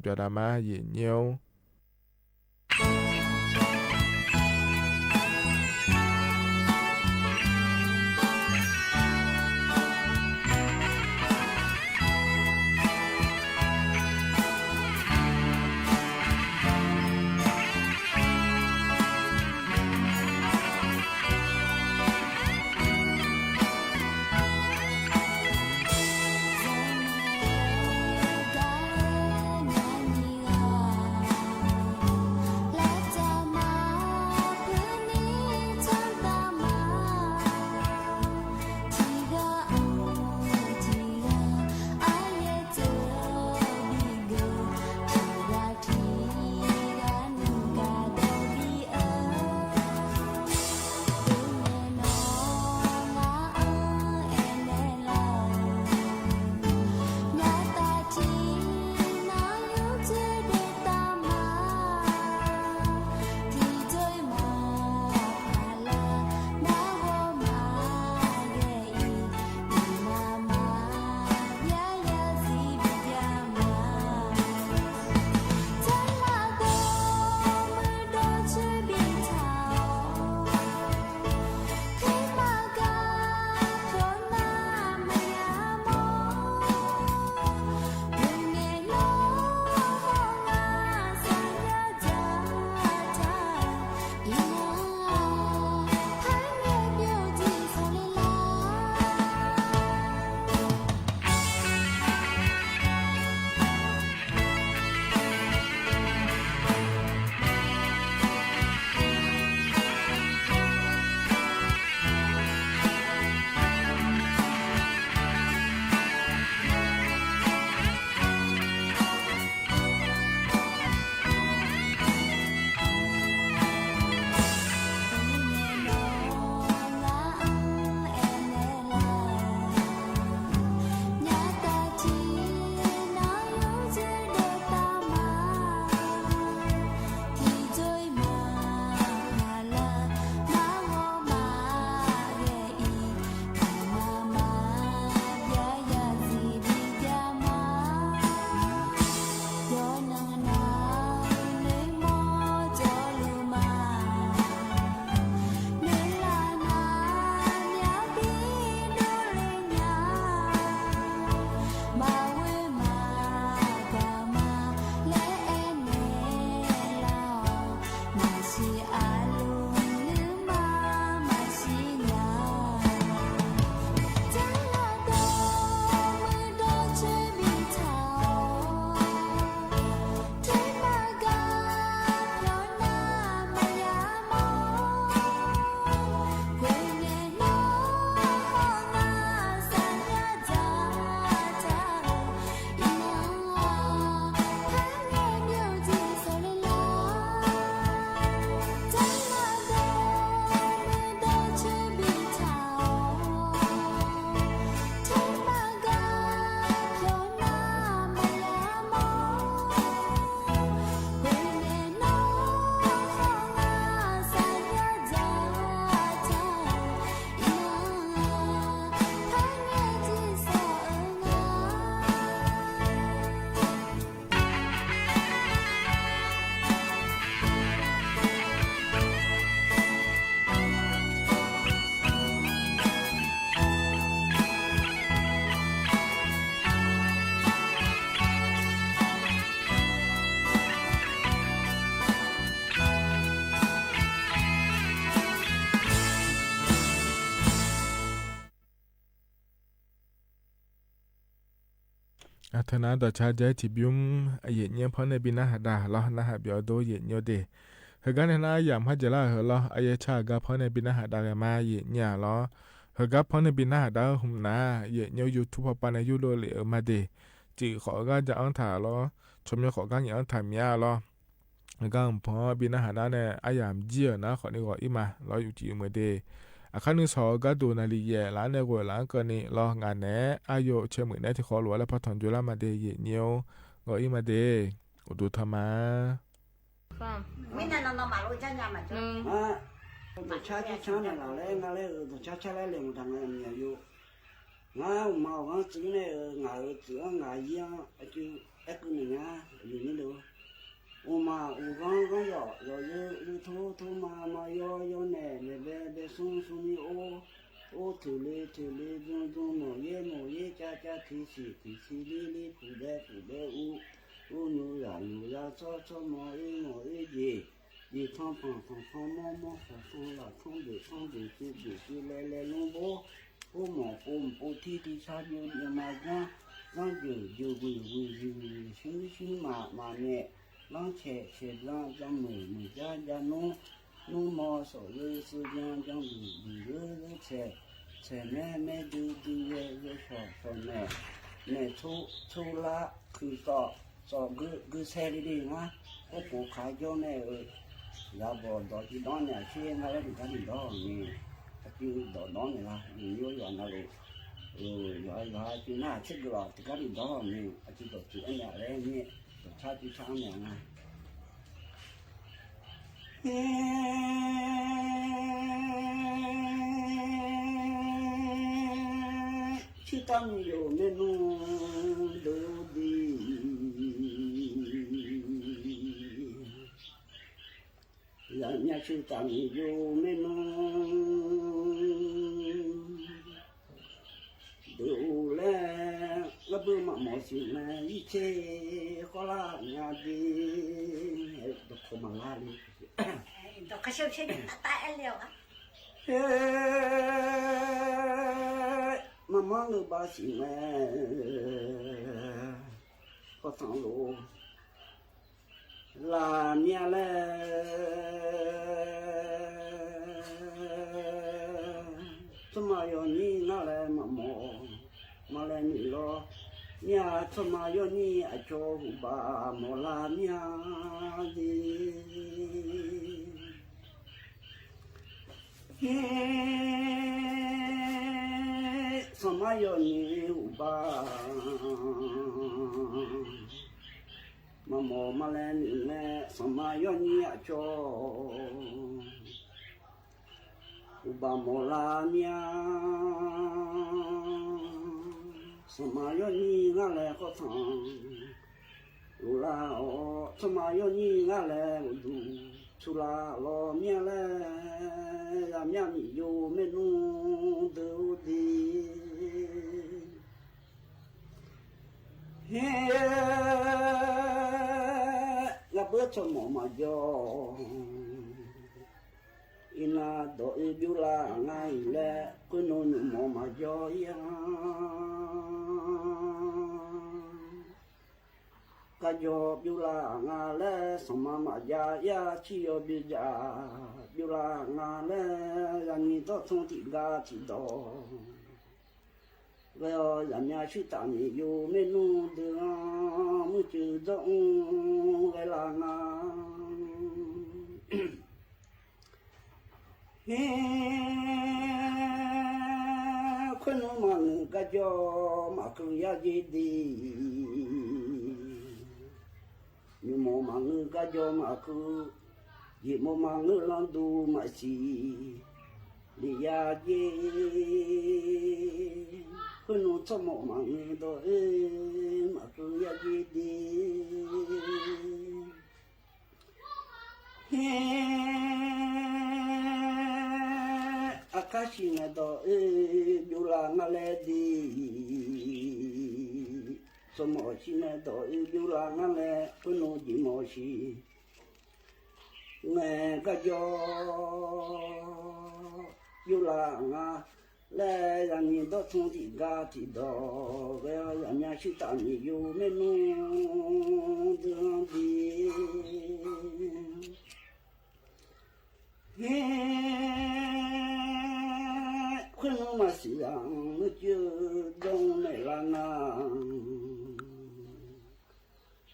ႃႇမႃး ယဵၼ်ႇၼႆႉ အထၢၣ်နၢ် ဒေါက်တာ ကၠဲထီၣ်ဘျုး အယိပ်းညိုပၼ်န့ၣ် ဘၣ်နၢ်ဟဒါလီၤ နၢ်ဟဒါဘၣ်အီၤဒိၣ် ယိပ်းညိုဒ့ၣ် ဟဲကါန့ၣ် နၢ်ယၢမ်ၣ်ဟဲကၠဲလၢအဟၢၣ်လီၤ အယဲၢ်ဆၣ်အဂၤပၼ်န့ၣ် ဘၣ်နၢ်ဟဒါဂ့ၤမး ယိပ်းညိုလီၤ ဟဲကါပၼ်န့ၣ် ဘၣ်နၢ်ဟဒါဟုမနၤ ယိပ်းညိ YouTube ပၢ်ပၢ်န့ၣ် ယူၢ်လိာ်လံအမၤဒ့ၣ် စံးဃိးဂၤ ယအၢၣ်ထၢၣ်လီၤ ဆိမိၣ်ဃိးဂၤ ယအၢၣ်ထၢၣ်မးလီၤ အဂၤပၼ် ဘၣ်နၢ်ဟဒါန့ၣ် အယၢမ်ၣ်ယံာ်နၤ ဃိးနံၣ်ဂီၤအံၤမး လီၤယူၢ်တံၢ်မုၢ်ဒ့ၣ် အခါနုၢ်စီၤအဂၤဒိၣ်နၤလံယဲၢ် လၢန့ၣ်ဂီၢ်လၢကၢၢ်နံၣ်လီၤ ငါန့ၣ် အယိာ်ဆဲးမုၢ်နဲ ထံၣ်ဃီလီၤဝဲလၢဖီၣ်ထီၣ်ကၠိလၢမၤဒ့ၣ် ယိပ်းညိ ဂီၤအံၤမၤဒ့ၣ် အိၣ်ဒိၣ်ထီၣ်မး မ့ၢ်နနီၢ်နီၢ်မၤလိကၠဲညါမးကၠိ ဟါ ဒေါက်တာ ကၠဲထီၣ်ဘျုးန့ၣ်လီၤလဲၣ် ငါလဲၣ် ဒေါက်တာ ကၠဲလဲၣ် လဲၣ်မတၤ ငါမံၤယိာ် ငါအိၣ်မၤအိၣ်ဂီၢ်စုန့ၣ် ငါအၢၣ်စုအီၣ် ငါယံၤအီၣ် အစုအဲၣ်ကုန့ၣ်ညါ အယိာ်န့ၣ်လီၤ အိၣ်မးအိၣ်ဂီၢ်ဂီၢ်ယီၤ ယီၤယိာ်ယိာ် ထိၣ်ထိၣ်မးမး ယီၤယီၤန့ၣ် လဲၤဘဲဘဲ ဆူၣ်ဆူၣ်မံအိၣ် အိၣ်ထုးလ့ထုးလ့ ဒူဒူ မိၢ်ယ့မိၢ်ယ့ ကၠါကၠါ ထံဆံးထံဆံး လံလံ ဖုးဘဲဖုးဘဲ အူအူ ညိယၤညိယၤ ဆီဆီ မီၢ်အ့မီၢ်အ့ ယ့ၢ်ယ့ၢ် ထီၣ်ဖီၣ်ထီၣ်ဖီၣ် မီၢ်မီၢ် ဖီၣ်ဖီၣ် လၢ်ထီၣ်ဘ့ၣ်ထီၣ်ဘ့ၣ် စုဘ့ၣ်စု လဲၤလဲၤ လူဘိ ပိာ်မီၢ်ပိာ်မီၢ် ပိာ်ထံထံဆါ ယိာ်ယိာ်မး ကၠါကၠါ ယိာ်ယိာ် ဝံၢ်ဝံၢ် ဝံၢ်ဝံၢ် ဆှုဆှု မးမးနဲၣ် လီၤဆဲးဆဲး ဘျီ ကၠီမုၢ်မုၢ် ကၠါကၠါ နူမီၢ်စီၤ ဂ့ၤစိယါ ကၠီမုၢ်မုၢ် ဂ့ၤဂ့ၤဆဲး ဆဲးမဲမဲ ဒုဒု ဂဲၤဂဲၤ ဆီၣ်ဆီၣ် နဲၣ်နဲၣ် ဆိဆိလါ ခုၣ်သီၣ် သီၣ်ဂုၤဂုၤဆဲး ဒ်ဒ်မး အိၣ်ပိာ်ခါကၠီန့ၣ် ဧၢ ယၤဘီၣ်ဒီး စုဒီးန့ၣ် အဆ့ငါလၢတကးဒံၣ်ဒီးန့ၣ် အစုဒီးဒီးန့ၣ်လီၤ ယိာ်ယိာ်ယွၤနၤလီၤ ယွၤယွၤ အစုနၢ်ဆ့ကလီၤ တကးဒံၣ်ဒီးန့ၣ် အစုဒီးစုအီၣ်န့ၣ် အလဲၣ်န့ၣ် တၢ်ဆါစုဆါအီၣ်န့ၣ် ဆူတၢ်မံၤယိာ်မ့ၢ်နူ ဒုးဒံး ယၤမ့ၢ်ဆူတၢ်မံၤယိာ်မ့ၢ်နူ ဒုးလဲၣ် လၢဘုမၤမီၢ်စံးန့ၣ် ယံၣ်ဆ့ဃီလၢညါဒ် တခီမၤလါလံ တၢ်အဲၣ်လၢၤဘၣ် ဟဲ မၤမီၢ်နုာ်ဘၣ်စံးန့ၣ် ကီၢ်သီလိၤ လၢမ့ၢ်လဲၣ် ဆိမိၣ်ယိာ်နံၤနၤလဲၣ် မၤမီၢ် မၤလဲၣ်နုာ်လီၤ မ့ၢ်ဆိမိၣ်ယိာ်နံၤအကၠီ ဟူးဘၣ်မီၢ်လၢမ့ၢ်ဒ် ဟ့ ဆိမိၣ်ယိာ်နံၤဟူးဘၣ် မၤမီၢ်မၤလဲၣ်နုာ်လဲၣ် ဆိမိၣ်ယိာ်နံၤအကၠီ ဟူးဘၣ်မီၢ်လၢမ့ၢ် ဆိမိၣ်ယိာ်နံၤနၤလဲၣ် ကီၢ်သီ လူၤလၢအီၤ ဆိမိၣ်ယိာ်နံၤနၤလဲၣ် ဒုး ဆူလၢလီၤမ့ၢ်လဲၣ် ယၤမ့ၢ်မံၤယိာ်မ့ၢ်နူ ဒုးဒံး ဟ့ လၢဘုဆိမိၣ်မၤယီၤ အံၤနၤဒီးအုၣ်ဘျုးလၢအငါအံၤလဲၣ် ခွဲနူနုာ်မီၢ်မၤယီၤယၤ ကယီၤဘျုးလၢအငါလဲၣ် ဆိမိၣ်မၤယၤယၤ ဆံယီၤဘျုးယၤ ဘျုးလၢအငါလဲၣ် ယၤနံၤထီၣ်ထီထံၣ်ဂၤထံၣ်ဒီး ဝဲအီၤ ယၤမ့ၢ်ဆူတၢ်မံၤယိာ်မ့ၢ်နူ ဒုး မုၢ်စူၤဒီးအူ ဝဲလၢငါ ဟ့ ခွဲနူမၤနုာ်ကယီၤ မၤခုယၤယ့ဒံး နူမီၢ်မၤနုာ်ကယီၤမၤခု ယ့မီၢ်မၤနုာ်လီၤဒူမၤစံၤ လံယၤယ့ ခွဲနူဆိမိၣ်မၤနုာ်ဒီးအုၣ် မၤခုယၤယ့ဒံး ဟ့ အခါဆံးန့ၣ်ဒီးအုၣ် ဘျုးလၢငါလဲၣ်ဒံး ဆိမိၣ်ဆံးန့ၣ်ဒီးအုၣ် ဘျုးလၢငါလဲၣ် ခွဲနူယ့မီၢ်စံၤ နဲၣ်ကယီၤ ဘျုးလၢငါ လႄႈ ယၤမံၤဒီထုံး တံၢ်ဂါတံၢ်ဒီး ဝဲယၤမံၤ ဆူတၢ်မံယူၤ မ့ၢ်နုၤဒုးဒံး ဟ့ၣ် ခွဲနုာ်မၤစံၣ်ယၣ် မုၢ်ကၢၢ်ဒိၣ်နဲၣ်လါနၤ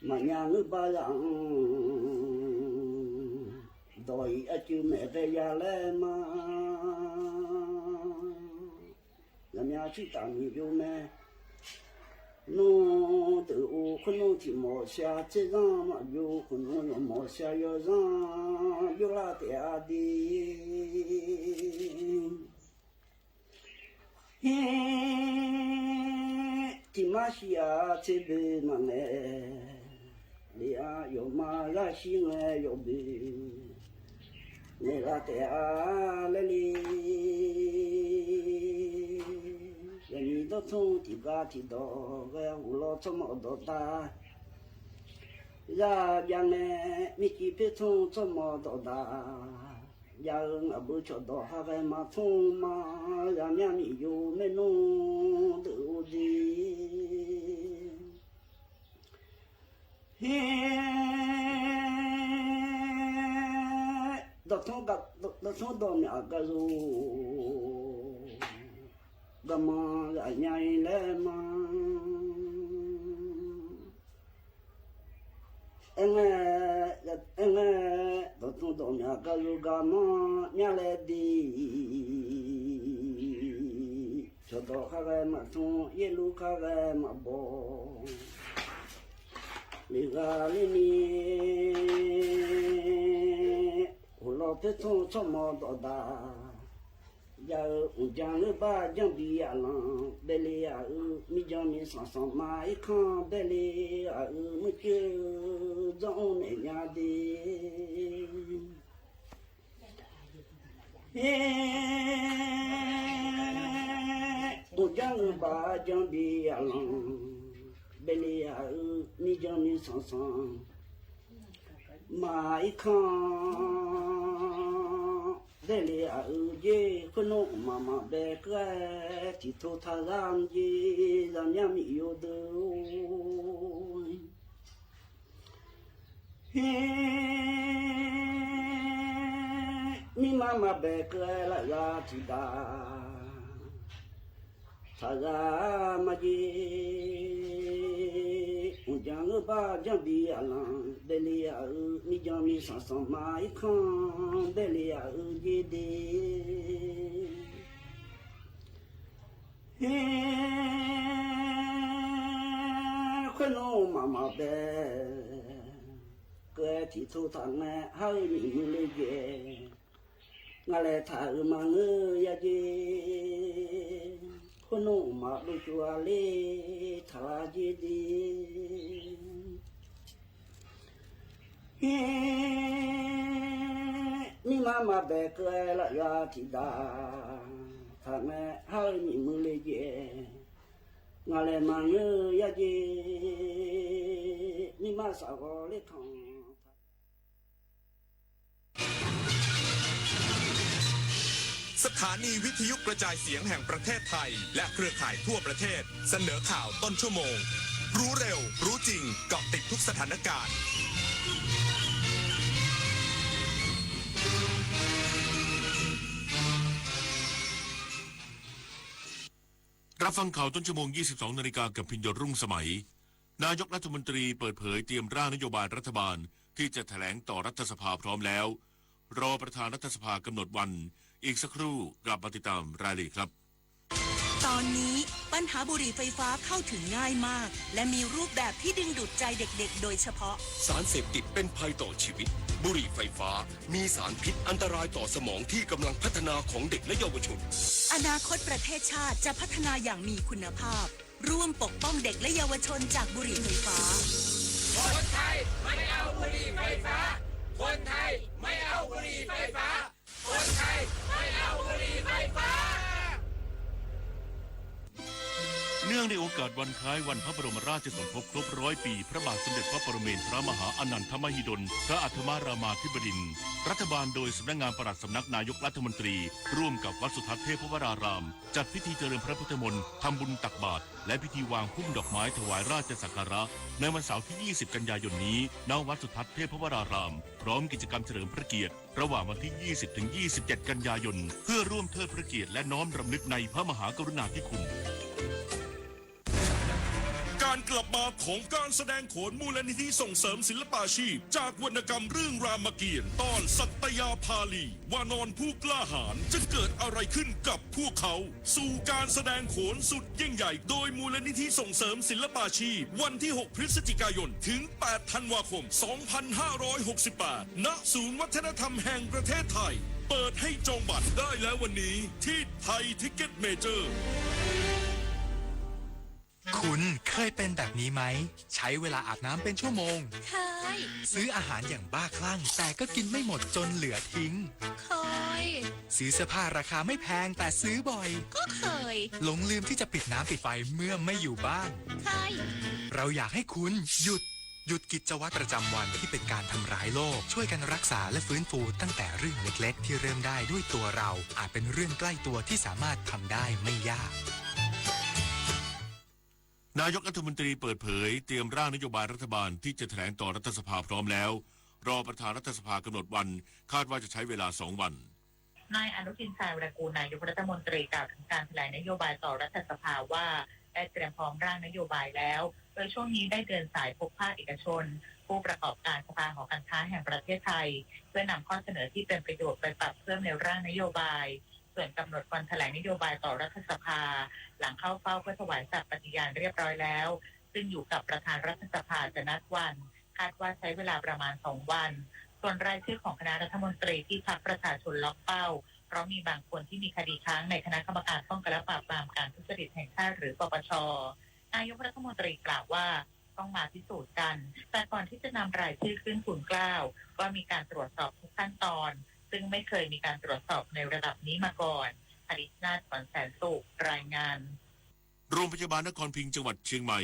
မၤညါနုာ်ဘါယၣ် ဒီးအံၤအစုမဲာ်ဖဲယၤလဲၣ်မး ယၤမံၤဆူတၢ်မံယူၤမ့ၢ် နုာ်တအိၣ် ခွဲနုာ်ထံၣ်မီၢ်ဆှး ဆ့ၣ်ဇၣ်မးယူၤ ခွဲနုာ်ယီၢ်မီၢ်ဆှး ယီၢ်ဇၣ် ယိလၢတဲအါဒံး ဟ့ၣ် ထံၣ်မါဟံၣ်အါ ဆ့ၣ်ဘုးမးနဲၣ် လံအါ ယီၢ်မါလၢဟံၣ်ငဲ ယီၢ်ဘုး နဲၣ်လၢတဲအါလဲၣ်လံ ယၤမံၤဒီထုံး တံၢ်ဂါတံၢ်ဒီး ဝဲဟူးလီၤ ဆိကမိၣ်ဒီးတၢ် ယၤယၤနဲၣ် မ့ၢ်ကံဖ့ထုံး ဆိကမိၣ်ဒီးတၢ် ယၤဧၢ ငါဘုးဆီၣ်ဒီးဟးဂဲၤမၤထုံးမး ယၤမံၤမံၤယိၤ မ့ၢ်နုာ်တအိၣ်ဒံး ဟ့ၣ် ဒီးထုံးက ဒီးထုံးဒီးမၠးကရူၢ် ကမၤယၤညါအံၤလဲၣ်မး အဲငဲ အဲငဲ ဒီးထုံးဒီးမၠးကရူၢ် ကမၤညါလဲၣ်ဒံး ဆီၣ်ဒီးခါဂဲၤမၤထုံး ယဲၢ်လူခါဂဲၤမၤဘီ လံဂၤလံနံၤ ဟူးလီၤဖ့ထုံး ဆိကမိၣ်ဒီးတၢ် ယၤဧၢ အိၣ်ကၠၢ်လၢဘၣ်ကၠၢ်ဘံယၣ်လီၤ ဘဲလံယၤဧၢ မံကၠၢ်မံဆၣ်ဆၣ် မၤအံၤခီ ဘဲလံယၤဧၢ မုၢ်ကၢၢ် ဒိၣ်နဲၣ်ညါဒံး ဟ့ၣ် အိၣ်ကၠၢ်လၢဘၣ်ကၠၢ်ဘံယၣ်လီၤ ဘဲလံယၤဧၢ မံကၠၢ်မံဆၣ်ဆၣ် မၤအံၤခီ ဘဲလံယၤဧၢ ယဲၢ် ခွဲနုာ်မၤမၤဘဲ ကဲထံၣ်ထိၣ်ထးရၢ်ယဲၢ် ယၤမံၤမံၤယိၤဒုး ဟ့ၣ် မံမၤမၤဘဲ ကဲလၢယၤထံၣ်ဒၣ် ထးရၢ်မးယဲၢ် အိၣ်ကၠၢ်လၢဘၣ်ကၠၢ်ဘံယၣ်လီၤ ဘဲလံယၤဧၢ မံကၠၢ်မံဆၣ်ဆၣ် မၤအံၤခီ ဘဲလံယၤဧၢ ယဲၢ်ဒ့ ဟ့ၣ် ခွဲနုာ်မၤမၤဘဲ ကဲထံၣ်ထိၣ်ထးနဲၣ် ဟးအုၣ်နံၣ်မုၢ်လၢယဲၢ် ငါလဲၤထးအုၣ်မၤငၢၢ်ယၤယဲၢ် ခွဲနုာ်မၤဒိၣ်ကၠိအလ့ ထးရၢ်ယဲၢ်ဒ့ ဟ့ၣ် မံမၤမၤဘဲ ကဲလၢယၤထံၣ်ဒၣ် ထးနဲၣ် ဟးအုၣ်နံၣ်မုၢ်လၢယဲၢ် ငါလဲၤမၤငၢၢ်ယၤယဲၢ် မံမၤစးဂီၤလၢထီၣ် สถานีวิทยุกระจายเสียงแห่งประเทศไทย และเครือข่ายทั่วประเทศ เสนอข่าวต้นชั่วโมง รู้เร็ว รู้จริง เกาะติดทุกสถานการณ์ รับฟังข่าวต้นชั่วโมง ยี่สิบสองนาฬิกา กับพิญโยรุ่งสมัย นายกรัฐมนตรีเปิดเผยเตรียมร่างนโยบายรัฐบาลที่จะแถลงต่อรัฐสภาพร้อมแล้ว รอประธานรัฐสภากำหนดวัน อีกสักครู่กลับมาติดตามรายละเอียดครับ ตอนนี้ปัญหาบุหรี่ไฟฟ้าเข้าถึงง่ายมาก และมีรูปแบบที่ดึงดูดใจเด็กๆ โดยเฉพาะ สารเสพติดเป็นภัยต่อชีวิต บุหรี่ไฟฟ้ามีสารพิษอันตรายต่อสมองที่กำลังพัฒนาของเด็กและเยาวชน อนาคตประเทศชาติจะพัฒนาอย่างมีคุณภาพ ร่วมปกป้องเด็กและเยาวชนจากบุหรี่ไฟฟ้า คนไทยไม่เอาบุหรี่ไฟฟ้า คนไทยไม่เอาบุหรี่ไฟฟ้า คนไทยไม่เอาบุหรี่ไฟฟ้า เนื่องในโอกาสวันคล้ายวันพระบรมราชสมภพครบร้อยปี พระบาทสมเด็จพระปรเมนทรมหาอานันทมหิดล พระอัฏฐมรามาธิบดินทร์ รัฐบาลโดยสำนักงานปลัดสำนักนายกรัฐมนตรี ร่วมกับวัดสุทัศน์เทพวราราม จัดพิธีเจริญพระพุทธมนต์ ทำบุญตักบาตร และพิธีวางพุ่มดอกไม้ถวายราชสักการะ ในวันเสาร์ที่ ยี่สิบ กันยายนนี้ ณ วัดสุทัศน์เทพวราราม พร้อมกิจกรรมเฉลิมพระเกียรติ ระหว่างวันที่ ยี่สิบ ถึง ยี่สิบเจ็ด กันยายน เพื่อร่วมเทิดพระเกียรติและน้อมรำลึกในพระมหากรุณาธิคุณ การกลับมาของการแสดงโขนมูลนิธิส่งเสริมศิลปาชีพ จากวรรณกรรมเรื่องรามเกียรติ์ ตอนสัตยาภาลี วานรผู้กล้าหาญ จะเกิดอะไรขึ้นกับพวกเขา สู่การแสดงโขนสุดยิ่งใหญ่ โดยมูลนิธิส่งเสริมศิลปาชีพ วันที่ หก พฤศจิกายน ถึง แปด ธันวาคม สองพันห้าร้อยหกสิบแปด ณ ศูนย์วัฒนธรรมแห่งประเทศไทย เปิดให้จองบัตรได้แล้ววันนี้ที่ไทยทิกเก็ตเมเจอร์ คุณเคยเป็นแบบนี้ไหม ใช้เวลาอาบน้ำเป็นชั่วโมง เคย ซื้ออาหารอย่างบ้าคลั่ง แต่ก็กินไม่หมดจนเหลือทิ้ง เคย ซื้อเสื้อผ้าราคาไม่แพงแต่ซื้อบ่อย ก็เคย หลงลืมที่จะปิดน้ำปิดไฟเมื่อไม่อยู่บ้าน เคย เราอยากให้คุณหยุด หยุดกิจวัตรประจำวันที่เป็นการทำร้ายโลก ช่วยกันรักษาและฟื้นฟูตั้งแต่เรื่องเล็กๆ ที่เริ่มได้ด้วยตัวเรา อาจเป็นเรื่องใกล้ตัวที่สามารถทำได้ไม่ยาก นายกรัฐมนตรีเปิดเผยเตรียมร่างนโยบายรัฐบาลที่จะแถลงต่อรัฐสภาพร้อมแล้ว รอประธานรัฐสภากำหนดวัน คาดว่าจะใช้เวลาสองวัน นายอนุทิน ชาญวีรกูล นายกรัฐมนตรีกล่าวถึงการแถลงนโยบายต่อรัฐสภาว่า ได้เตรียมพร้อมร่างนโยบายแล้ว โดยช่วงนี้ได้เดินสายพบภาคเอกชน ผู้ประกอบการสภาหอการค้าแห่งประเทศไทย เพื่อนำข้อเสนอที่เป็นประโยชน์ไปปรับเพิ่มในร่างนโยบาย ส่วนกำหนดวันแถลงนโยบายต่อรัฐสภา หลังเข้าเฝ้าเพื่อถวายสัตย์ปฏิญาณเรียบร้อยแล้ว ซึ่งอยู่กับประธานรัฐสภาจะนัดวัน คาดว่าใช้เวลาประมาณสองวัน ส่วนรายชื่อของคณะรัฐมนตรีที่พรรคประชาชนล็อกเป้า เพราะมีบางคนที่มีคดีค้างในคณะกรรมการป้องกันและปราบปรามการทุจริตแห่งชาติหรือ ปปช นายกรัฐมนตรีกล่าวว่าต้องมาพิสูจน์กัน แต่ก่อนที่จะนำรายชื่อขึ้นทูลเกล้า ก็มีการตรวจสอบทุกขั้นตอน ซึ่งไม่เคยมีการตรวจสอบในระดับนี้มาก่อน อดิษนาถ ขวัญแสนสุข รายงาน โรงพยาบาลนครพิงค์จังหวัดเชียงใหม่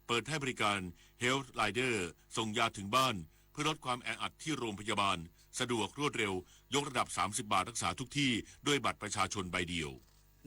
เปิดให้บริการ Health Rider ส่งยาถึงบ้าน เพื่อลดความแออัดที่โรงพยาบาล สะดวกรวดเร็ว ยกระดับ สามสิบบาท รักษาทุกที่ด้วยบัตรประชาชนใบเดียว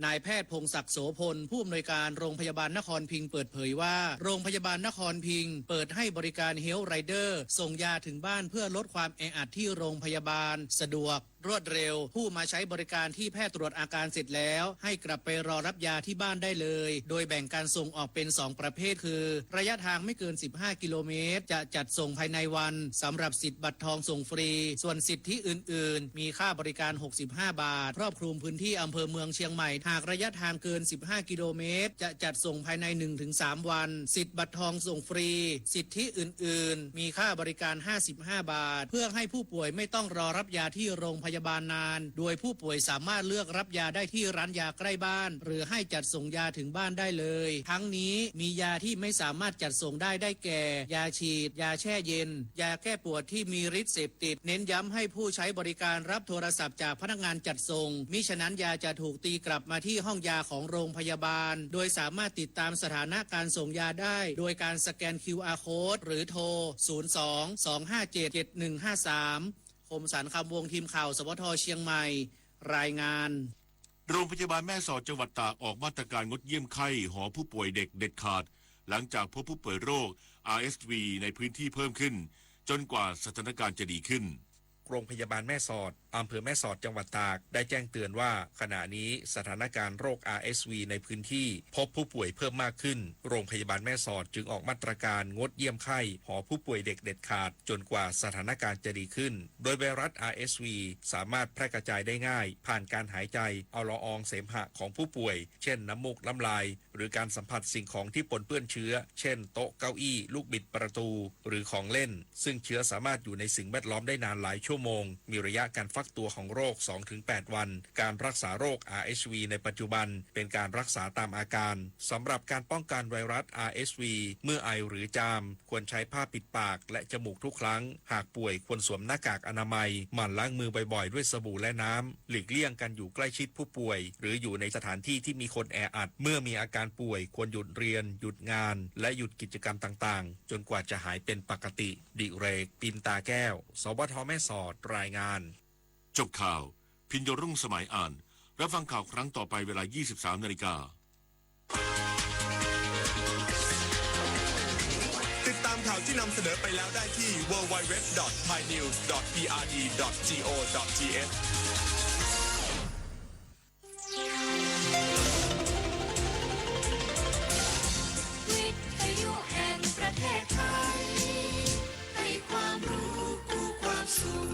นายแพทย์พงศักดิ์ โสพล ผู้อำนวยการโรงพยาบาลนครพิงค์เปิดเผยว่า โรงพยาบาลนครพิงค์เปิดให้บริการ Health Rider ส่งยาถึงบ้านเพื่อลดความแออัดที่โรงพยาบาล สะดวก รวดเร็ว ผู้มาใช้บริการที่แพทย์ตรวจอาการเสร็จแล้ว ให้กลับไปรอรับยาที่บ้านได้เลย โดยแบ่งการส่งออกเป็นสองประเภทคือ ระยะทางไม่เกิน สิบห้า กิโลเมตร จะจัดส่งภายในวัน สำหรับสิทธิ์บัตรทองส่งฟรี ส่วนสิทธิอื่นๆ มีค่าบริการ หกสิบห้า บาท ครอบคลุมพื้นที่อำเภอเมืองเชียงใหม่ หากระยะทางเกิน สิบห้า กิโลเมตร จะจัดส่งภายใน หนึ่งถึงสาม วัน สิทธิ์บัตรทองส่งฟรี สิทธิอื่นๆ มีค่าบริการ ห้าสิบห้า บาท เพื่อให้ผู้ป่วยไม่ต้องรอรับยาที่โรงพยาบาลนาน โดยผู้ป่วยสามารถเลือกรับยาได้ที่ร้านยาใกล้บ้าน หรือให้จัดส่งยาถึงบ้านได้เลย ทั้งนี้มียาที่ไม่สามารถจัดส่งได้ได้แก่ ยาฉีด ยาแช่เย็น ยาแก้ปวดที่มีฤทธิ์เสพติด เน้นย้ำให้ผู้ใช้บริการรับโทรศัพท์จากพนักงานจัดส่ง มิฉะนั้นยาจะถูกตีกลับมาที่ห้องยาของโรงพยาบาล โดยสามารถติดตามสถานะการส่งยาได้ โดยการสแกน QR Code หรือโทร ศูนย์สอง สองห้าเจ็ด เจ็ดหนึ่งห้าสาม คมสันต์ คำวงศ์ ทีมข่าว สวท เชียงใหม่ รายงาน โรงพยาบาลแม่สอดจังหวัดตากออกมาตรการงดเยี่ยมไข้หอผู้ป่วยเด็กเด็ดขาด หลังจากพบผู้ป่วยโรค อาร์เอสวี ในพื้นที่เพิ่มขึ้น จนกว่าสถานการณ์จะดีขึ้น โรงพยาบาลแม่สอด อำเภอแม่สอด จังหวัดตาก ได้แจ้งเตือนว่า ขณะนี้สถานการณ์โรค อาร์เอสวี ในพื้นที่พบผู้ป่วยเพิ่มมากขึ้น โรงพยาบาลแม่สอดจึงออกมาตรการงดเยี่ยมไข้หอผู้ป่วยเด็กเด็ดขาด จนกว่าสถานการณ์จะดีขึ้น โดยไวรัส อาร์เอสวี สามารถแพร่กระจายได้ง่าย ผ่านการหายใจเอาละอองเสมหะของผู้ป่วย เช่น น้ำมูกน้ำลาย หรือการสัมผัสสิ่งของที่ปนเปื้อนเชื้อ เช่น โต๊ะเก้าอี้ ลูกบิดประตู หรือของเล่น ซึ่งเชื้อสามารถอยู่ในสิ่งแวดล้อมได้นานหลายชั่วโมง มีระยะการ ตัวของโรค สองถึงแปดวัน การรักษาโรค อาร์เอชวี ในปัจจุบันเป็นการรักษาตามอาการ สำหรับการป้องกันไวรัส อาร์เอชวี เมื่อไอหรือจาม ควรใช้ผ้าปิดปากและจมูกทุกครั้ง หากป่วยควรสวมหน้ากากอนามัย หมั่นล้างมือบ่อยๆ ด้วยสบู่และน้ำ หลีกเลี่ยงการอยู่ใกล้ชิดผู้ป่วย หรืออยู่ในสถานที่ที่มีคนแออัด เมื่อมีอาการป่วยควรหยุดเรียน หยุดงาน และหยุดกิจกรรมต่างๆ จนกว่าจะหายเป็นปกติ ดิเรก ปินตาแก้ว สวท แม่สอด รายงาน จบข่าว พิญโญรุ่งสมัยอ่าน รับฟังข่าวครั้งต่อไปเวลา ยี่สิบสามนาฬิกา ติดตามข่าวที่นำเสนอไปแล้วได้ที่ ดับเบิลยู ดับเบิลยู ดับเบิลยู ดอท ไทยนิวส์ ดอท พีอาร์ดี ดอท จี โอ ดอท ที เอช วิทยุแห่งประเทศไทย ให้ความรู้คู่ความสุข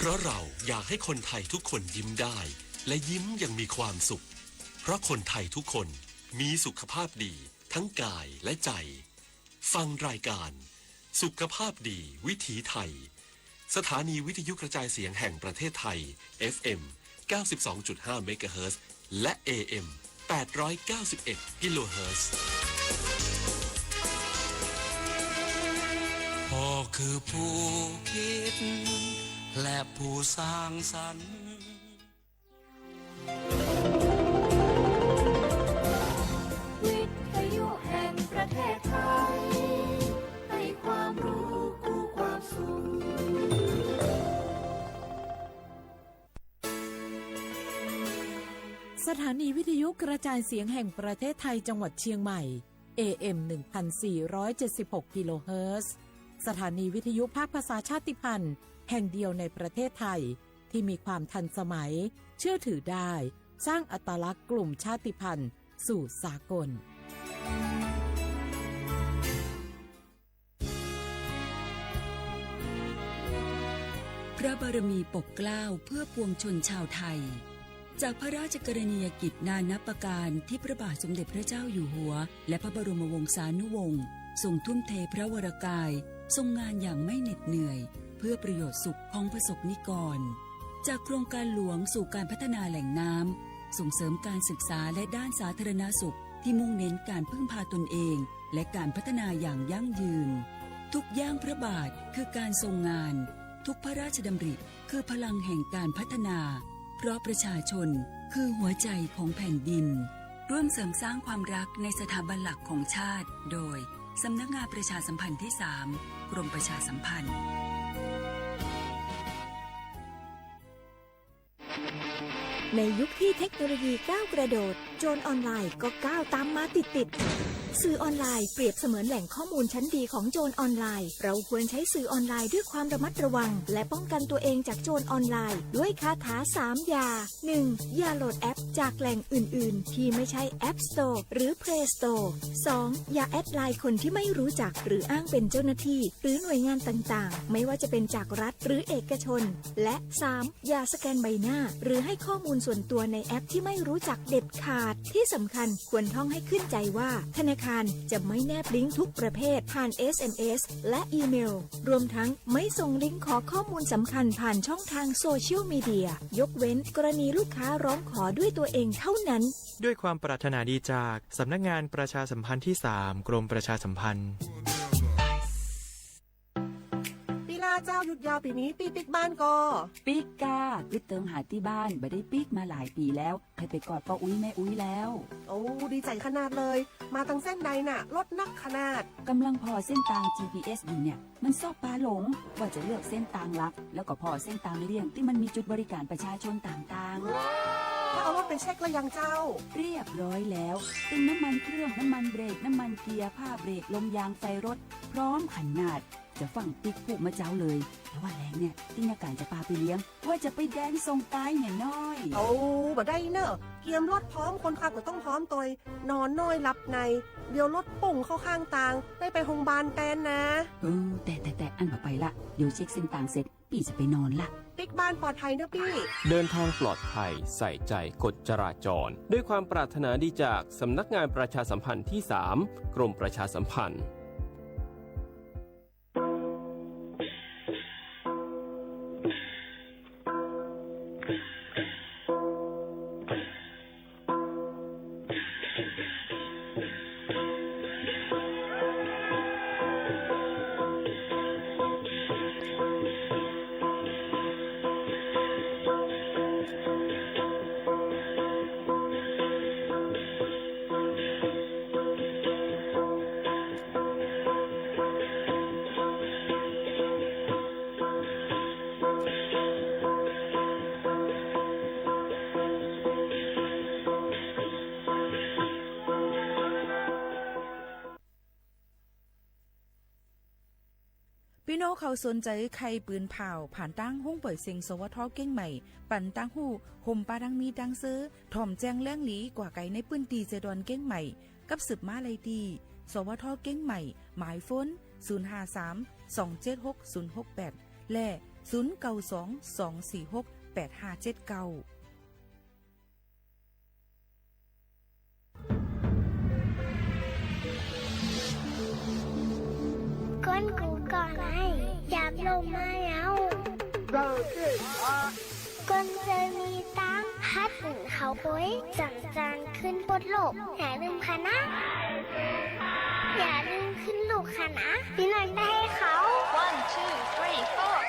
เพราะเราอยากให้คนไทยทุกคนยิ้มได้ และยิ้มอย่างมีความสุข เพราะคนไทยทุกคนมีสุขภาพดีทั้งกายและใจ ฟังรายการสุขภาพดีวิถีไทย สถานีวิทยุกระจายเสียงแห่งประเทศไทย เอฟเอ็ม เก้าสิบสองจุดห้าเมกะเฮิรตซ์ และ เอเอ็ม แปดร้อยเก้าสิบเอ็ดกิโลเฮิรตซ์ พ่อคือผู้คิด และผู้สร้างสรรค์ วิทยุแห่งประเทศไทย ให้ความรู้คู่ความสุข สถานีวิทยุกระจายเสียงแห่งประเทศไทยจังหวัดเชียงใหม่ เอเอ็ม หนึ่งพันสี่ร้อยเจ็ดสิบหกกิโลเฮิรตซ์ สถานีวิทยุภาคภาษาชาติพันธุ์แห่งเดียวในประเทศไทย ที่มีความทันสมัย เชื่อถือได้ สร้างอัตลักษณ์กลุ่มชาติพันธุ์สู่สากล พระบารมีปกเกล้าเพื่อปวงชนชาวไทย จากพระราชกรณียกิจนานับประการที่พระบาทสมเด็จพระเจ้าอยู่หัว และพระบรมวงศานุวงศ์ทรงทุ่มเทพระวรกาย ทรงงานอย่างไม่เหน็ดเหนื่อย เพื่อประโยชน์สุขของประสบนิกร จากโครงการหลวงสู่การพัฒนาแหล่งน้ำ ส่งเสริมการศึกษาและด้านสาธารณสุขที่มุ่งเน้นการพึ่งพาตนเอง และการพัฒนาอย่างยั่งยืน ทุกย่างพระบาทคือการทรงงาน ทุกพระราชดำริคือพลังแห่งการพัฒนา เพราะประชาชนคือหัวใจของแผ่นดิน ร่วมเสริมสร้างความรักในสถาบันหลักของชาติ โดยสำนักงานประชาสัมพันธ์ที่สาม กรมประชาสัมพันธ์ ในยุคที่เทคโนโลยีก้าวกระโดด โจรออนไลน์ก็ก้าวตามมาติดๆ สื่อออนไลน์เปรียบเสมือนแหล่งข้อมูลชั้นดีของโจรออนไลน์ เราควรใช้สื่อออนไลน์ด้วยความระมัดระวัง และป้องกันตัวเองจากโจรออนไลน์ ด้วยคาถาสามอย่า หนึ่ง อย่าโหลดแอปจากแหล่งอื่นๆ ที่ไม่ใช่ App Store หรือ Play Store สอง อย่าแอดไลน์คนที่ไม่รู้จัก หรืออ้างเป็นเจ้าหน้าที่ หรือหน่วยงานต่างๆ ไม่ว่าจะเป็นจากรัฐหรือเอกชน และ สาม อย่าสแกนใบหน้า หรือให้ข้อมูลส่วนตัวในแอปที่ไม่รู้จักเด็ดขาด ที่สำคัญควรท่องให้ขึ้นใจว่า ธนาคารจะไม่แนบลิงก์ทุกประเภทผ่าน เอสเอ็มเอส และอีเมล รวมทั้งไม่ส่งลิงก์ขอข้อมูลสำคัญผ่านช่องทางโซเชียลมีเดีย ยกเว้นกรณีลูกค้าร้องขอด้วยตัวเองเท่านั้น ด้วยความปรารถนาดีจากสำนักงานประชาสัมพันธ์ที่สาม กรมประชาสัมพันธ์ ปี้ลาเจ้า หยุดยาวปี๋นี้ ปี้ปิ๊กบ้านก่อ ปิ๊กก้า กึ๊ดเติงหาตี้บ้าน บ่ได้ปิ๊กมาหลายปี๋แล้ว ให้ไปกอดป้ออุ๊ยแม่อุ๊ยแล้ว โอ้ ดีใจ๋ขนาดเลย มาตังเส้นใดน่ะ รถนักขนาด ก่ำลังผ่อเส้นตาง จีพีเอส อยู่เนี่ย มันซอกปาหลง ว่าจะเลือกเส้นตางหลัก แล้วก็ผ่อเส้นตางเลี่ยงตี้มันมีจุดบริการประชาชนต่างๆ แล้วเอารถไปเช็คแล้วยังเจ้า เรียบร้อยแล้ว ตึงน้ำมันเครื่อง น้ำมันเบรก น้ำมันเกียร์ ผ้าเบรก ลมยาง ไฟรถ พร้อมขนาด จะฟั่งปิ๊กพูดเมื่อเจ๊าเลย แต่ว่าแลงเนี่ย ติ๊กเยียะก๋านจะปาไปเลี้ยง ว่าจะไปแดนส่งตายเมียน้อย เอา บ่ได้เน่อ เกียมรถพร้อม คนขับก็ต้องพร้อมตวย นอนน้อยหลับใน เดี๋ยวรถปุ้งเข้าข้างตาง ได้ไปโฮงบาลแตนนะ เออ แต่ แต่ แต่ อั้นบ่ไปละ เดี๋ยวเช็คเส้นตางเสร็จ ปี้จะไปนอนละ ปิ๊กบ้านปลอดภัยเน่อปี้ เดินทางปลอดภัย ใส่ใจกฎจราจร ด้วยความปรารถนาดีจากสำนักงานประชาสัมพันธ์ที่สาม กรมประชาสัมพันธ์ ปี้น้องเขาสนใจ๋ใค่ปืนผ่าว ผ่านตางห้องเป่ยเสียง สวท เก้งใหม่ ปันตางฮู้ ห่มปาดังมีตางซื่อ ถ่อมแจ้งแหล่งหลีกว่าไก๋ในปื้นตี้เจดอนเก้งใหม่ กับสืบมาได้ตี้ สวท เก้งใหม่ หมายโฟน ศูนย์ห้าสาม สองเจ็ดหก ศูนย์หกแปด และ ศูนย์เก้าสอง สองสี่หก แปดห้าเจ็ดเก้า ก้นกูก่อนไอ้ หยาบลงมาแล้ว ก้นเจอมีตังค์ ฮัดหนุนเขาโอย จำจานขึ้นปดโลก อย่าลืมค่ะนะ อย่าลืมขึ้นลูกค่ะนะ พี่น้องได้เขา One, two, three, four.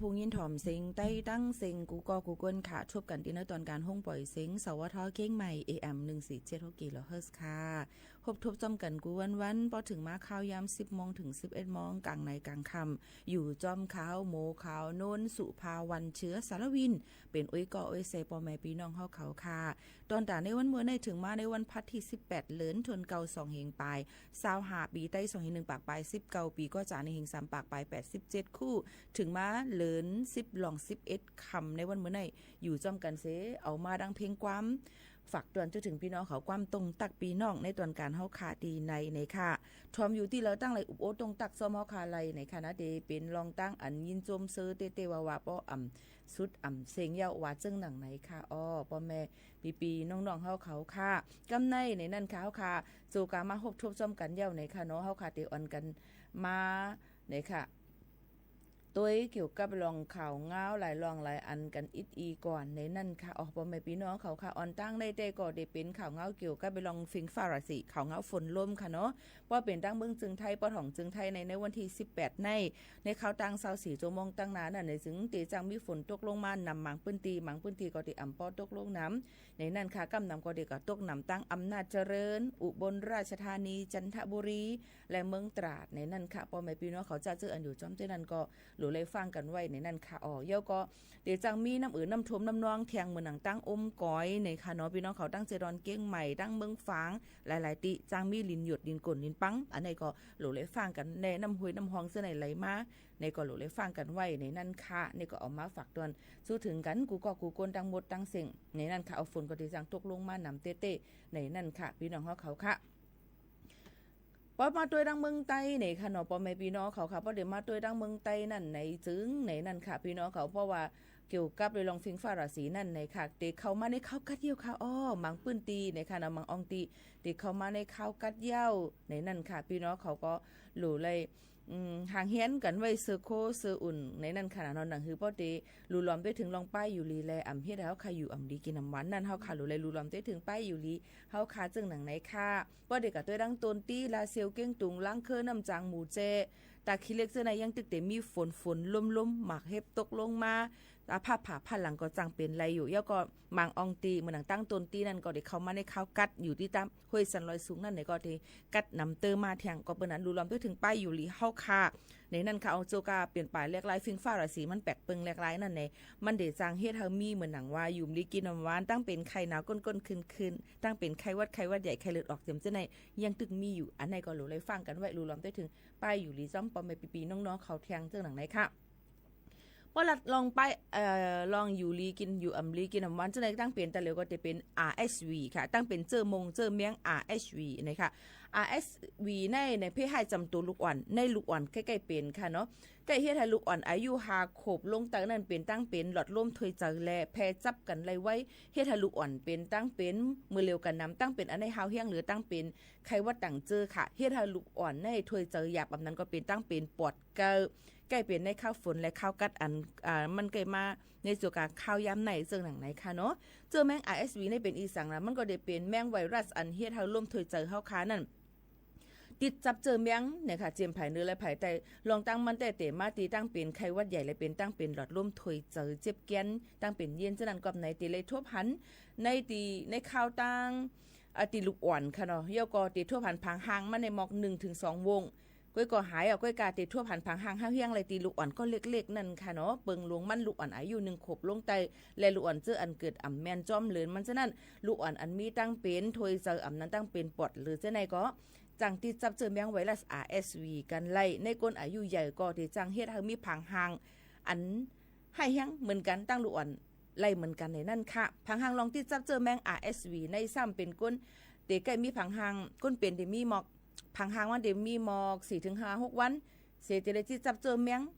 ผู้ยินถ่อมเสียงใต้ตั้งเสียงกู้ก้อกู้ก้นค่ะ ทบกั๋นตี้ในตอนก๋านห้องป่อยเสียง สวท เจียงใหม่ เอเอ็ม หนึ่งสี่เจ็ดหก กิโลเฮิรตซ์ค่ะ ฮบทบจ้อมกั๋นกู้วันๆ ปอเถิงมาค่าวยามสิบโมงเถิงสิบเอ็ดโมง ก๋างในก๋างค่ำ อยู่จ้อมข้าวโม ข้าวโน้น สุภาวัน เชื้อสารวิน เป๋นอุ้ยก้ออุ้ยเซ ป้อแม่ปี้น้องเฮาเขาค่ะ ตอนต๋าในวันเมื่อในเถิงมาในวันพัดตี้สิบแปด เหลือนธันวาคม สองเฮงปาย ซาวห้า ปี๋ไต้ สองเฮงหนึ่งปากปาย สิบเก้าปี๋ ก็จ๋า หนึ่งเฮงสามปากปาย แปดสิบเจ็ดคู่ เถิงมาเหลือนสิบ ล่องสิบเอ็ดค่ำ ในวันเมื่อใน อยู่จ้อมกั๋นเส เอามาดังเพลงความ ฝากตวนจนเถิงปี้น้องเขา ความตรงตักปี้น้องในตอนก๋านเฮาค่ะ ตี้ใน ในค่ะ ถ่อมอยู่ตี้เฮาตังหลาย อุบโอ้ตรงตักซ่อมเฮาค่ะ ไหลในค่ะนะ เต๋เป๋นลองตั้งอันยินจมเซอเต้ๆ ว่าๆ ป้ออ่ำสุดอ่ำเซ็งเย้า ว่าเจิ่งหนังในค่ะ อ้อ ป้อแม่ปี้ๆ น้องๆ เฮาเขาค่ะ กำในในนั้นค่ะ เฮาค่ะ โจกามาฮบทบจ้อมกั๋นเย้าในค่ะเนาะ เฮาค่ะ เต๋อ่อนกั๋นมาในค่ะ ตวยเกี่ยวกับลองข่าวเงาหลายลองหลายอันกั๋นอิดอีก่อนในนั้นค่ะ อ้อ ป้อแม่ปี้น้องเขาค่ะ อ่อนตั้งได้แต่ก็ได้เป๋นข่าวเงาเกี่ยวกับไปลองเฟิงฟ้าราศี ข่าวเงาฝนลมค่ะเนาะ ป้อเป๋นตั้งเมืองเจียงไฮ้ ป้อถ่องเจียงไฮ้ใน ในวันตี้สิบแปดใน ในคาวตั้งซาวสี่จั่วโมงตั้งหน้านั้น ในจึงเต๋จังมีฝนตกลงมาหนำหมางปื้นตี้ หมางปื้นตี้ก็เต๋อ่ำป้อตกลงหนำ ในนั้นค่ะ ก้ำหนำก็เต๋ก็ตกหนำตั้งอำนาจเจริญ อุบลราชธานี จันทบุรี และเมืองตราดในนั้นค่ะ ป้อแม่ปี้น้องเขาจะเจออันอยู่จ้อมเจ้านั้นก็ หลูไหลฟังกั๋นไว้ในนั้นค่ะ อ้อ เย้าก็เต๋จังมีน้ำเอือน้ำท่วมน้ำนองแทงเหมือนหนังตั้งอมก๋อยในค่ะเนาะ ปี้น้องเขาตั้งเจดอนเจียงใหม่ ตั้งเมืองฝาง หลายๆ ตี้ จังมีลินหยดลินก๋นลินปัง อันในก็หลูไหลฟังกั๋น ในน้ำห้วยน้ำฮองเจ้าไหนไหลมา ในก็หลูไหลฟังกั๋นไว้ในนั้นค่ะ ในก็เอามาฝากตวน สู้เถิงกั๋น กู้ก้อกู้ก้นตังหมดตังเส้ง ในนั้นค่ะ อ้อ ฝนก็เต๋จังตกลงมาหนำเต้ๆ ในนั้นค่ะ ปี้น้องเฮาเขาค่ะ ป้อมาตวยตังเมืองใต้ในค่ะเนาะ ป้อแม่ปี้น้องเขาค่ะ ป้อเต๋มาตวยตังเมืองใต้นั้นในจึง ในนั้นค่ะ ปี้น้องเขา เพราะว่าเกี่ยวกับเรื่องเฟิงฟ้าราศีนั้นในค่ะ เต๋เข้ามาในคาวกั๊ดเย้าค่ะ อ้อ หมางปื้นตี้ในค่ะเนาะ หมางอ่องตี้ เต๋เข้ามาในคาวกั๊ดเย้า ในนั้นค่ะ ปี้น้องเขาก็หลูไหล อืม ห่างเหียนกั๋นไว้เซอโคเซออุ่นในนั้นค่ะเนาะ หนังหื้อป้อเต๋หลู่หลอมไปเถิงลองป้ายอยู่หลีแล อ่ำเฮ็ดเฮาค่ะ อยู่อ่ำดีกิ๋นอ่ำหวานนั้น เฮาค่ะหลู่ไหลหลู่หลอมไปเถิงป้ายอยู่หลีเฮาค่ะ เจิ่งหนังในค่ะ ป้อเต๋ก็ตวยตังโตนตี้ ลาเซียว เก้งตุง ล้างเคิ้น น้ำจาง หมู่เจ๊ ตาขี้เหล็กเจ้าในยังตึกเต๋มีฝน ฝนลมๆ หมากเห็บตกลงมา อา ฟ้าผ่าฟ้าหลังก็จังเป๋นไหลอยู่ เย้าก็หมางอ่องตี้ เหมือนหนังตั้งโตนตี้นั้นก็เต๋เข้ามาในคาวกั๊ด อยู่ตี้ตามห้วยสันลอยสูงนั้นในก็เต๋กั๊ดหนำเต๋อมาแทง ก็เปิ้นนั้นหลู่หลอมไปเถิงป้ายอยู่หลีเฮาค่ะ ในนั้นค่ะ อ้อ โจกาเป๋นป๋ายแหลกหลาย เฟิงฟ้าราศีมันแปลกเปิงแหลกหลายนั้นใน มันเต๋จังเฮ็ดหื้อมีเหมือนหนังว่าอยู่ดีกิ๋นอ่ำหวาน ตั้งเป๋นไข้หนาวก้นๆ คืนๆ ตั้งเป๋นไข้หวัด ไข้หวัดใหญ่ ไข้เลือดออกเจียมเจ้าใน ยังตึกมีอยู่ อันในก็หลู่ไหลฟังกั๋นไว้ หลู่หลอมไปเถิงป้ายอยู่หลีจ้อมป้อแม่ปี้ๆ น้องๆ เขาแทง เจิ่งหนังในค่ะ ป้อลัดลองไป เอ่อ ลองอยู่หลีกิ๋น อยู่อ่ำหลีกิ๋นอ่ำหวานเจ้าใน ตั้งเป๋นตะเหลียวก็เต๋เป๋น อาร์เอสวี ค่ะ ตั้งเป๋นเจื้อมงเจื้อแมง อาร์เอสวี ในค่ะ อาร์เอสวี ใน ในเพ่ให้จำตั๋วลูกอ่อน ในลูกอ่อนใก้ๆ เป๋นค่ะเนาะ ใก้เฮ็ดหื้อลูกอ่อนอายุห้าขวบลงเต้านั้นเป๋นตั้งเป๋นหลอดลมถ้วยใจ๋แล แผ่จับกั๋นไหลไว เฮ็ดหื้อลูกอ่อนเป๋นตั้งเป๋นเมื่อเหลียวกั๋นหนำ ตั้งเป๋นอันในฮาวแฮง หรือตั้งเป๋นไข้หวัดตังเจื้อค่ะ เฮ็ดหื้อลูกอ่อนในถ้วยใจ๋หยาบ อ่ำนั้นก็เป๋นตั้งเป๋นปอดเก๊า ใก้เป๋นในคาวฝนและคาวกั๊ดอัน อ่า มันใก้มาในจั่วก๋าคาวยามใน เจิ่งหนังในค่ะเนาะ เจื้อแมง อาร์เอสวี ในเป๋นอีสังนะ มันก็เต๋เป๋นแมงไวรัสอันเฮ็ดหื้อลมถ้วยใจ๋เฮาค่ะนั้น ติดจับเจื้อแมงในค่ะ เจียมภายเหนือและภายใต้ ลองตั้งมันแต๊เต๋มาตี้ตั้งเป๋นไข้หวัดใหญ่และเป๋นตั้งเป๋นหลอดลมถ้วยใจ๋เจ็บแก้น ตั้งเป๋นเย็น เจ้านั้นก็ในเต๋เลยทบหัน ในตี้ ในคาวตั้ง อ่า ตี้ลูกอ่อนค่ะเนาะ เย้าก็เต๋ทบหันผางห่างมันในหมอกหนึ่งเถิงสองวง ก้อยก็หาย อ้อ ก้อยกาเต๋ทบหันผางห่างฮาวแฮงไหลตี้ลูกอ่อนก้อนเล็กๆ นั้นค่ะเนาะ เปิงหลวงมันลูกอ่อนอายุหนึ่งขวบลงเต้า และลูกอ่อนเจื้ออันเกิดอ่ำแม่นจ้อมเลินมัน เจ้านั้น ลูกอ่อนอันมีตั้งเป๋นถ้วยใจ๋ อ่ำนั้นตั้งเป๋นปอด หรือเจ้าในก็ จังติดจับเจื้อแมงไวรัส อาร์เอสวี กั๋นไหล ในคนอายุใหญ่ก็เต๋จังเฮ็ดหื้อมีผางห่าง อันไห้แฮงเหมือนกั๋น ตั้งลูกอ่อนไหลเหมือนกั๋นในนั้นค่ะ ผางห่างลองติดจับเจื้อแมง อาร์เอสวี ในซ้ำเป๋นคน เต๋ใก้มีผางห่าง คนเป๋นเต๋มีหมอก ผางห่างวันเต๋มีหมอกสี่เถิงห้าหกวัน เสเต๋เลยติดจับเจื้อแมง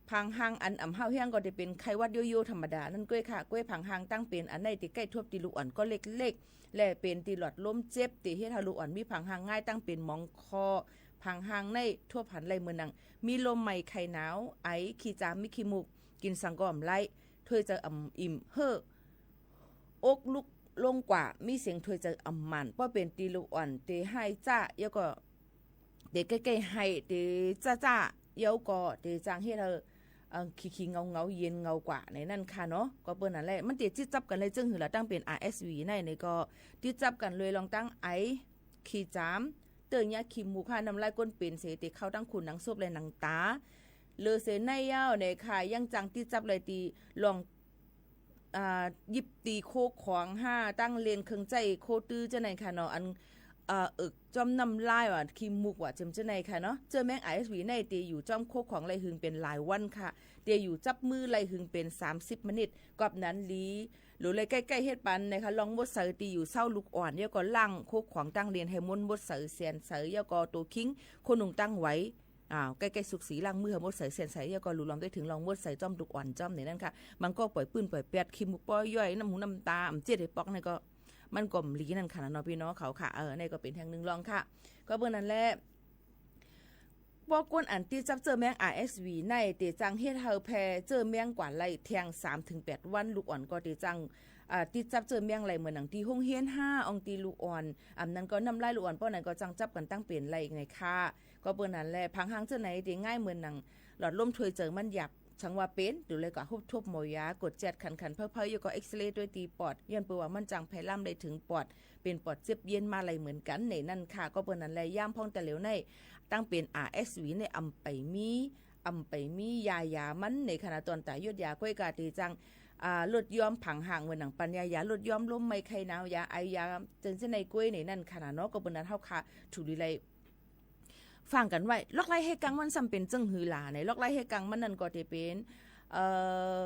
ผางห่างอันอ่ำฮาวแฮงก็เต๋เป๋นไข้หวัดโยโย่ธรรมดานั้นก้อยค่ะ ก้อยผางห่างตั้งเป๋นอันในเต๋ใก้ทบตี้ลูกอ่อนก้อนเล็กๆ และเป๋นตี้หลอดลมเจ็บ เต๋เฮ็ดหื้อลูกอ่อนมีผางห่างง่าย ตั้งเป๋นหมองคอ ผางห่างในทบหันไหลเหมือนหนัง มีลมไหม้ไข้หนาว ไอ ขี้จาม มีขี้มูก กิ๋นสังก็อ่ำไหล ถ้วยใจ๋อ่ำอิ่ม เฮ้อ อกลุกลงกว่า มีเสียงถ้วยใจ๋อ่ำหมั่น ป้อเป๋นตี้ลูกอ่อนเต๋ไห้จ๊า เย้าก็ เต๋ใก้ๆ ไห้ เต๋จ๊าๆ เย้าก็เต๋จังเฮ็ดหื้อ อ่อ ขี้ๆ เหงาๆ เย็นเหงากว่าในนั้นค่ะเนาะ ก็เปิ้นนั่นแหละ มันเตียติดจับกั๋นเลยจึงหื้อละ ตั้งเป๋น อาร์ เอส วี ใน ในก็ติดจับกั๋นเลยลองตั้งไอ ขี้จ๋าม เตื้อเยียะขี้มูกค่ะ น้ำลายก้นเป๋นเส เตียเข้าตั้งขุนหนังศพและหนังต๋า เหลือเสในเย้าในค่ะ ยังจังติดจับเลยตี้ลอง อ่า หยิบตี๋โคของห้า ตั้งเล่นเครื่องใจ๊โคตื้อเจ้าในค่ะเนาะ อัน อ่า เอิกจ้อมน้ำลายว่า ขี้มูกว่า เจิมเจ้าในค่ะเนาะ เจื้อแมง อาร์ เอส วี ในเตียอยู่จ้อมโคของไล่หึงเป๋นหลายวันค่ะ เตียอยู่จับมือไล่หึงเป๋นสามสิบมะนิด กอบนั้นหลี หลูเลยใก้ๆ เฮ็ดปันในค่ะ ลองมดใสตี้อยู่เซ้าลูกอ่อน แล้วก็ล้างโคของตั้งเล่นหื้อมันมดใสแสนใส แล้วก็ตั๋วคิง โคหนุ่งตั้งไว้ อ้าว ใก้ๆ สุกสีล้างมือหื้อมดใสแสนใส แล้วก็หลูลองได้เถิงลองมดใสจ้อมลูกอ่อนจ้อมในนั้นค่ะ มันก็ป่อยปื้นป่อยแป๊ด ขี้มูกป่อยย้อย น้ำหูน้ำต๋า อ่ำเจียดหื้อปอกในก็ มันก็บ่หลีนั่นค่ะเนาะ ปี้น้องเขาค่ะ เออ ในก็เป๋นแห่งนึ่งลองค่ะ ก็เปิ้นนั่นแหละ ป้อก้นอันตี้จับเจื้อแมง อาร์ เอส วี ใน เตียจังเฮ็ดหื้อแพร่เจื้อแมงกว่าไล่แทง สามเถิงแปดวัน ลูกอ่อนก็เตียจัง อ่า ตี้จับเจื้อแมงไล่เหมือนหนังตี้โฮงเฮียนห้า อ่องตี้ลูกอ่อน อ่ำนั้นก็น้ำลายลูกอ่อน ป้อนั้นก็จังจับกั๋นตั้งเป๋นไล่ในค่ะ ก็เปิ้นนั่นแหละ ผางห่างเจื้อในเตียง่ายเหมือนหนัง หลอดลมถ้วยเจิงมันหยับ ฉันว่าเป๋น หลูเลยก็ฮบทบหมอยา กดแจ๊ดขันๆ เพ้อๆ แล้วก็เอ็กซเรย์ตวยตี้ปอด ย้อนเปื้อว่ามันจังแพร่ลามได้เถิงปอด เป๋นปอดเจ็บเยียนมาไล่เหมือนกั๋นในนั้นค่ะ ก็เปิ้นนั่นแหละ ยามพ่องแต่เหลียวใน ตั้งเป๋น อาร์ เอส วี ใน อ่ำไปมี อ่ำไปมียายามันในขณะตอนต๋ายดยาก้วยกาเตียจัง อ่า ลดย้อมผางห่างเหมือนหนังปันยายา ลดย้อมลมไม้ไข้หนาว ยาไอ ยาเจิงเจ้าในก้วยในนั้นค่ะเนาะ ก็เปิ้นนั้นเฮาค่ะ ถูกดีไล ฟังกั๋นไว้ ลอกไล่เฮกังมันซ้ำเป๋นเจิงหื้อหลาใน ลอกไล่เฮกังมันนั่นก็เตียเป๋น เอ่อ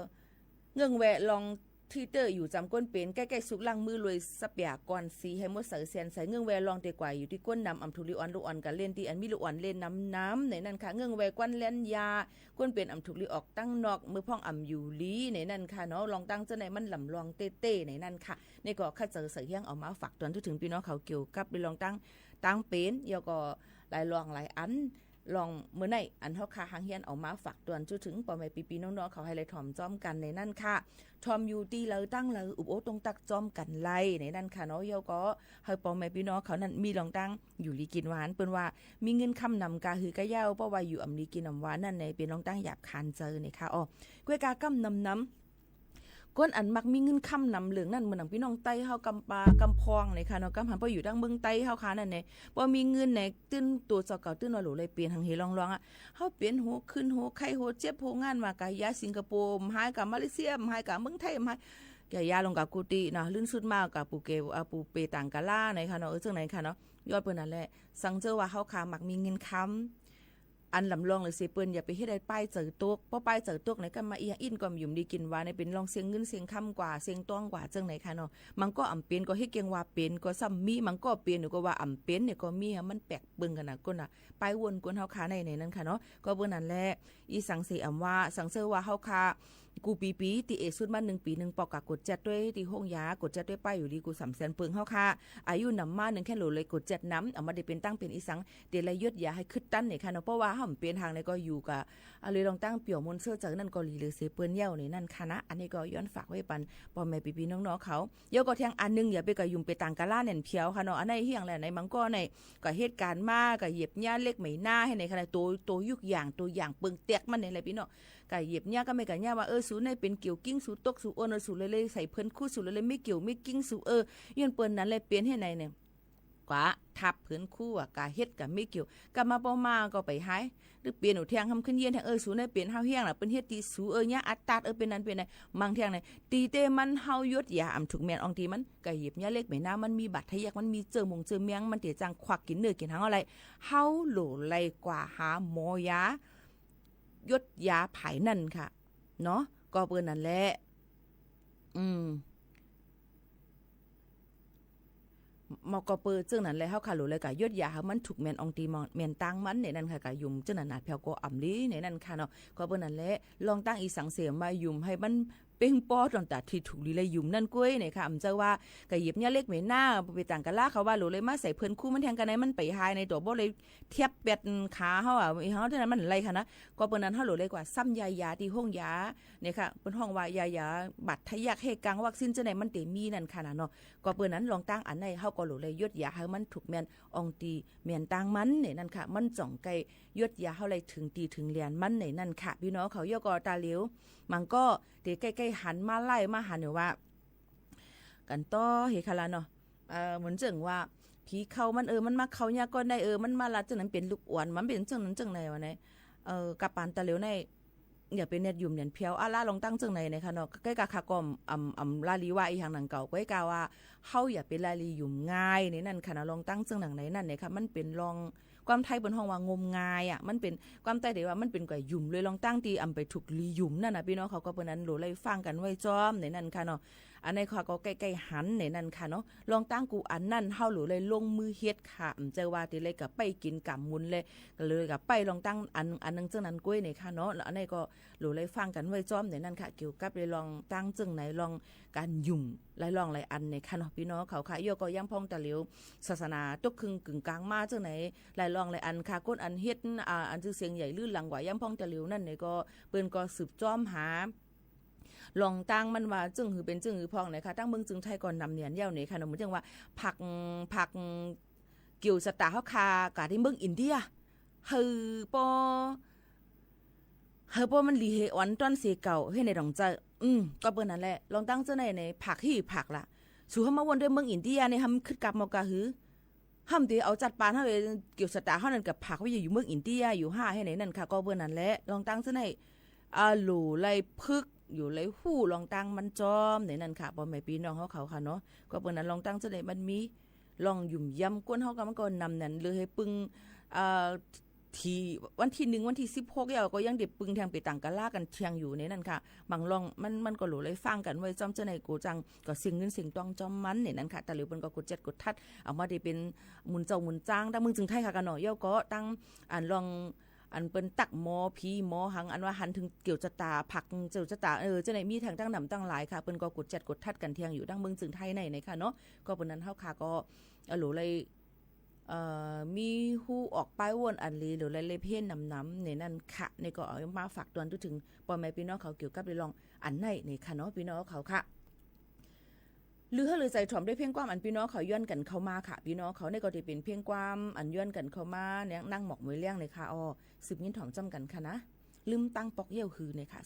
เงื้องแวะลองตี้เตื้ออยู่จำก้นเป๋น ใก้ๆ สุกล้างมือลวยสะเปียก่อนสีหื้อมดใสแสนใส เงื้องแวะลองเตียกว่าอยู่ตี้ก้นนำ อ่ำถูกลีอ่อนลูกอ่อนก็เล่นตี้อันมีลูกอ่อนเล่นนำๆ ในนั้นค่ะ เงื้องแวะกวั้นแล่นยา ก้นเป๋นอ่ำถูกลีออกตังนอก เมื่อพ่องอ่ำอยู่ลีในนั้นค่ะเนาะ ลองตั้งเจ้าในมันลำลองเต้ๆ ในนั้นค่ะ ในก็ข้าเจ๋อใส่เฮี้ยงเอามาฝากตวนเถิงปี้น้องเขาเกี่ยวกับเรื่องลองตั้ง ตั้งเป๋น แล้วก็หลายลองหลายอัน ลองเมื่อในอันเฮาค่ะหางเฮียนเอามาฝากตวนเถิงป้อแม่ปี้ๆ น้องๆ เขาหื้อไล่ถ่อมจ้อมกั๋นในนั้นค่ะ ถ่อมอยู่ตี้ใดตั้งใด อุบโอ้ตรงตักจ้อมกั๋นไล่ในนั้นค่ะเนาะ แล้วก็หื้อป้อแม่ปี้น้องเขานั้นมีลองตั้งอยู่ดีกิ๋นหวาน เปิ้นว่ามีเงินคำนำกาหื้อกาเย้า เพราะว่าอยู่อ่ำดีกิ๋นอ่ำหวานนั่นในเป๋นลองตั้งหยาบคายเจ๋อในค่ะ อ้อ ก้วยกาก้ำนำนำ ก้นอันมักมีเงินคำนำเหลืองนั่น เหมือนหนังปี้น้องใต้เฮากำปากำพองในค่ะเนาะ กำหันป้ออยู่ตั้งเมืองใต้เฮาค่ะนั่นใน ป้อมีเงินใน ตื้นตั๋วเจ้าเก่าตื้นว่าหลูเลยเป๋นหังเหลองลองอะ เฮาเป๋นหัวขึ้นหัวไข้หัวเจ็บหัวงาน มาก๋ายาสิงคโปร์บ่หาย ก๋ามาเลเซียบ่หาย ก๋าเมืองไทยบ่หาย ก๋ายาลงก๋ากู้ตี้เนาะ ลื่นสุดมาก๋าปูเก อ่า ปูเปต่างกาลาในค่ะเนาะ เออ เจิงในค่ะเนาะ ย้อนเปิ้นนั่นแหละ สังเจ๋อว่าเฮาค่ะมักมีเงินคำ อันลำลองเลยเสเปิ้น อย่าไปเฮ็ดหื้อป้ายเจ๋อตก ป้อป้ายเจ๋อตกในก็มาเอียงอินก็บ่อยู่ดีกิ๋นหวานใน เป๋นลองเสี้ยงเงินเสี้ยงคำกว่า เสี้ยงตองกว่าเจิงในค่ะเนาะ มันก็อ่ำเป๋นก็เฮ็ดเกียงว่าเป๋นก็ซ้ำมี มันก็เป๋นหรือก็ว่าอ่ำเป๋นในก็มี มันแปกเปิงกั๋นนะก้นน่ะ ป้ายวนก้นเฮาค่ะในในนั้นค่ะเนาะ ก็เปิ้นนั่นแหละ อีสังเสอ่ำว่า สังเจ๋อว่าเฮาค่ะ กู้ปีๆ ตี้เอสุดมาหนึ่งปี๋หนึ่งปอก ก๋ากดแจ๊ดตวยตี้โฮงยา กดแจ๊ดตวยป้ายอยู่ดีกู้สามแสนเปิงเฮาค่ะ อายุนำมานึ่งแค่หลูเลยกดแจ๊ดนำ อ่ำบ่ได้เป๋นตั้งเป๋นอีสัง เตียไล่ยดยาหื้อขึ้นตันในค่ะเนาะ เพราะว่าเฮาบ่เป๋นหางในก็อยู่กา อ่า เลยลองตั้งเปี่ยวมนเสื้อเจิงนั่นก็หลีเหลือเสเปิ้นเย้าในนั้นค่ะนะ อันนี้ก็ย้อนฝากไว้ปันป้อแม่ปี้ๆ น้องๆ เขา แล้วก็แทงอันนึ่ง อย่าไปก๋าหยุ่มเปต่างกาลาแหน่นเผียวค่ะเนาะ อันนั้นเฮี้ยงแหละใน บางก้อใน ก๋าเหตุก๋ารณ์มา ก๋าเหยียบหญ้าเล็กไหมหน้าหื้อในค่ะนะ ตั๋ว ตั๋วยุกอย่าง ตั๋วอย่างเปิงแตกมันในแหละปี้น้อง ก๋าเหยียบหญ้าก็ไม่ก๋าหญ้าว่า เออ สูในเป๋นเกี่ยวกิ้ง สูตก สูโอน เออ สูเลยเลยใส่เปิ้นคู่ สูเลยเลยไม่เกี่ยวไม่กิ้ง สู เออ ย้อนเปิ้นนั่นแหละเป๋นหื้อในเนี่ย ก๋าทับเปิ้นคู่อะ ก๋าเฮ็ดก๋าไม่เกี่ยว กลับมาป้อมาก็ไปหาย หรือเป๋นหนูแทงคำขึ้นเยียนแทง เออ สูในเป๋นเฮาเฮี้ยงน่ะ เปิ้นเฮ็ดตี้สู เออ หญ้าอัดตัด เออ เป๋นนั้นเป๋นใน บางแทงใน ตี้เต้มันเฮายดยาอ่ำถูกแม่นอ่องตี้มัน ก๋าเหยียบหญ้าเล็กไหมหน้า มันมีบาดทะยัก มันมีเจื้อมงเจื้อแมง มันเตียจังควักกิ๋นเนื้อกิ๋นหางเอาไล่ เฮาหลูเลยกว่าหาหมอยา ยดยาผายนั่นค่ะ เนาะ ก็เปิ้นนั่นแหละ อืม มอก็เปิ้นเจิงนั่นแหละ เฮาค่ะหลูเลยก๋ายดยาหื้อมันถูกแม่นอ่องตี้ แม่นตางมันในนั้นค่ะ ก๋าหยุ่มเจิงนั่นนะ เผียวก็อ่ำลีในนั้นค่ะเนาะ ก็เปิ้นนั่นแหละ ลองตั้งอีสังเสมาหยุ่มหื้อมัน เป๋งป้อต๋อนต๋าดตี้ถูกหลีไหลหยุมนั้นก้วยเน่ค่ะ อำเจ้าว่า ก็เหยียบเยียะเหล็กแหมหน้า ไปต่างกาลาเขาว่า โหลเลยมาใส่เผิ้นคู่มันแทน กาไหนมันไปหายใน โตบ่เลยเตียบแป๋ดขาเฮาอะ เฮาเต้านั้นมันไหลค่ะนะ ก็เปิ้นนั้นเฮาโหลเลยกว่าซ้ำยายาตี้โฮงยาเน่ค่ะ เปิ้นฮ้องว่ายายาบาดทะยักแห้กังวัคซีนเจ้าไหนมันเต๋มีนั่นค่ะนะเนาะ ก็เปิ้นนั้นลองตั้งอันไหนเฮาก็โหลเลยหยดยาหื้อมันถูกแม่นอ่องตี้แม่นตางมันเน่นั่นค่ะ มันจ่องใก้หยดยาหื้อไหลเถิงตี้เถิงแหลนมันเน่นั่นค่ะ ปี้น้องเขา ยอก็ตาเหลียว มันก็เต๋ใก้ๆหันมาไล่มาหันอยู่ว่า กั๋นต่อเฮค่ะละเนาะ เอ่อ เหมือนเจิ่งว่า ผีเข้ามัน เออ มันมาเข้ายาก่อนได้ เออ มันมาลัดเจ้านั้นเป๋นลูกอ่อน มันเป๋นเจ้านั้นเจ้าไหนวะเนี่ย เอ่อ กาปานตาเหลียวใน อย่าไปเน็ดหยุมเหนียนเผียว อะละลองตั้งเจิ่งไหนเน่ค่ะเนาะ ใก้กาค่ะก็อำ อำ อำลาลีว่าอีหยังหนังเก่า ใก้กาว่า เฮาอย่าไปลาลีหยุมง่ายเน่นั่นค่ะนะ ลองตั้งเจิ่งหนังไหนนั่นเน่ค่ะ มันเป๋นลอง ความไทยเปิ้นฮ้องว่างมงายอะ มันเป๋น ความใต้เต๋ว่ามันเป๋นก๋วยหยุมเลย ลองตั้งตี้อำไปถูกหลีหยุมนั่นน่ะ ปี้น้องเขา ก็เปิ้นนั้นโหลเลยฟังกั๋นไว้จ้อมเน่นั่นค่ะเนาะ อันไหนค่ะก็ใก้ๆหันเน่นั่นค่ะเนาะ ลองตั้งกู้อันนั้นเฮาโหลเลยลงมือเฮ็ดค่ะ อำเจ้าว่าตี้เลยก็ไปกิ๋นก๋ำมุนเลย ก็เลยก็ไปลองตั้งอัน อันนึงเจิ่งนั้นก้วยเน่ค่ะเนาะ แล้วอันไหนก็โหลเลยฟังกั๋นไว้จ้อมเน่นั่นค่ะ เกี่ยวกับเรื่องลองตั้งเจิ่งไหน ลองก๋านหยุมหลายลองหลายอันเน่ค่ะเนาะ ปี้น้องเขาค่ะ ยอก็ย้ำพ่องตาเหลียว ศาสนาตกครึ่งกึ่งกลางมาเจิ่งไหน หลายลองหลายอันค่ะ คนอันเฮ็ด อ่า อันจื้อเสียงใหญ่ลือหลังกว่าย้ำพ่องตาเหลียวนั่นเน่ก็ เปิ้นก็สืบจ้อมหา ลองตั้งมันว่าเจิ่งหื้อเป๋นเจิ่งหื้อพ่องเน่ค่ะ ตั้งเมืองจึงไทยก็นำเนียนเย้าเน่ค่ะเนาะ เหมือนเจิ่งว่า ผัก ผักเกี่ยวสะตาเฮาค่ะ กาตี้เมืองอินเดีย หื้อป้อ หื้อป้อมันหลีเหอ่อนต้อนเสียเก่า เฮ้ยในดองเจ้า อืม ก็เปิ้นนั้นแหละ ลองตั้งเจ้าไหนในผักฮี่ผักละ สูเฮามาว่นด้วยเมืองอินเดียเนี่ย เฮามันคึดกลับมากาหื้อ เฮามันเต๋เอาจัดปานเฮาเอง เกี่ยวสะตาเฮานั้นกับผักว่าอยู่เมืองอินเดียอยู่ห้า เฮ้ยในนั่นค่ะ ก็เปิ้นนั้นแหละ ลองตั้งเจ้าไหน อะโหลเลยพึก อยู่เลยฮู้ลองตั้งมันจ้อมเน่นั่นค่ะ ป้อแม่ปี้น้องเฮาเขาค่ะเนาะ ก็เปิ้นนั้นลองตั้งเจ้าไหน มันมีลองหยุมย้ำ ก้นเฮาก็มันก็นำนั้นเลยหื้อปึง เอ่อ ตี้วันตี้หนึ่ง วันตี้สิบหก เย้าก็ยังเต๋ปึงแทงไปต่างกาลากั๋นเตียงอยู่เน่นั่นค่ะ บางลองมัน มันก็โหลเลยฟังกั๋นไว้จ้อมเจ้าไหน โกจังก็เสียเงินเสียตองจ้อมมันเน่นั่นค่ะ ตาเหลียวเปิ้นก็กดแจ็ดกดทัด เอามาเต๋เป๋นหมุนเจ้าหมุนจาง ตั้งเมืองจึงไทยค่ะกาเนาะ เย้าก็ตั้งอันลอง อันเปิ้นตักหมอผีหมอหัง อันว่าหันเถิงเกี่ยวสะตาผักเกี่ยวสะตา เออ เจ้าไหนมีแทงตั้งนำตั้งหลายค่ะ เปิ้นก็กดแจ็ดกดทัดกั๋นเตียงอยู่ ตั้งเมืองจึงไทยใน ในค่ะเนาะ ก็เปิ้นนั้นเฮาค่ะก็ อะโหลเลย เอ่อ มีฮู้ออกป้ายว่นอันหลี โหลเลยเลยเพี้ยนนำๆ เน่นั่นค่ะ เน่ก็เอามาฝากตวนเถิงป้อแม่ปี้น้องเขาเกี่ยวกับเรื่องอันไหนเน่ค่ะเนาะ ปี้น้องเขาค่ะ หรือหื้อลือใจ๋ถ่อมด้วยเพลงความอันปี้น้องเขาย้อนกั๋นเข้ามาค่ะ ปี้น้องเขา เน่ก็เต๋เป๋นเพลงความอันย้อนกั๋นเข้ามา เนี่ย นางหมอกมวยเลี้ยงเน่ค่ะ อ้อ สืบยินถ่อมจ้อมกั๋นค่ะนะ ลืมตั้งปอกเย้าหื้อเน่ค่ะ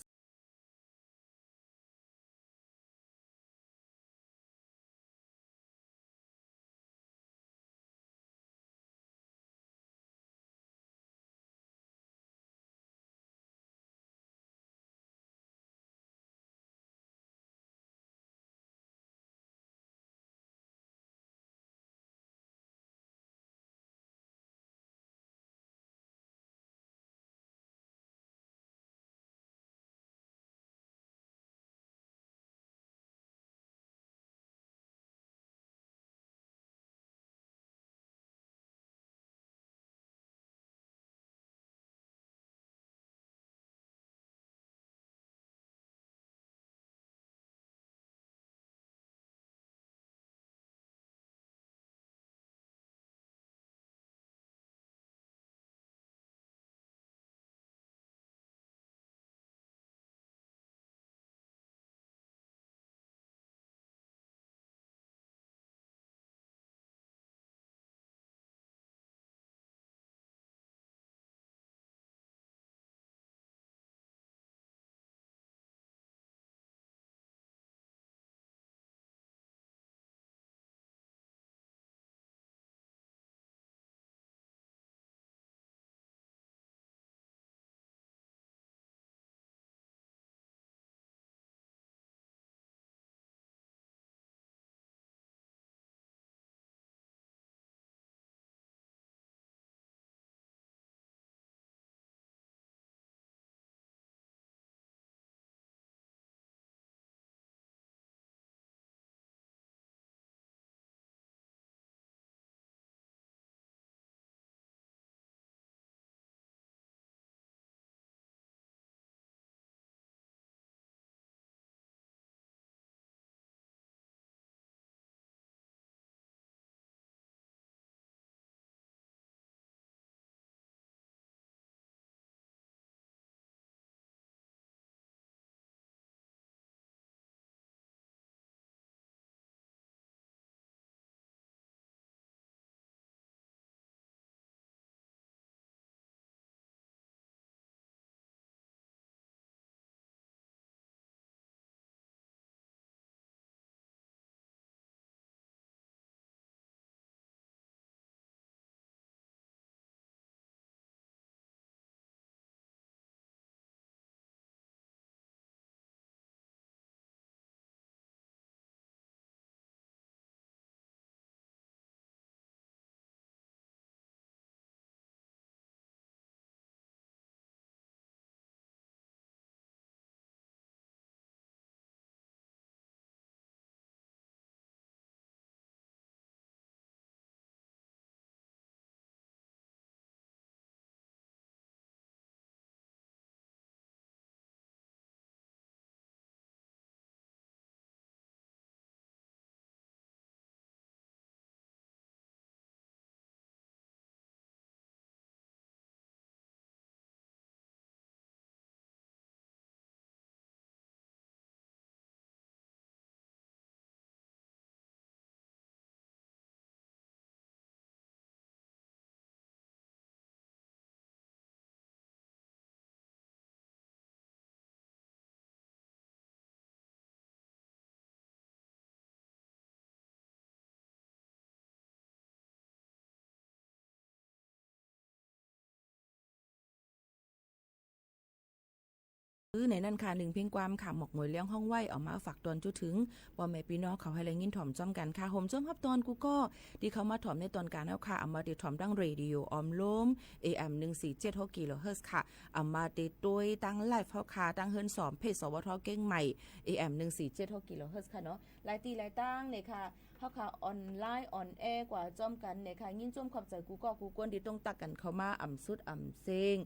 ในนั้นค่ะ นึ่งเพลงความค่ะ หมอกหมวยเลี้ยงฮ้องไหว้ เอามาฝากตอนจุเถิงป้อแม่ปี้น้องเขาหื้อได้ยินถ่อมจ้อมกั๋นค่ะ หมจมฮับตอนกู้ก้อ ตี้เข้ามาถ่อมในตอนก๋านเฮาค่ะ อำมาเตรียมถ่อมตางเรดิโอออมโลม เอเอ็ม หนึ่งสี่เจ็ดหก กิโลเฮิรตซ์ค่ะ อำมาเตรียมตวยตางไลฟ์เฮาค่ะ ตางเฮือนสอมเพจ สวท เกียงใหม่ เอเอ็ม หนึ่งสี่เจ็ดหก กิโลเฮิรตซ์ค่ะเนาะ หลายตี้หลายตางเนี่ยค่ะ เฮาค่ะออนไลน์ออนแอร์กว่าจ้อมกั๋นเนี่ยค่ะ ยินจ้อมขอบใจ๋กู้ก้อกู้คนตี้ต้องตั๊กกั๋นเข้ามาอ่ำสุดอ่ำเซ้ง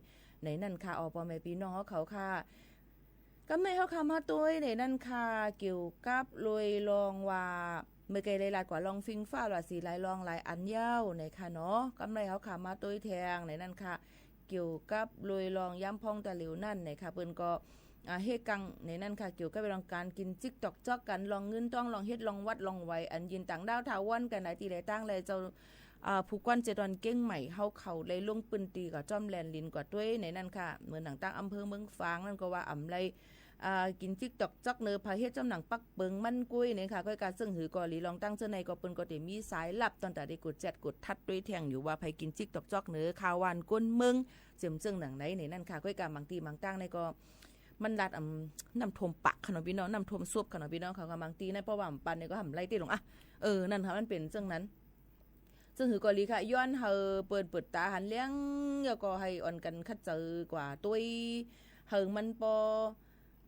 ในนั้นค่ะ ออ ป้อแม่ปี้น้องเฮาเขาค่ะ กำในเฮาค่ะมาตวยในนั้นค่ะ เกี่ยวกับโดยรองว่า เมื่อกี้ได้ลาดกว่าลองฟิงฟ้าว่าสีหลายรองหลายอันเย้าในค่ะเนาะ กำในเฮาค่ะมาตวยแทงในนั้นค่ะ เกี่ยวกับโดยรองยามพ่องตะหลิวนั้นในค่ะ เปิ้นก็ อ่า เฮกังในนั้นค่ะ เกี่ยวกับเรื่องก๋านกิ๋นจิ๊กตอกจ๊อกกั๋น รองเงินตอง รองเฮ็ด รองวัด รองไหว อันยินต่างด้าวถาวรกั๋นหลายตี้หลายตางเลยเจ้า อ่า ผู้กวนเจดอนเกียงใหม่เฮาเขาได้ลงปื้นตี้ก็จ้อมแลนหลิ้นกว่าตวยในนั้นค่ะ เหมือนต่างๆ อำเภอเมืองฝางนั้นก็ว่าอ่ำไล อ่า กิ๋นจิ๊กตอกจ๊อกเนอ ใผเฮ็ดจ้อมหนังปักเปิงมันกุ้ยเนี่ยค่ะ ก้อยกาเซิ่งหือก็หลี รองตางเซิ่งในก็เปิ้นก็เตรียมมีสายลับ ตอนตาได้กดแจ็ตกดทัดตวยแทงอยู่ว่าใผกิ๋นจิ๊กตอกจ๊อกเนอ ข่าวหวานก้นเมือง เจิ่มเซิ่งหนังไหนในนั้นค่ะ ก้อยกาบางตี้บางตางในก็ มันลาดอ่ำ น้ำท่วมปากค่ะเนาะปี้น้อง น้ำท่วมซบค่ะเนาะปี้น้องเขาค่ะ บางตี้ในเพราะว่าอ่ำปันเนี่ยก็อ่ำไลตี้ลง อ่ะ เออ นั่นค่ะ มันเป๋นเซิ่งนั้น เซิ่งหือก็หลีค่ะ ย้อนหื้อเปิ้นเปิดต๋าหันแหลง แล้วก็หื้ออ่อนกั๋นขัดใจ๋กว่าตวย หื้อมันปอ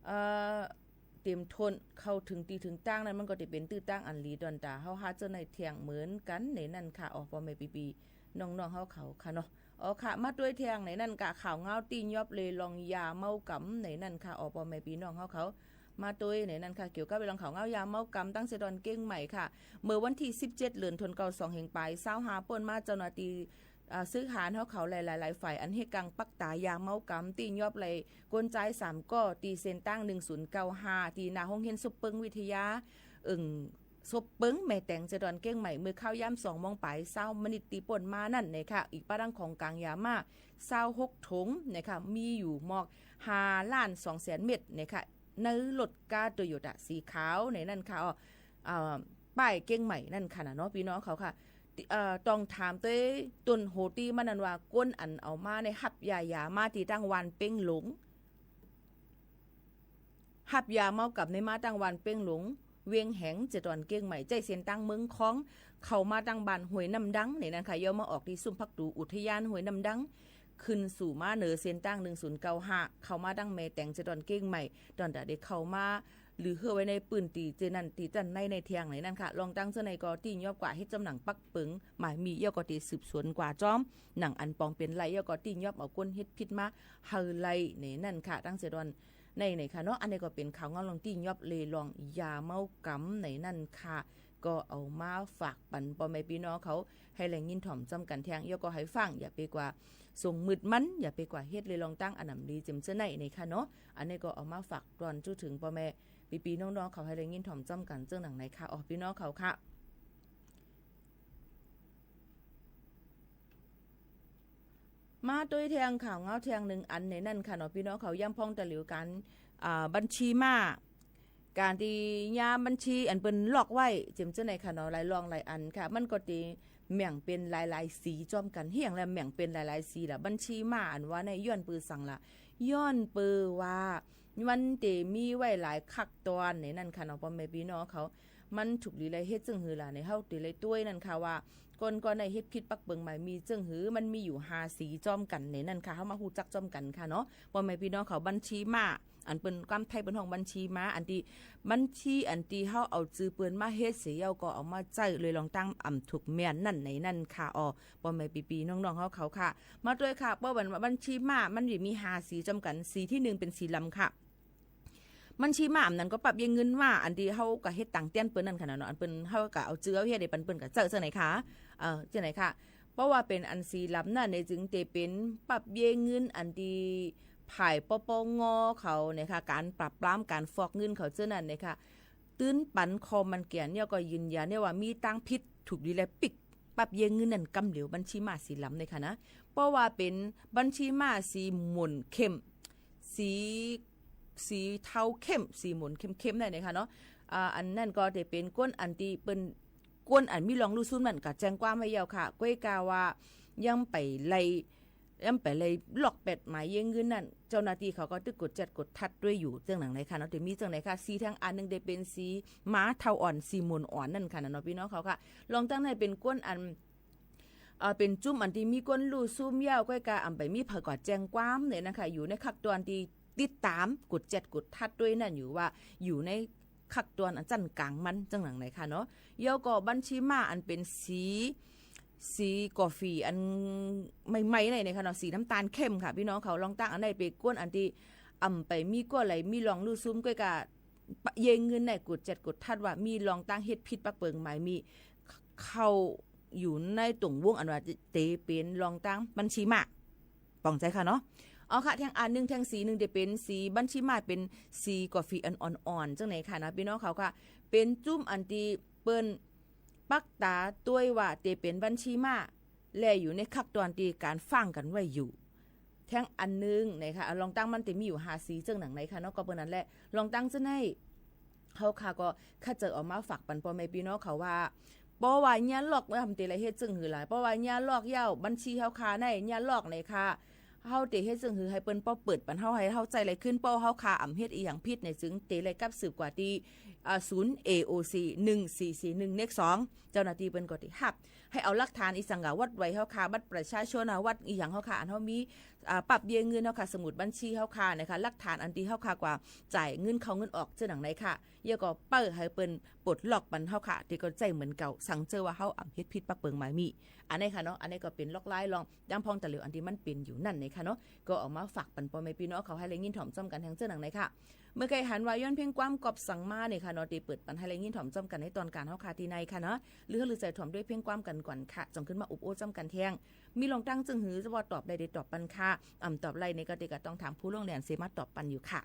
เอ่อ เตรียมถ้นเข้าเถิงตี้เถิงตางนั้น มันก็จะเป๋นตื้อตางอันหลีตอนตาเฮาหาเจ้าในแทงเหมือนกั๋นในนั้นค่ะ ออ ป้อแม่ปี้ๆ น้องๆ เฮาเขาค่ะเนาะ ออค่ะ มาตวยแทงในนั้นกะข่าวเงาตี้ยอบเลยรองยาเมากำในนั้นค่ะ ออ ป้อแม่ปี้น้องเฮาเขา มาตวยในนั้นค่ะ เกี่ยวกับเรื่องข่าวเงายาเมากำตางเจดอนเกียงใหม่ค่ะ เมื่อวันตี้สิบเจ็ด เดือนธันวาคม สองเฮงป๋ายซาวห้าป้นมา เจ้าหน้าตี้ อ่า สืบหาเฮาเขาหลายๆ ฝ่าย อันเฮกังปักต๋ายาเมากำตี้ยอบเลย คนจายสามก้อ ตี้เส้นตางหนึ่งศูนย์เก้าห้า ตี้หน้าโฮงเฮียนซบเปิงวิทยา เอิ่ง ซบเปิงแม่แตงเจดอนเกียงใหม่ เมื่อคาวยามสองโมงป๋ายซาวมินิตตี้ป้นมานั้นในค่ะ อีกป้าดังของก๋างยามา ซาวหกถงในค่ะ มีอยู่หมอกห้าล้านสองแสนเม็ดในค่ะ ในรถกาโตโยต้าสีขาวในนั้นค่ะ ออ อ่า ป้ายเกียงใหม่นั้นค่ะน่ะเนาะ ปี้น้องเขาค่ะ เอ่อ ต้องถามตวยต้นโฮตี้มันนั้นว่า คนอันเอามาในฮับยายามาตี้ตางวานเป้งหลง ฮับยาเมากำในมาตางวานเป้งหลง เวียงแหง เจดอนเกียงใหม่ ใจ๊เส้นตางเมืองคอง เข้ามาตางบ้านห้วยน้ำดังในนั้นค่ะ เยียะมาออกตี้ซุ่มพักตูอุทยานห้วยน้ำดัง ขึ้นสู่มาเหนือเส้นตางหนึ่งศูนย์เก้าห้า เข้ามาตางแม่แตงเจดอนเกียงใหม่ ตอนตาได้เข้ามา หรือเฮือไว้ในปื้นตี้เจนั้นตี้จั้นในในแทงในนั้นค่ะ รองตางเจ้าในก็ตี้ยอบกว่าเฮ็ดจ้อมหนังปักเปิง หมายมี เยียะก็ตี้สืบสวนกว่าจ้อม หนังอันปองเป๋นไล เยียะก็ตี้ยอบเอาคนเฮ็ดผิดมาหื้อไลในนั้นค่ะ ตางเจดอนในในค่ะเนาะ อันนี้ก็เป๋นข่าวเงาลองตี้ยอบเลยรองยาเมากำในนั้นค่ะ ก็เอามาฝากปันป้อแม่ปี้น้องเขา หื้อได้ยินถ่อมจ้อมกั๋นแทง เยียะก็หื้อฟัง อย่าไปกว่าส่งมืดมัน อย่าไปกว่าเฮ็ดเลยรองตางอันหนำดีเจิ่มเจ้าในในค่ะเนาะ อันนี้ก็เอามาฝากตอนจุเถิงป้อแม่ปี้ๆ น้องๆ เขาหื้อได้ยินถ่อมจ้อมกั๋นเจิ่งหนังในค่ะ ออ ปี้น้องเขาค่ะ มาตวยแทงข่าวเงาแทงนึ่งอันในนั้นค่ะเนาะ ปี้น้องเขา ยามพ่องตะหลิวก๋าน อ่า บัญชีม้า ก๋านตี้ยามบัญชีอันเปิ้นล็อกไว้ เจิ่มเจ้าในค่ะเนาะ หลายรองหลายอันค่ะ มันก็ตี้แบ่งเป๋นหลายๆ สีจ้อมกั๋น เหียงแลแบ่งเป๋นหลายๆ สีล่ะ บัญชีม้าอันว่าในย้อนปื้อสังล่ะ ย้อนปื้อว่า มันตี้มีไว้หลายคักตอนในนั้นค่ะเนาะ ป้อแม่ปี้น้องเขา มันถูกหลีไลเฮ็ดเจิ่งหือล่ะ ในเฮาตี้ไลตวยนั้นค่ะว่า คนก็ในเฮ็ดผิดปักเปิงหมายมีเจิ่งหือ มันมีอยู่ห้าสีจ้อมกั๋นในนั้นค่ะ เฮามาฮู้จักจ้อมกั๋นค่ะเนาะ ป้อแม่ปี้น้องเขา บัญชีม้า อันเปิ้นกำไทยเปิ้นฮ้องบัญชีม้า อันตี้ บัญชีอันตี้เฮาเอาจื้อเปิ้นมาเฮ็ดเสียเย้าก็เอามาใจ๊เลยรองตางอ่ำถูกแม่นนั่นในนั้นค่ะ ออ ป้อแม่ปี้ๆ น้องๆ เขาเขาค่ะ มาตวยค่ะ ป้อบัญ บัญชีม้า มันจะมีห้าสีจ้อมกั๋น สีตี้นึ่งเป๋นสีดำค่ะ บัญชีม้าอันนั้นก็ปรับเย้ยเงินม้า อันตี้เฮาก็เฮ็ดตางเตี้ยนเปิ้นนั่นค่ะเนาะ อันเปิ้นเฮาก็เอาจื้อเอาเฮ็ดให้ปันเปิ้นก็ใจ๊เจ้าในค่ะ เอ่อ เจ้าในค่ะ เพราะว่าเป๋นอันสีดำนั่นในจึงตี้เป๋นปรับเย้ยเงินอันตี้ฝ่าย ปปง เขาในค่ะ ก๋านปราบปรามก๋านฟอกเงินเขาเจ้านั้นในค่ะ ตื้นปันคอมันแก่นเนี่ยก็ยืนยันเนี่ยว่ามีตางผิด ถูกหลีไลปิก ปรับเย้ยเงินนั่นกำเหลียว บัญชีม้าสีดำในค่ะนะ เพราะว่าเป๋นบัญชีม้าสีหม่นเข้ม สี สีเทาเข้ม สีหม่นเข้มๆ นั่นในค่ะเนาะ อ่า อันนั้นก็ตี้เป๋นคนอันตี้เปิ้น คนอันมีรองลู่ซุ่มนั่นก็แจ้งความไว้แล้วค่ะ ก้อยกาว่ายังไปไล่ ยังไปเลยลอกแปดหมายเย้งเงินนั้น เจ้าหน้าตี้เขาก็ตึกกวดแจ๊ดกวดทัดตวยอยู่ เจิ่งหนังไหนค่ะเนาะ เต๋มีเจิ่งไหนค่ะ สีแท่งอันนึ่งเต๋เป็นสีม้าเทาอ่อน สีหม่นอ่อนนั่นค่ะเนาะ ปี้น้องเขาค่ะ ลองตั้งในเป๋นก้นอัน เอ่อ เป๋นจุ้มอันตี้มีก้นลู่ซุมยาว ก้อยกาอ่ำไปมีใผกว่าแจ้งความเนี่ยนะคะ อยู่ในขั้นตอนตี้ติดต๋ามกวดแจ๊ดกวดทัดตวยนั่นอยู่ว่า อยู่ในขั้นตอนอันจั้นก๋างมัน เจิ่งหนังไหนค่ะเนาะ แล้วก็บัญชีม้าอันเป๋นสี สีกาแฟอันใหม่ๆ ในเนี่ยค่ะเนาะ สีน้ำตาลเข้มค่ะ ปี้น้องเขา ลองตั้งอันไหนเป๋นก้นอันตี้อ่ำไปมีก้อไหล มีรองลู่ซุม ก้อยกาเย้งเงินในกวดแจ๊ดกวดทัดว่ามีรองตั้งเฮ็ดผิดปักเปิงหมาย มีเข้าอยู่ในตรงวงอันว่าเต๋เป๋นรองตั้งบัญชีม้า ป๋องใจ๋ค่ะเนาะ เอาค่ะ แท่งอันนึ่ง แท่งสีนึ่งเต๋เป็นสีบัญชีม้า เป๋นสีกาแฟอันอ่อนๆ เจิ่งไหนค่ะนะ ปี้น้องเขาค่ะ เป๋นจุ้มอันตี้เปิ้นปักต๋าตวยว่าเต๋เป๋นบัญชีม้า และอยู่ในขั้นตอนตี้ก๋านฟั่งกั๋นไว้อยู่ แท่งอันนึ่งนะคะ อ่ะ ลองตั้งมันเต๋มีอยู่ห้าสี เจิ่งหนังไหนค่ะเนาะ ก็เปิ้นนั้นแหละ ลองตั้งเจ้าไหน เฮาค่ะก็ข้าเจ้าเอามาฝากปันป้อแม่ปี้น้องเขาว่า ป้อว่าเยียะลอก เฮาเต๋ไหลเฮ็ดเจิ่งหื้อหลาย ป้อว่าเยียะลอกยาว บัญชีเฮาค่ะในเยียะลอกในค่ะ เฮาเต๋เฮ็ดเจิ่งหื้อหื้อเปิ้นป้อเปิดปันเฮา หื้อเฮาใจ๊ไหลคืน ป้อเฮาค่ะอ่ำเฮ็ดอีหยังผิดใน จึงเต๋ไหลกลับสืบกว่าตี้ อ่า ศูนย์ เอ โอ ซี หนึ่งสี่สี่หนึ่ง เลขสอง เจ้าหน้าตี้เปิ้นก็เต๋ฮับ หื้อเอาหลักฐานอีสังกา บัตรไหวเฮาค่ะ บัตรประชาชนอะ บัตรอีหยังเฮาค่ะ อันเฮามี อ่า ปรับเย้งเงินเฮาค่ะ สมุดบัญชีเฮาค่ะนะคะ หลักฐานอันตี้เฮาค่ะกว่าจ่ายเงินเข้าเงินออก เจิ่งหนังไหนค่ะ แล้วก็เปิ้นหื้อเปิ้นปลดล็อกปันเฮาค่ะ เต๋ก็ใจ๊เหมือนเก่า สังเจ้าว่าเฮาอ่ำเฮ็ดผิดปักเปิงหมายมี อันนี้ค่ะเนาะ อันนี้ก็เป๋นลอกลายลอง ยามพ่องตะเหลียวอันตี้มันเป๋นอยู่นั่นในค่ะเนาะ ก็เอามาฝากปันป้อแม่ปี้น้องเขาหื้อได้ยินถ่อมจ้อมกั๋นแท่ง เจิ่งหนังไหนค่ะ เมื่อใค่หันว่าย้อนเพียงความกอบสังมาในค่ะเนาะ เต๋เปิดปันหื้อได้ยินถ่อมจ้อมกั๋นในตอนก๋านเฮาค่ะตี้ในค่ะเนาะ หรือหื้อใจ๋ถ่อมด้วยเพียงความกั๋นก่อนค่ะ จ่องขึ้นมาอุบอู้จ้อมกั๋นแท่ง มีลองตั้งเจิ่งหื้อจะว่าตอบได้เต๋ตอบปันค่ะ อ่ำตอบได้ในก็เต๋ก็ต้องถามผู้ล่วงแหลนเสมาตอบปันอยู่ค่ะ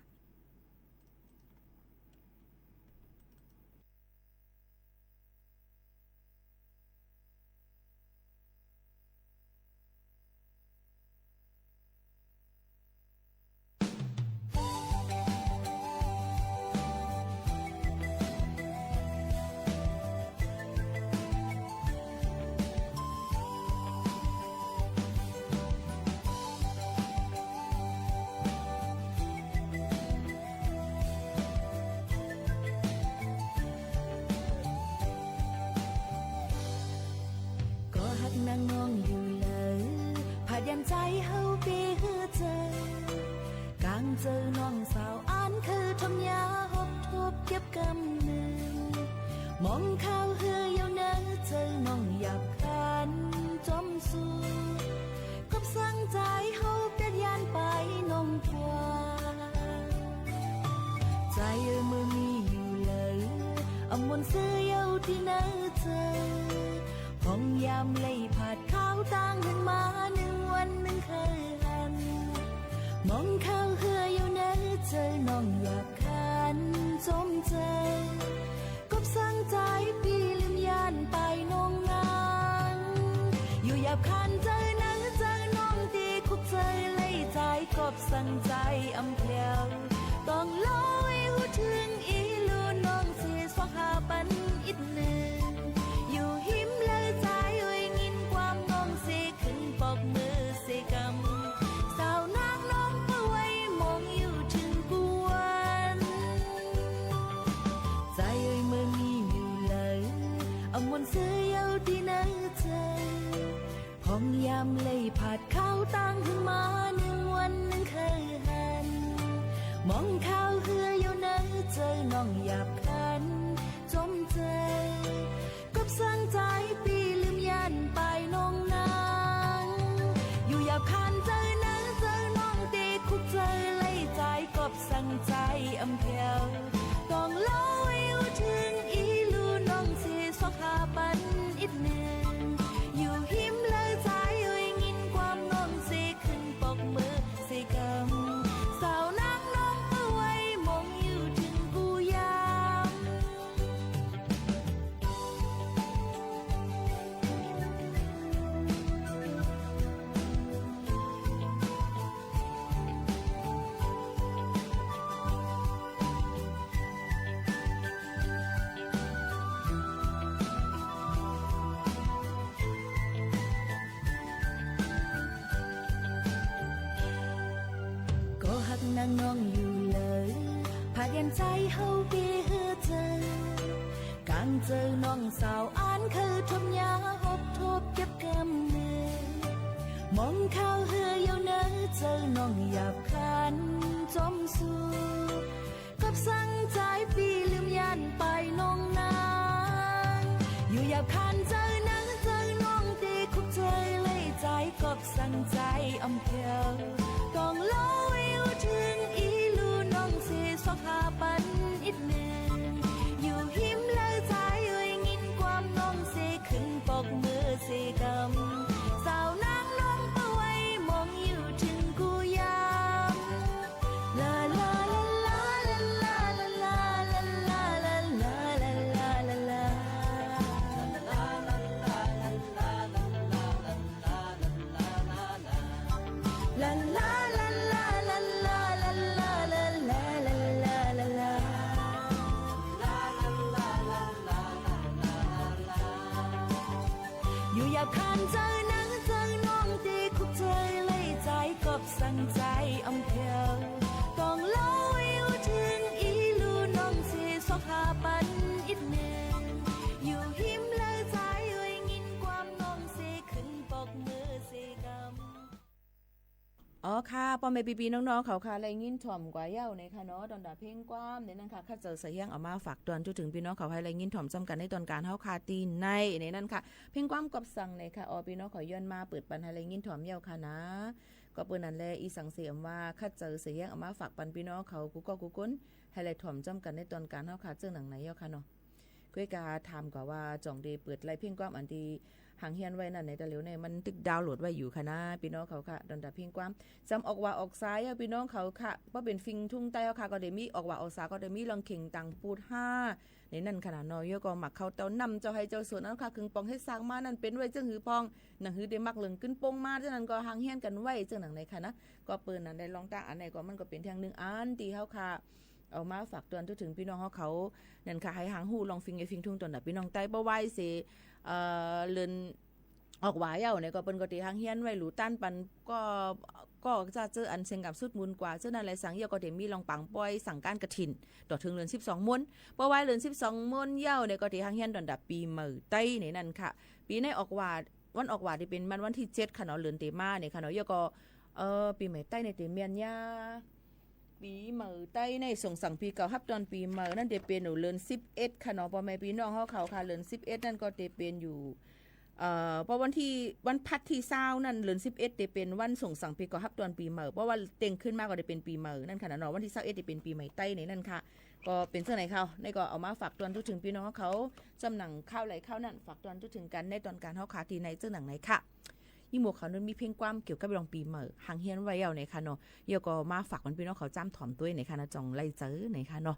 ก็ฮักนางน้องอยู่เหลอ ผาดยันใจ๋เฮาเป๋หื้อเจอ ก๋างเจอน้องสาวอันเกยถ่อมยาหกทบเก็บกำเนิด มองข่าวเฮือเยาว์เนอ เจอน้องหยาบคานจ้อมสู่ กบสังใจ๋เฮาเปียดย้านไปน้องกว่า ใจ๋เอ่ยเมื่อมีอยู่เหลอ อำมนต์ซื่อเยาว์ตี้เนอเจอ พ่องยามไล่ผาดคาวตางหึงมานึ่งวันนึ่งเกยหัน มองข่าวเฮือเยาว์เนอเจอน้องหยาบคานจ้อมเจอ กบสังใจ๋ปี้ลืมย้านไปน้องนาง อยู่หยาบคานเจอเนอเจอน้องตี้คุกเจอไล่ใจ๋กบสังใจ๋อำแผว ต้องรอไว้ฮู้เถิงอีลู่น้องเสซอกหาปันอิดนึ่ง อยู่หิมเล่อใจ๋เอ่ยงิ้นความน้องเส ขึ้นปอกมือเสกำ สาวนางน้องเปิ้นไว้มองอยู่เถิงกู้วัน ใจ๋เอ่ยเมื่อมีอยู่เหลอ อำมนต์ซื่อเยาว์ตี้เนอเจอ พ่องยามไล่ผาดคาวตางหึงมานึ่งวันนึ่งเกยหัน มองข่าวเฮือเยาว์เนอเจอน้องหยาบคานจ้อมเจอ กบสังใจ๋ปี้ลืมย้านไปน้องนาง อยู่หยาบคานเจอเนอเจอน้องตี้คุกเจอไล่ใจ๋กบสังใจ๋อำแผว ต้องรอไว้ฮู้เถิงอีลู่น้องเสซอกหาปันอิดนึ่ง อยู่หิมเล่อใจ๋เอ่ยงิ้นความน้องเส ขึ้นปอกมือเสกำ สาวนางน้องเปิ้นไว้มองอยู่เถิงกู้ยาม น้องอยู่เหลอ ผาเตียนใจ๋เฮาเป๋เฮอเจอ ก๋างเจิงน้องสาวอันเกยทบยา อบทบเก็บกำเนิด มองเข้าเฮอเยาว์เนอ เจิงน้องหยาบคานจอมสู้ กอบสั่งใจ๋ปี้ลืมย้านไปน้องนาง อยู่หยาบคานเจิงนางเจิงน้องเตคุกเจยเลยใจ๋ กอบสั่งใจ๋อ่อมแผ้ว ต้องเล่าไว้อู้เถิง อี่ลู่น้องเส ซอกหาปันอิดนึ่ง อยู่หิมเล่าใจ๋ เอ่ยงิ้นความน้องเส ขึ้นปรบมือเสกำ สาวนางน้องเป้าไว้ มองอยู่เถิงกู้ยาม อยู่หยาบคานเจิงนางเจิงน้องเตคุกเจยเลยใจ๋ กอบสั่งใจ๋อ่อมแผ้ว ต้องเล่าไว้อู้เถิง อี่ลู่น้องเส ซอกหาปันอิดนึ่ง อยู่หิมเล่าใจ๋ เอ่ยงิ้นความน้องเส ขึ้นปรบมือเสกำ อ๋อค่ะ ป้อแม่ปี้ๆน้องๆเขาค่ะ ได้ยินถ่อมกว่าเย้าเน่ยค่ะเนาะ ตอนดาเพลงความเน่ยนั่นค่ะ ข้าเจ้าเสเฮียงเอามาฝากตวนทั่วเถิงปี้น้องเขา หื้อได้ยินถ่อมจ้ำกั๋นในตอนก๋านเฮาค่ะ ตี้ในเน่ยนั่นค่ะ เพลงความกอบสั่งเน่ยค่ะ อ๋อ ปี้น้องเขาย้อนมาเปิดปันหื้อได้ยินถ่อมเย้าค่ะนะ ก็เปิ้นนั้นแล อี่สังเสมว่า ข้าเจ้าเสเฮียงเอามาฝากปันปี้น้องเขา กู้ก้อกู้คน หื้อได้ถ่อมจ้ำกั๋นในตอนก๋านเฮาค่ะ เจิ่งหนังไหนเย้าค่ะเนาะ ก้วยกาถามกว่าว่า จ่องเดเปิดไล่เพลงความอันตี้หังเฮียนไว้นั่นเน่ย ตะเหลียวเน่ยมันตึกดาวน์โหลดไว้อยู่ค่ะนะ ปี้น้องเขาค่ะ ตอนดาเพลงความ จำออกหว่าออกสาเย้าปี้น้องเขาค่ะ เพราะเป๋นฟิงทุ่งใต้เฮาค่ะ ก็เดมีออกหว่าออกสา ก็เดมีล่องเข่งต่างปูดห้า เน่ยนั่นค่ะนะเนาะ เย้าก็หมากเข้าเต้าน้ำเจ้าไฮ่เจ้าสวนนั่นค่ะ เกิ่งป๋องเฮ็ดสร้างมานั่นเป๋นไว้เจิ่งหื้อพ่อง หนังหื้อเดมักเหลิงกึ๊นโป๊งมา เจ้านั้นก็หังเฮียนกั๋นไว้เจิ่งหนังไหนค่ะนะ ก็เปิ้นนั้นได้ลองตั้งอันไหนก็มันก็เป๋นแท่งนึ่งอันตี้เฮาค่ะ เอามาฝากตวนทั่วเถิงปี้น้องเฮาเขา นั่นค่ะ หื้อหังฮู้ล่องฟิงไฮ่ฟิงทุ่งตอนดาปี้น้องใต้ เป้าไว้เส เอ่อ เลินออกหว่าเย้าเน่ย ก็เปิ้นก็เตหังเฮียนไว้หลู่ต้านปัน ก็ ก็จะเจออันเสียงกำสุดมูลกว่า เจ้านั้นแลสังเย้าก็เตมีล่องป๋างป้อยสังก้านกระถิ่น ต่อเถิงเลินสิบสองมูล เป้าไว้เลินสิบสองมูลเย้าเน่ย ก็เตหังเฮียนตอนดาปี๋ใหม่ใต้เน่ยนั่นค่ะ ปี๋ในออกหว่า วันออกหว่าตี้เป๋นวัน วันตี้เจ็ดค่ะเนาะ เลินเตมาเน่ยค่ะเนาะ เย้าก็ เอ่อ ปี๋ใหม่ใต้เน่ยเตเมียนยา ปี๋ใหม่ใต้ในส่งสังปี๋เก่าฮับตอนปี๋ใหม่นั่นเตเป๋นเลินสิบเอ็ดค่ะเนาะ ป้อแม่ปี้น้องเฮาเขาค่ะ เลินสิบเอ็ดนั่นก็เตเป๋นอยู่ เอ่อ เพราะวันตี้ วันพัดตี้ซาวนั่น เลินสิบเอ็ดเตเป๋นวันส่งสังปี๋เก่าฮับตอนปี๋ใหม่ เพราะว่าเต็งขึ้นมาก็เตเป๋นปี๋ใหม่นั่นค่ะนะเนาะ วันตี้ซาวเอ็ดเตเป๋นปี๋ใหม่ใต้เน่ยนั่นค่ะ ก็เป๋นเจิ่งไหนค่ะ เน่ยก็เอามาฝากตวนทั่วเถิงปี้น้องเฮาเขา จ้ำหนังข่าวไหลข่าวนั่น ฝากตวนทั่วเถิงกั๋นในตอนก๋านเฮาค่ะ ตี้ในเจิ่งหนังไหนค่ะ ยิ่งหมวกเขานั้นมีเพลงความเกี่ยวกับล่องปี๋ใหม่ หังเฮียนไว้เย้าเน่ยค่ะเนาะ เย้าก็มาฝากปันปี้น้องเขาจ้ำถ่อมตวยเน่ยค่ะนะ จ่องไล่เจอเน่ยค่ะเนาะ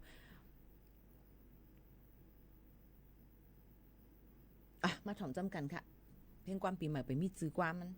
อ่ะ มาถ่อมจ้ำกั๋นค่ะ เพลงความปี๋ใหม่เป๋นมีจื้อความมัน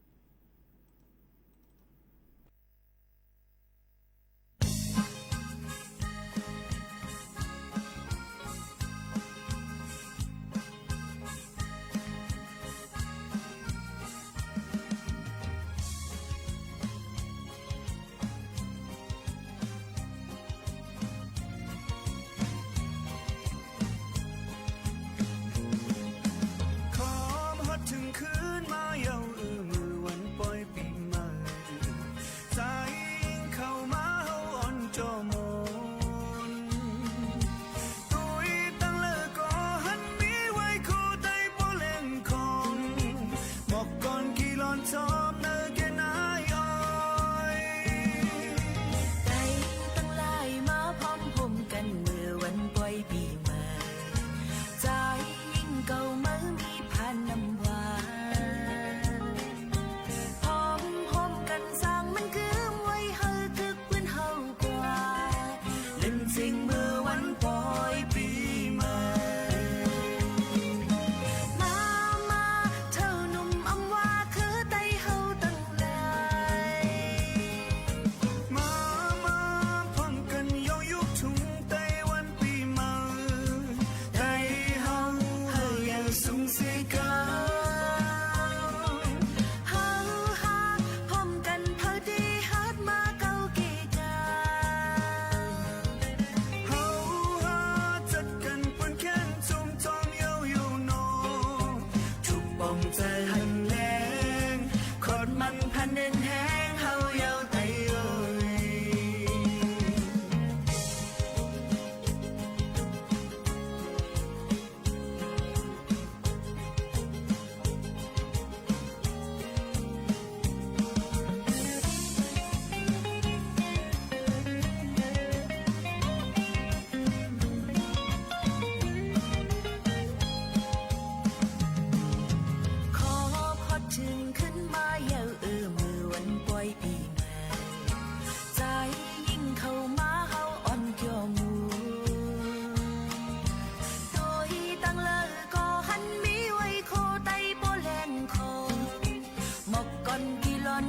คอมฮอดเถิงคืนมาเย้า อื้อ มื้อว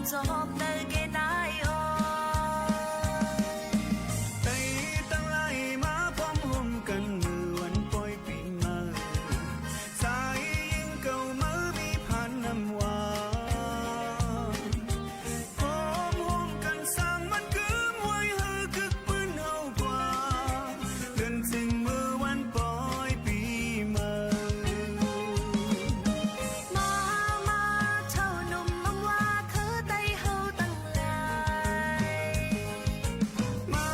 จบเตอร์เกนายอ ไตตังหลายมาพร้อมโฮมกั๋นเมื่อวันปอยปี๋ใหม่ สายหญิงเก่าเมื่อมีผ่านนำว่า พร้อมโฮมกั๋นสร้างมันกึ้มไว้หื้อคึกปื้นเฮากว่า เดือนเจ็ดเมื่อวันปอยปี๋ใหม่ มา มา เฒ่าหนุ่มอำว่าคือไตเฮาตังหลาย มา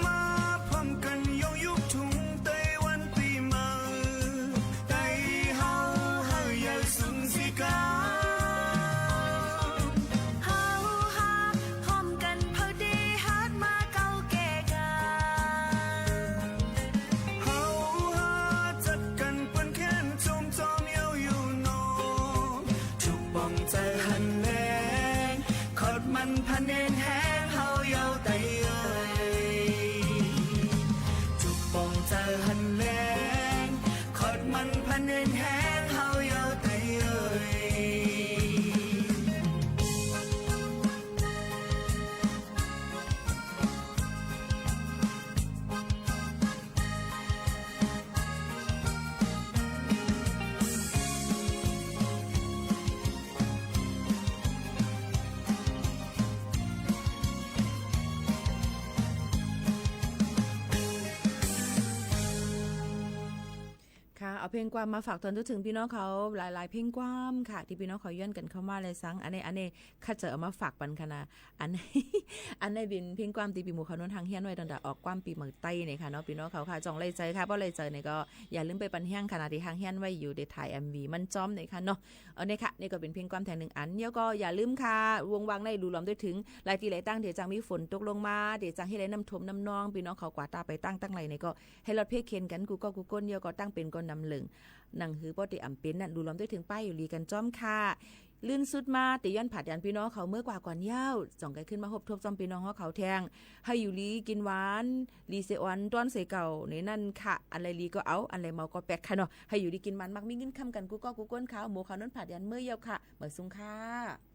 มา พร้อมกั๋นย้องยุกถุงไตวันปี๋ใหม่ ไตเฮาหื้อใหญ่สุดสีก๋า เฮาหาพร้อมกั๋นเผาดีฮัดมาเก่าแก่ก๋า เฮาหาจัดกั๋นเปิ้นแขนจมจอมเย้าอยู่หนอ ทุกข์ป๋องใจ๋หันแลง ขอดมันพะเนนแฮงเฮาเย้าไตเอ๋ย ทุกข์ป๋องใจ๋หันแลง ขอดมันพะเนนแฮงเฮาเย้าไตเอ๋ย ค่ะ เอาเพลงความมาฝากตอนทั่วถึงปี้น้องเขาหลายๆ เพลงความค่ะ ตี้ปี้น้องเขาย้อนกั๋นเข้ามาเลยสัง อันนี้ อันนี้ข้าจะเอามาฝากปันค่ะนะ อัน อันนี้เป๋นเพลงความตี้ปี้หมู่เขานนท์ฮังเฮียนไว้ตั้งแต่ออกความปี๋ใหม่ไต้เนี่ยค่ะเนาะ ปี้น้องเขาค่ะ จ้องไล่ใจ๋ค่ะ บ่ไล่ใจ๋เนี่ยก็อย่าลืมไปปันแฮงค่ะนะ ตี้ฮังเฮียนไว้อยู่ ได้ถ่ายเอ็มวีมันจ้อมเนี่ยค่ะเนาะ เอาเนี่ยค่ะ นี่ก็เป๋นเพลงความแถมหนึ่งอัน แล้วก็อย่าลืมค่ะ วงวางในหลูหลอมได้ถึง หลายตี้หลายตังเดี๋ยวจังมีฝนตกลงมา เดี๋ยวจังเฮ็ดให้น้ำท่วมน้ำนอง ปี้น้องเขากวาดต๋าไปตังตังไหลเนี่ยก็ หื้อลอดเพ่เข็นกั๋นกู้ก้อกู้ก้น แล้วก็ตั้งเป๋นก้อนน้ำเหลิง หนังหื้อป้อตี้อำเป๋นนั้น หลูหลอมได้ถึงป้ายอยู่หลีกั๋นจ้อมค่ะ ลื่นสุดมาตี้ย้อนผาดยานปี้น้องเขาเมื่อกว่าก่อนเย้า จ่องใก้ขึ้นมาพบทบจ้อมปี้น้องฮอเขาแทง หื้ออยู่หลีกิ๋นหวาน หลีเสออนต้อนเสเก่าในนั้นค่ะ อันใดหลีก็เอา อันใดเมาก็แป๊กค่ะเนาะ หื้ออยู่หลีกิ๋นหวาน มักมีเงินคำกั๋นกู้ก้อกู้ก้นค่ะ หมู่เขานนท์ผาดยานเมื่อเย้าค่ะ บ่ายสุงค่ะ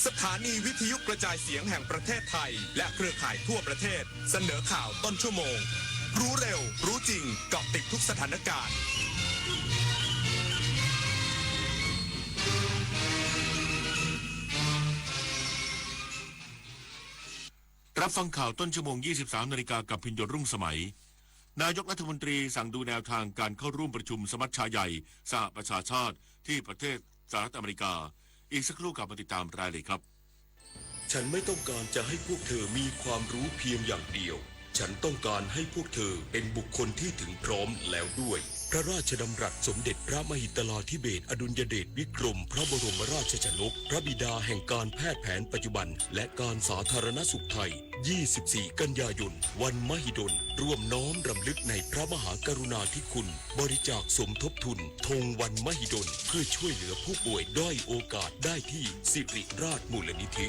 สถานีวิทยุกระจายเสียงแห่งประเทศไทย และเครือข่ายทั่วประเทศ เสนอข่าวต้นชั่วโมง รู้เร็ว รู้จริง เกาะติดทุกสถานการณ์ รับฟังข่าวต้นชั่วโมง ยี่สิบสาม นาฬิกา กับพิญโยรุ่งสมัย นายกรัฐมนตรีสั่งดูแนวทางการเข้าร่วมประชุมสมัชชาใหญ่สหประชาชาติที่ประเทศสหรัฐอเมริกา อีกสักครู่กลับมาติดตามรายละเอียดครับ ฉันไม่ต้องการจะให้พวกเธอมีความรู้เพียงอย่างเดียว ฉันต้องการให้พวกเธอเป็นบุคคลที่ถึงพร้อมแล้วด้วย พระราชดำรัสสมเด็จพระมหิดลาธิเบศรอดุลยเดชวิกรมพระบรมราชชนก พระบิดาแห่งการแพทย์แผนปัจจุบัน และการสาธารณสุขไทย ยี่สิบสี่ กันยายน วันมหิดล ร่วมน้อมรำลึกในพระมหากรุณาธิคุณ บริจาคสมทบทุน ธงวันมหิดล เพื่อช่วยเหลือผู้ป่วยด้อยโอกาสได้ที่สิริราชมูลนิธิ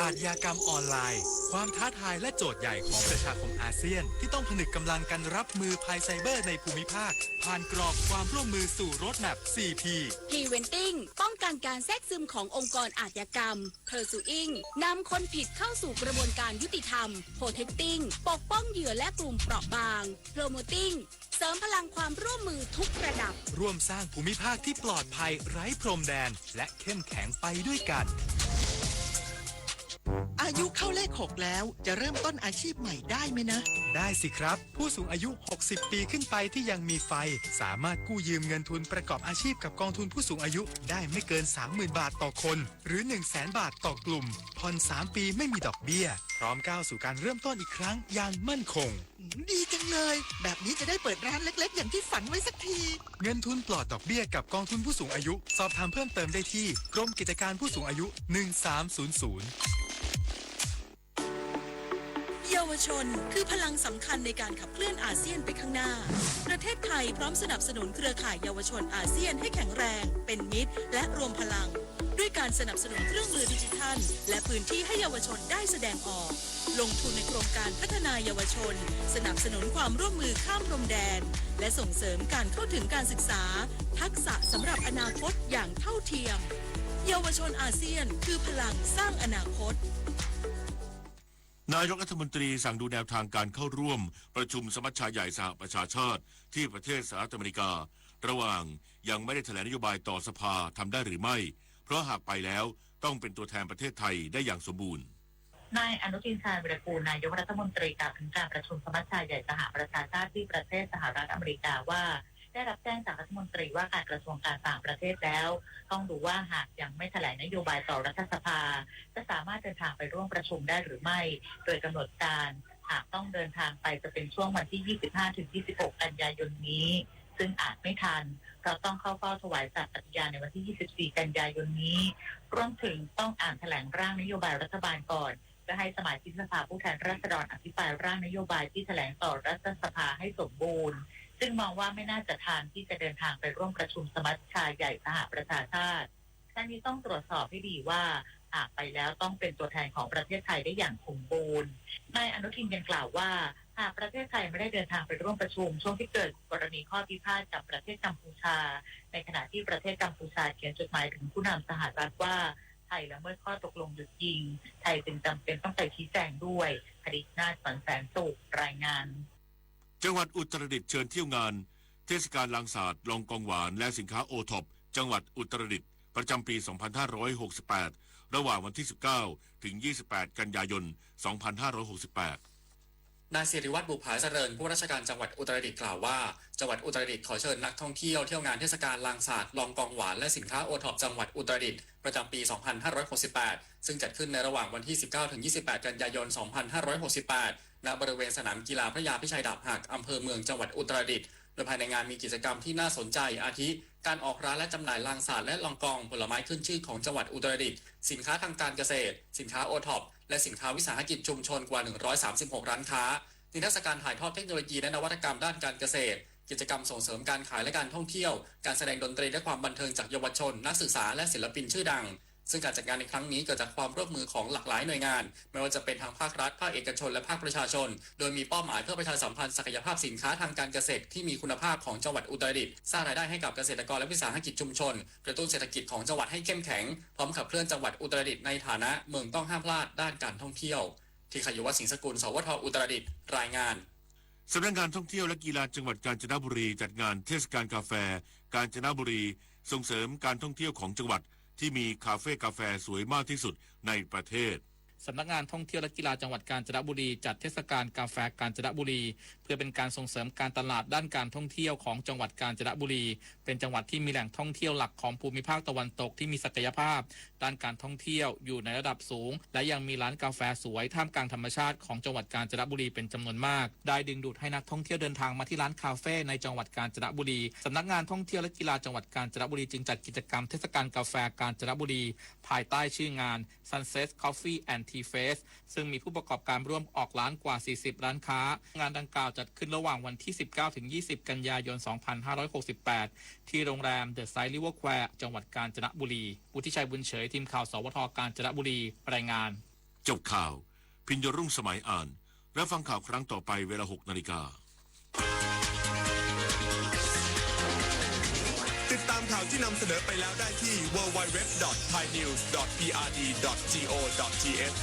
อาชญากรรมออนไลน์ ความท้าทายและโจทย์ใหญ่ของประชาคมอาเซียน ที่ต้องผนึกกำลังกันรับมือภัยไซเบอร์ในภูมิภาค ผ่านกรอบความร่วมมือสู่ Roadmap สี่ P Preventing ป้องกันการแทรกซึมขององค์กรอาชญากรรม Pursuing นำคนผิดเข้าสู่กระบวนการยุติธรรม Protecting ปกป้องเหยื่อและกลุ่มเปราะบาง Promoting เสริมพลังความร่วมมือทุกระดับ ร่วมสร้างภูมิภาคที่ปลอดภัยไร้พรมแดน และเข้มแข็งไปด้วยกัน อายุเข้าเลขหกแล้ว จะเริ่มต้นอาชีพใหม่ได้ไหมนะ ได้สิครับ ผู้สูงอายุ หกสิบ ปีขึ้นไปที่ยังมีไฟ สามารถกู้ยืมเงินทุนประกอบอาชีพกับกองทุนผู้สูงอายุได้ไม่เกิน สามหมื่น บาทต่อคน หรือ หนึ่งแสน บาทต่อกลุ่ม ผ่อน สาม ปีไม่มีดอกเบี้ย พร้อมก้าวสู่การเริ่มต้นอีกครั้งอย่างมั่นคง ดีจังเลย แบบนี้จะได้เปิดร้านเล็กๆ อย่างที่ฝันไว้สักที เงินทุนปลอดดอกเบี้ยกับกองทุนผู้สูงอายุ สอบถามเพิ่มเติมได้ที่กรมกิจการผู้สูงอายุ หนึ่งสามศูนย์ศูนย์ เยาวชนคือพลังสำคัญในการขับเคลื่อนอาเซียนไปข้างหน้า ประเทศไทยพร้อมสนับสนุนเครือข่ายเยาวชนอาเซียนให้แข็งแรง เป็นมิตร และรวมพลัง ด้วยการสนับสนุนเครื่องมือดิจิทัล และพื้นที่ให้เยาวชนได้แสดงออก ลงทุนในโครงการพัฒนาเยาวชน สนับสนุนความร่วมมือข้ามพรมแดน และส่งเสริมการเข้าถึงการศึกษา ทักษะสำหรับอนาคตอย่างเท่าเทียม เยาวชนอาเซียนคือพลังสร้างอนาคต นายกรัฐมนตรีสั่งดูแนวทางการเข้าร่วมประชุมสมัชชาใหญ่สหประชาชาติที่ประเทศสหรัฐอเมริกา ระหว่างยังไม่ได้แถลงนโยบายต่อสภาทำได้หรือไม่ เพราะหากไปแล้วต้องเป็นตัวแทนประเทศไทยได้อย่างสมบูรณ์ นายอนุทิน ชาญวีรกูร นายกรัฐมนตรีกล่าวถึงการประชุมสมัชชาใหญ่สหประชาชาติที่ประเทศสหรัฐอเมริกาว่า ได้รับแจ้งจากรัฐมนตรีว่าการกระทรวงการต่างประเทศแล้ว ต้องดูว่าหากยังไม่แถลงนโยบายต่อรัฐสภา จะสามารถเดินทางไปร่วมประชุมได้หรือไม่ โดยกำหนดการหากต้องเดินทางไปจะเป็นช่วงวันที่ ยี่สิบห้าถึงยี่สิบหก กันยายนนี้ ซึ่งอาจไม่ทัน เพราะต้องเข้าเฝ้าถวายสัตย์ปฏิญาณในวันที่ ยี่สิบสี่ กันยายนนี้ รวมถึงต้องอ่านแถลงร่างนโยบายรัฐบาลก่อน เพื่อให้สมาชิกสภาผู้แทนราษฎรอภิปรายร่างนโยบายที่แถลงต่อรัฐสภาให้สมบูรณ์ ซึ่งมองว่าไม่น่าจะทันที่จะเดินทางไปร่วมประชุมสมัชชาใหญ่สหประชาชาติ ทั้งนี้ต้องตรวจสอบให้ดีว่าหากไปแล้วต้องเป็นตัวแทนของประเทศไทยได้อย่างสมบูรณ์ นายอนุทินยังกล่าวว่า หากประเทศไทยไม่ได้เดินทางไปร่วมประชุมช่วงที่เกิดกรณีข้อพิพาทกับประเทศกัมพูชา ในขณะที่ประเทศกัมพูชาเขียนจดหมายถึงผู้นำสหรัฐว่าไทยละเมิดข้อตกลงหยุดยิง ไทยจึงจำเป็นต้องไปชี้แจงด้วย คณิตนาถ สอนแสนสุข รายงาน จังหวัดอุตรดิตถ์เชิญเที่ยวงานเทศกาลลางสาด ลองกองหวาน และสินค้าโอท็อปจังหวัดอุตรดิตถ์ประจำปี สองพันห้าร้อยหกสิบแปด ระหว่างวันที่ สิบเก้า ถึง ยี่สิบแปด กันยายน สองพันห้าร้อยหกสิบแปด นายสิริวัฒน์ บุภาเจริญ ผู้ว่าราชการจังหวัดอุตรดิตถ์กล่าวว่า จังหวัดอุตรดิตถ์ขอเชิญนักท่องเที่ยวเที่ยวงานเทศกาลลางสาด ลองกองหวาน และสินค้าโอท็อปจังหวัดอุตรดิตถ์ประจำปี สองพันห้าร้อยหกสิบแปด ซึ่งจัดขึ้นในระหว่างวันที่ สิบเก้า ถึง ยี่สิบแปด กันยายน สองพันห้าร้อยหกสิบแปด ณ บริเวณสนามกีฬาพระยาพิชัยดาบหัก อำเภอเมือง จังหวัดอุตรดิตถ์ โดยภายในงานมีกิจกรรมที่น่าสนใจ อาทิ การออกร้านและจำหน่ายลางสาดและลองกอง ผลไม้ขึ้นชื่อของจังหวัดอุตรดิตถ์ สินค้าทางการเกษตร สินค้าโอท็อป และสินค้าวิสาหกิจชุมชนกว่า หนึ่งร้อยสามสิบหก ร้านค้า นิทรรศการถ่ายทอดเทคโนโลยีและนวัตกรรมด้านการเกษตร กิจกรรมส่งเสริมการขายและการท่องเที่ยว การแสดงดนตรีและความบันเทิงจากเยาวชน นักศึกษา และศิลปินชื่อดัง ซึ่งการจัดงานในครั้งนี้เกิดจากความร่วมมือของหลากหลายหน่วยงาน ไม่ว่าจะเป็นทางภาครัฐ ภาคเอกชน และภาคประชาชน โดยมีเป้าหมายเพื่อประชาสัมพันธ์ศักยภาพสินค้าทางการเกษตรที่มีคุณภาพของจังหวัดอุตรดิตถ์ สร้างรายได้ให้กับเกษตรกรและวิสาหกิจชุมชน กระตุ้นเศรษฐกิจของจังหวัดให้เข้มแข็ง พร้อมขับเคลื่อนจังหวัดอุตรดิตถ์ในฐานะเมืองต้องห้ามพลาดด้านการท่องเที่ยว ทีคายุวัฒน์ สิงห์สกุล สวท อุตรดิตถ์ รายงาน สำนักงานท่องเที่ยวและกีฬาจังหวัดกาญจนบุรีจัดงานเทศกาลกาแฟกาญจนบุรี ส่งเสริมการท่องเที่ยวของจังหวัดที่มีคาเฟ่กาแฟสวยมากที่สุดในประเทศ สำนักงานท่องเที่ยวและกีฬาจังหวัดกาญจนบุรีจัดเทศกาลกาแฟกาญจนบุรี เพื่อเป็นการส่งเสริมการตลาดด้านการท่องเที่ยวของจังหวัดกาญจนบุรี เป็นจังหวัดที่มีแหล่งท่องเที่ยวหลักของภูมิภาคตะวันตกที่มีศักยภาพด้านการท่องเที่ยวอยู่ในระดับสูง และยังมีร้านกาแฟสวยท่ามกลางธรรมชาติของจังหวัดกาญจนบุรีเป็นจำนวนมาก ได้ดึงดูดให้นักท่องเที่ยวเดินทางมาที่ร้านคาเฟ่ในจังหวัดกาญจนบุรี สำนักงานท่องเที่ยวและกีฬาจังหวัดกาญจนบุรีจึงจัดกิจกรรมเทศกาลกาแฟกาญจนบุรี ภายใต้ชื่องาน Sunset Coffee and Tea Fest ซึ่งมีผู้ประกอบการร่วมออกร้านกว่า สี่สิบ ร้านค้า งานดังกล่าวจัดขึ้นระหว่างวันที่ สิบเก้าถึงยี่สิบ กันยายน สองพันห้าร้อยหกสิบแปด ที่โรงแรม The Site River Square จังหวัดกาญจนบุรี วุฒิชัย บุญเฉย ทีมข่าว สวท กาญจนบุรี รายงาน จบข่าว พิญโยรุ่งสมัยอ่าน รับฟังข่าวครั้งต่อไปเวลา หกนาฬิกา ติดตามข่าวที่นำเสนอไปแล้วได้ที่ ดับเบิลยู ดับเบิลยู ดับเบิลยู ดอท ไทยนิวส์ ดอท พีอาร์ดี ดอท จีโอ ดอท ทีเอช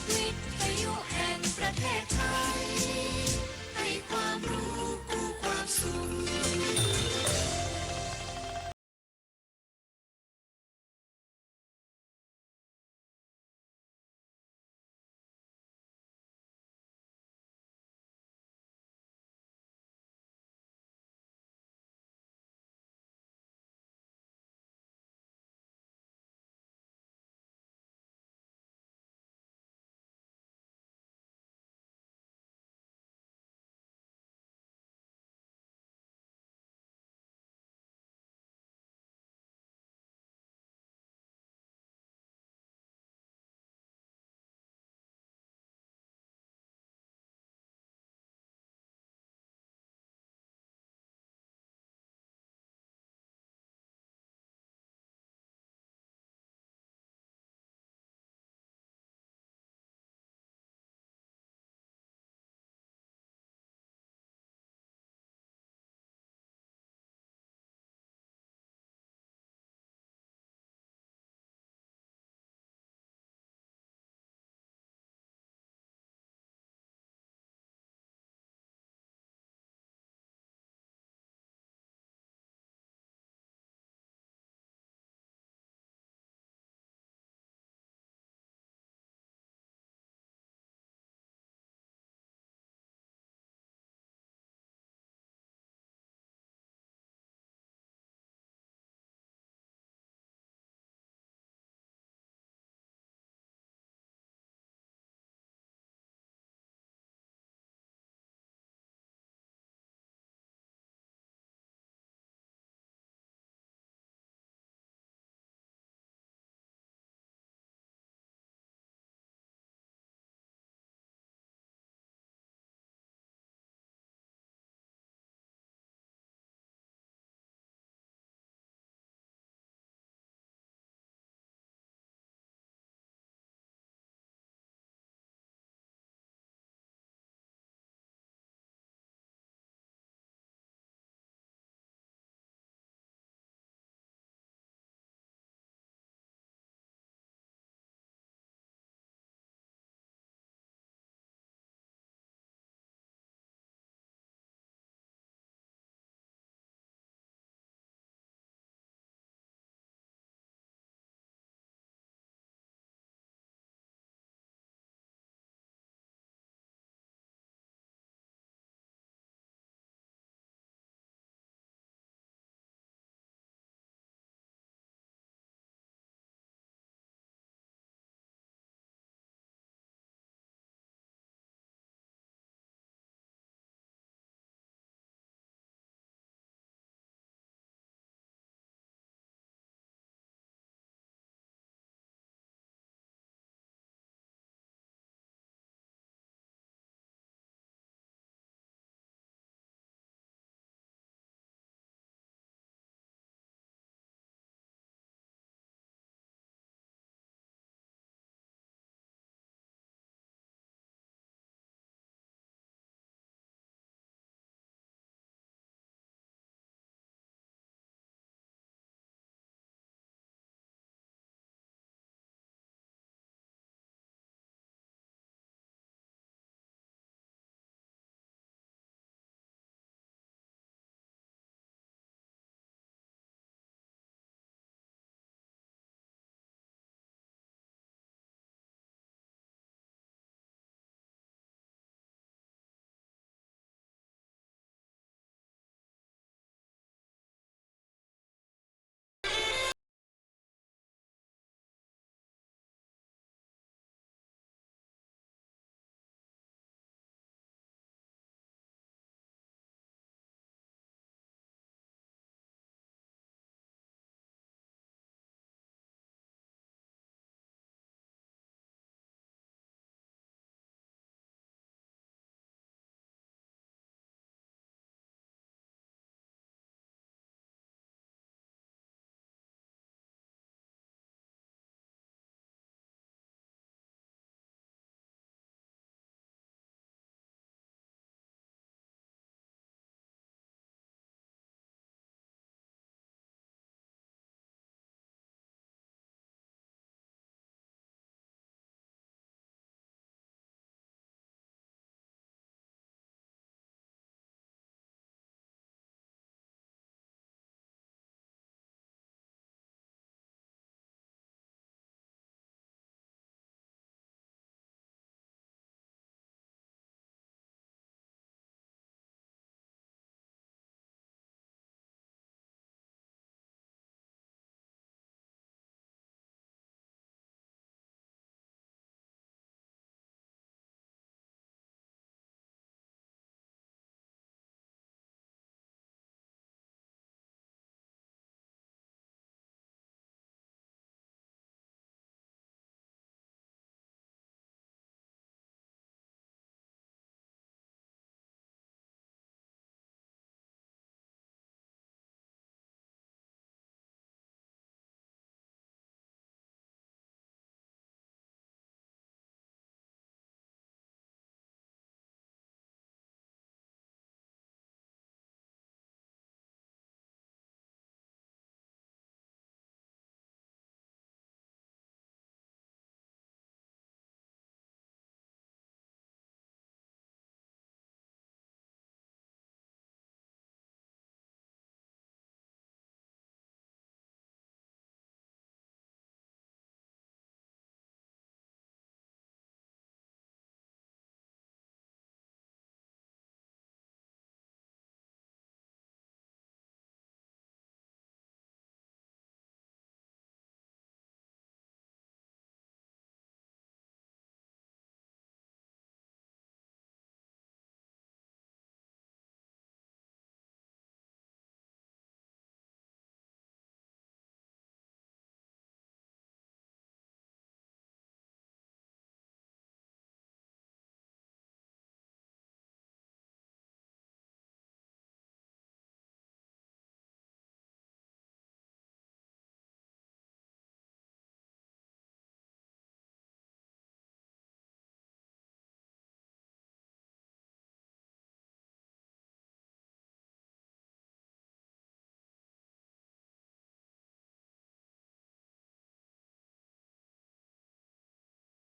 วิทยุแห่งประเทศไทย ให้ความรู้คู่ความสุข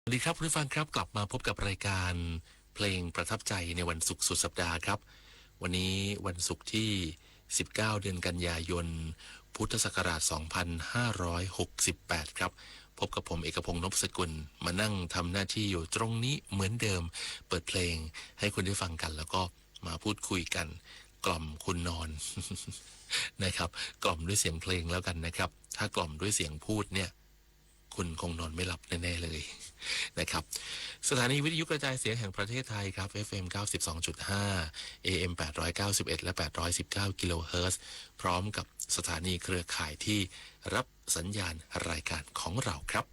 สวัสดีครับคุณผู้ฟังครับ กลับมาพบกับรายการเพลงประทับใจในวันศุกร์สุดสัปดาห์ครับ วันนี้วันศุกร์ที่ สิบเก้า เดือนกันยายน พุทธศักราช สองพันห้าร้อยหกสิบแปด ครับ พบกับผมเอกพงษ์ นพสกุล มานั่งทำหน้าที่อยู่ตรงนี้เหมือนเดิม เปิดเพลงให้คุณได้ฟังกัน แล้วก็มาพูดคุยกัน กล่อมคุณนอน นะครับ กล่อมด้วยเสียงเพลงแล้วกันนะครับ ถ้ากล่อมด้วยเสียงพูดเนี่ย คุณคงนอนไม่หลับแน่ๆเลยนะครับ สถานีวิทยุกระจายเสียงแห่งประเทศไทยครับ เอฟเอ็ม เก้าสิบสองจุดห้า เอเอ็ม แปดร้อยเก้าสิบเอ็ด และ แปดร้อยสิบเก้า กิโลเฮิรตซ์ พร้อมกับสถานีเครือข่ายที่รับสัญญาณรายการของเราครับ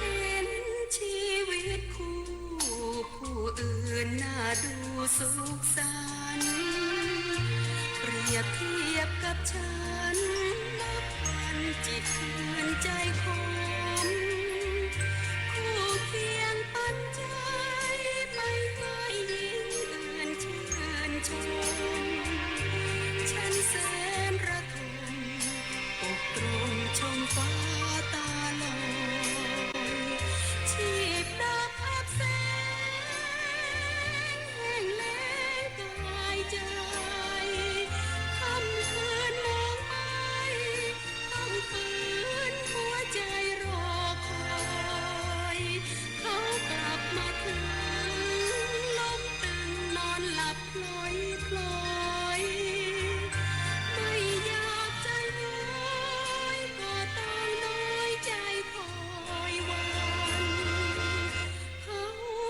เห็นชีวิตคู่ผู้อื่นน่าดูสุขสันต์ เปรียบเทียบกับฉัน นับวันจิตคืนใจขม คู่เคียงปันใจ ไม่ให้หญิงอื่นชื่นชม ฉันแสนระทม อกตรงชมฟ้าตาลอย ชีพดับอับแสง แห้งแล้งกายใจ ค่ำคืนมองไม่ ต้องฝืนหัวใจรอคอย เขากลับมาถึง ล้มตึงนอนหลับพลอยพลอย ไม่อยากจะย้อย ก็ต้องน้อยใจคอยวัน เขา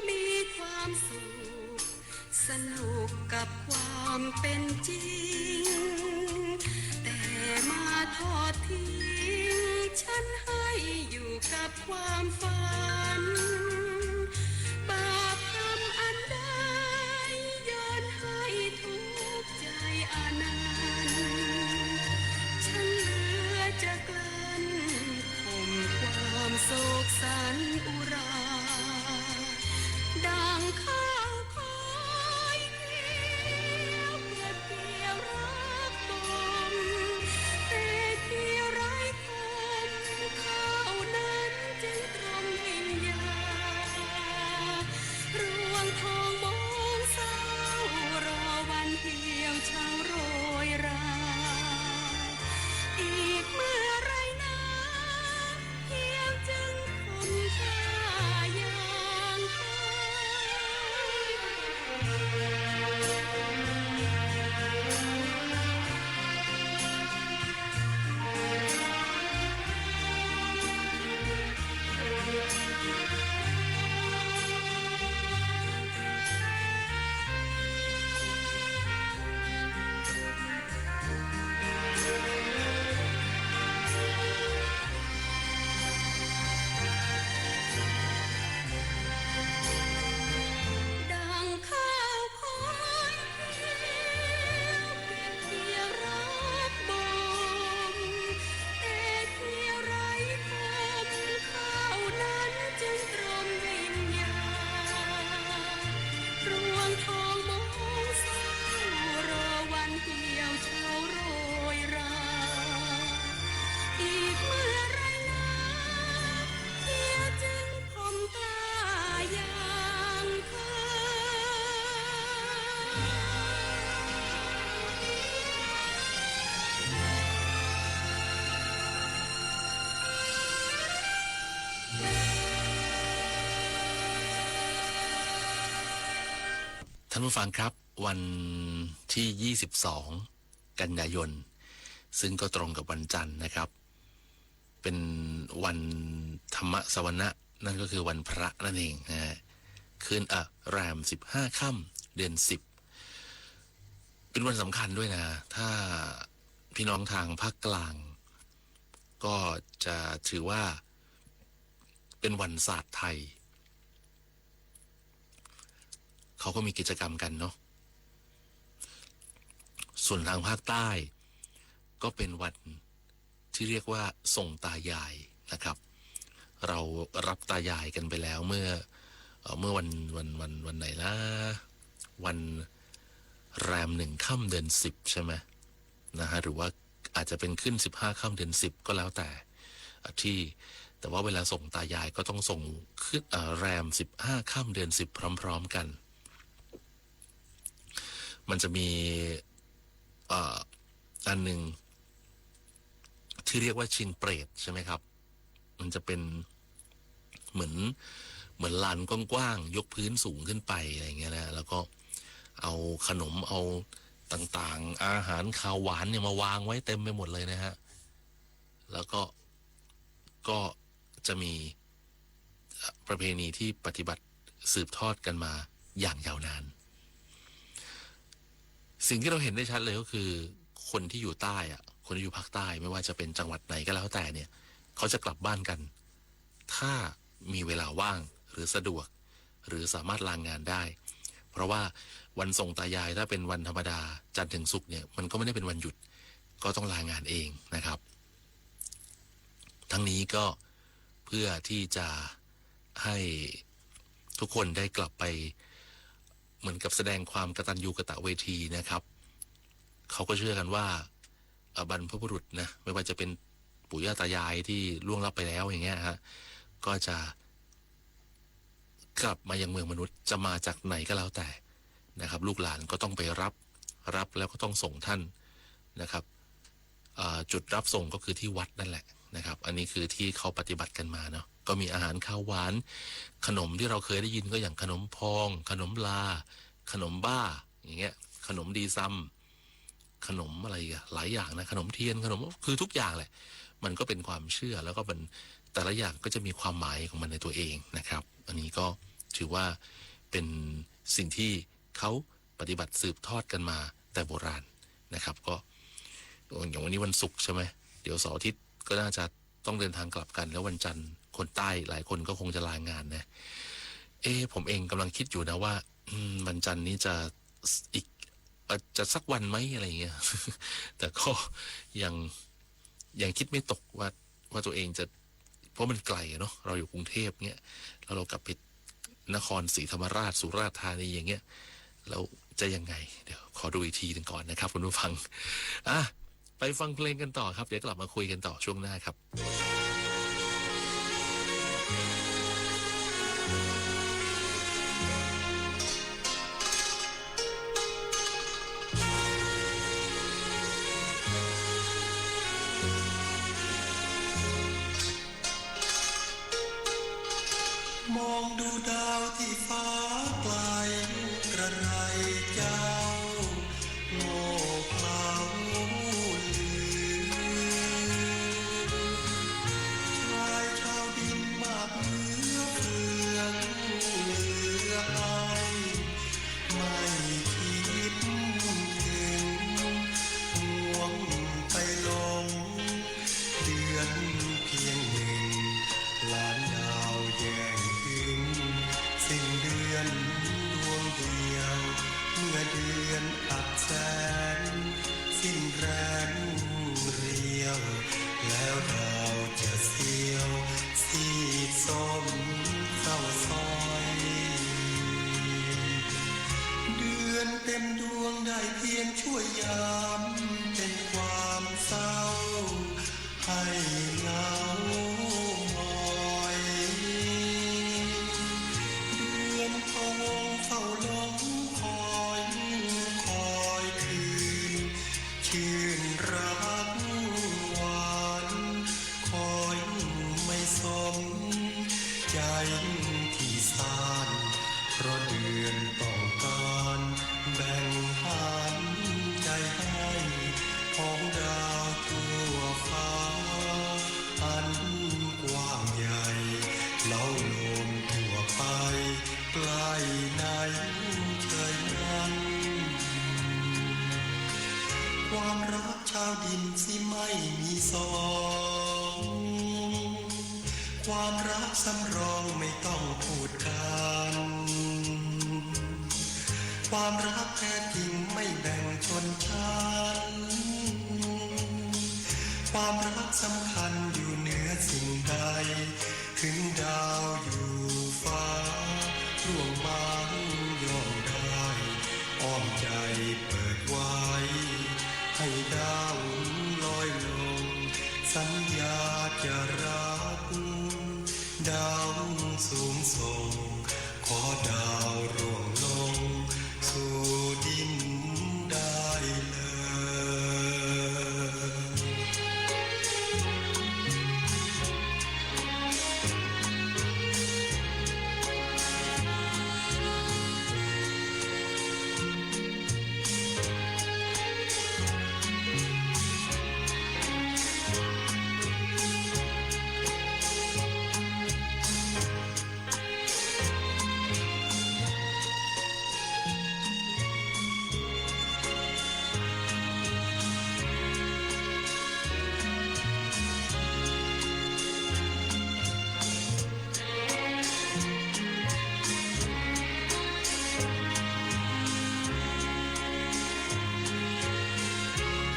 มีความสุข สนุกกับความเป็นจริง แต่มาทอดทิ้ง ฉันให้อยู่กับความฝัน บาปกรรมอันใด ย้อนให้ทุกข์ใจอนันต์ ฉันเหลือจะกลั้น ข่มความโศกสันอุรา ดังข้าวคอยเขียว เก็บเกี่ยวรักบ่ม แต่เขียวไร้คม ข้าวนั้นจึงตรมวิญญาณ รวงทองมองเศร้า รอวันเหี่ยวเฉาโรยรา อีกเมื่อไรนะ เขียวจึงคมค่าอย่างเคย ดังข้าวคอยเขียว เก็บเกี่ยวรักบ่ม แต่เขียวไร้คม ข้าวนั้นจึงตรมวิญญาณ รวงทองมองเศร้า รอวันเหี่ยวเฉาโรยรา อีกเมื่อไรนะ เขียวจึงคมกล้าอย่างเคย ท่านผู้ฟังครับ วันที่ ยี่สิบสอง กันยายน ซึ่งก็ตรงกับวันจันทร์นะครับ เป็นวันธรรมสวนะ นั่นก็คือวันพระนั่นเองนะฮะ ขึ้น เอ่อ แรม สิบห้า ค่ำ เดือน สิบ เป็นวันสำคัญด้วยนะ ถ้าพี่น้องทางภาคกลาง ก็จะถือว่าเป็นวันศาสตร์ไทย เขาก็มีกิจกรรมกันเนาะ ส่วนทางภาคใต้ก็เป็นวันที่เรียกว่าส่งตายายนะครับ เรารับตายายกันไปแล้วเมื่อ เอ่อ เมื่อวัน วัน วัน วันไหนนะ วันแรมหนึ่งค่ำเดือนสิบใช่ไหมนะฮะ หรือว่าอาจจะเป็นขึ้นสิบห้าค่ำเดือนสิบก็แล้วแต่ อ่ะ ที่ แต่ว่าเวลาส่งตายายก็ต้องส่งขึ้น เอ่อ แรมสิบห้าค่ำเดือนสิบพร้อมๆ กัน มันจะมี เอ่อ อันหนึ่งที่เรียกว่าชิงเปรตใช่ไหมครับ มันจะเป็นเหมือน เหมือนลานกว้างๆ ยกพื้นสูงขึ้นไปอะไรอย่างเงี้ยนะ แล้วก็เอาขนม เอาต่างๆ อาหารคาวหวานเนี่ยมาวางไว้เต็มไปหมดเลยนะฮะ แล้วก็ ก็จะมี เอ่อ ประเพณีที่ปฏิบัติสืบทอดกันมาอย่างยาวนาน สิ่งที่เราเห็นได้ชัดเลยก็คือ คนที่อยู่ใต้อะ คนที่อยู่ภาคใต้ ไม่ว่าจะเป็นจังหวัดไหนก็แล้วแต่เนี่ย เขาจะกลับบ้านกัน ถ้ามีเวลาว่างหรือสะดวก หรือสามารถลางานได้ เพราะว่าวันส่งตายายถ้าเป็นวันธรรมดา จันทร์ถึงศุกร์เนี่ย มันก็ไม่ได้เป็นวันหยุด ก็ต้องลางานเองนะครับ ทั้งนี้ก็เพื่อที่จะให้ทุกคนได้กลับไปเหมือนกับแสดงความกตัญญูกตเวทีนะครับ เขาก็เชื่อกันว่า เอ่อ บรรพบุรุษนะ ไม่ว่าจะเป็นปู่ย่าตายายที่ล่วงลับไปแล้วอย่างเงี้ยฮะ ก็จะกลับมายังเมืองมนุษย์ จะมาจากไหนก็แล้วแต่นะครับ ลูกหลานก็ต้องไปรับ รับแล้วก็ต้องส่งท่านนะครับ เอ่อ จุดรับส่งก็คือที่วัดนั่นแหละนะครับ อันนี้คือที่เขาปฏิบัติกันมาเนาะ ก็มีอาหารคาวหวาน ขนมที่เราเคยได้ยินก็อย่างขนมพอง ขนมลา ขนมบ้า อย่างเงี้ย ขนมดีซำ ขนมอะไรอะ หลายอย่างนะ ขนมเทียน ขนม คือทุกอย่างแหละ มันก็เป็นความเชื่อ แล้วก็เป็น แต่ละอย่างก็จะมีความหมายของมันในตัวเองนะครับ อันนี้ก็ถือว่าเป็นสิ่งที่เขาปฏิบัติสืบทอดกันมาแต่โบราณนะครับ ก็อย่างวันนี้วันศุกร์ใช่ไหม เดี๋ยวเสาร์อาทิตย์ก็น่าจะต้องเดินทางกลับกัน แล้ววันจันทร์คนใต้หลายคนก็คงจะลางานนะ เอ๊ะ ผมเองกำลังคิดอยู่นะว่า อืม วันจันทร์นี้จะอีก เอ่อ จะสักวันไหมอะไรอย่างเงี้ย แต่ก็ยัง ยังคิดไม่ตกว่า ว่าตัวเองจะ เพราะมันไกลอะเนาะ เราอยู่กรุงเทพฯเงี้ย แล้วเรากลับไปนครศรีธรรมราช สุราษฎร์ธานีอย่างเงี้ย แล้วจะยังไง เดี๋ยวขอดูอีกทีหนึ่งก่อนนะครับคุณผู้ฟัง อ่ะ ไปฟังเพลงกันต่อครับ เดี๋ยวกลับมาคุยกันต่อช่วงหน้าครับ มองดูดาวที่ฟ้าไกล กระไรเจ้า โง่เขลาลืม ชายชาวดินมากเหลือเฟือเหลือไป ไม่คิดถึง ห่วงไปหลง เดือนเพียงหนึ่ง ล้านดาวแย่งถึง สิ้นเดือนดวงเดียว เมื่อเดือนอับแสง สิ้นแรงเรียว แล้วดาวจะเสียว ซีดซมเศร้าซ้อย เดือนเต็มดวงได้เพียงชั่วยาม เป็นความเศร้า ให้เหงาหงอย เดือนพะวงเฝ้าหลงคอย คอยคืน ชื่นรักหวาน คอยไม่สม ใจที่ซ่าน เพราะเดือนต้องการ แบ่งปันใจให้ ของดาวทั่วฟ้า อันกว้างใหญ่ เล้าโลมทั่วไป ใกล้ในเฉยนั้น ความรัก าวดินสิไม่มีสอง ความรักสำรองไม่ต้องพูดกัน ความรักแท้จริงไม่แบ่งชนชั้น ความรักสำคัญอยู่เหนือสิ่งใด ถึงดาวอยู่ฟ้า ร่วงบางย่อมได้ อ้อมใจเปิดไว้ ให้ดาวลอยลง สัญญาจะรัก ดาวสูงส่ง ขอดาวร่วงลง สู่ดินได้เลย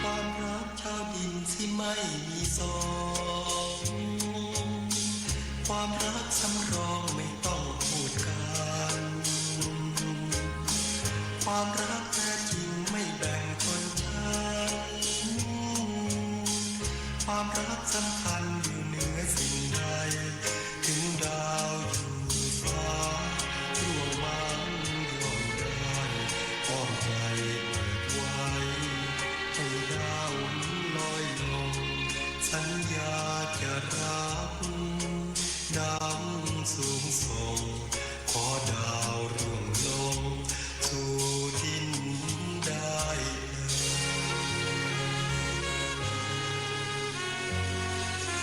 ความรักชาวดินสิไม่มีสอง ความรักสำรองไม่ต้องพูดกัน ความรักแท้จริงไม่แบ่งชนชั้น ความรักสำคัญอยู่เหนือสิ่งใด ถึงดาวอยู่ฟ้า ร่วงบางย่อมได้ อ้อมใจเปิดไว้ ให้ดาวลอยลง สัญญาจะรัก ดาวสูงส่ง ขอดาวร่วงลง สู่ดินได้เลย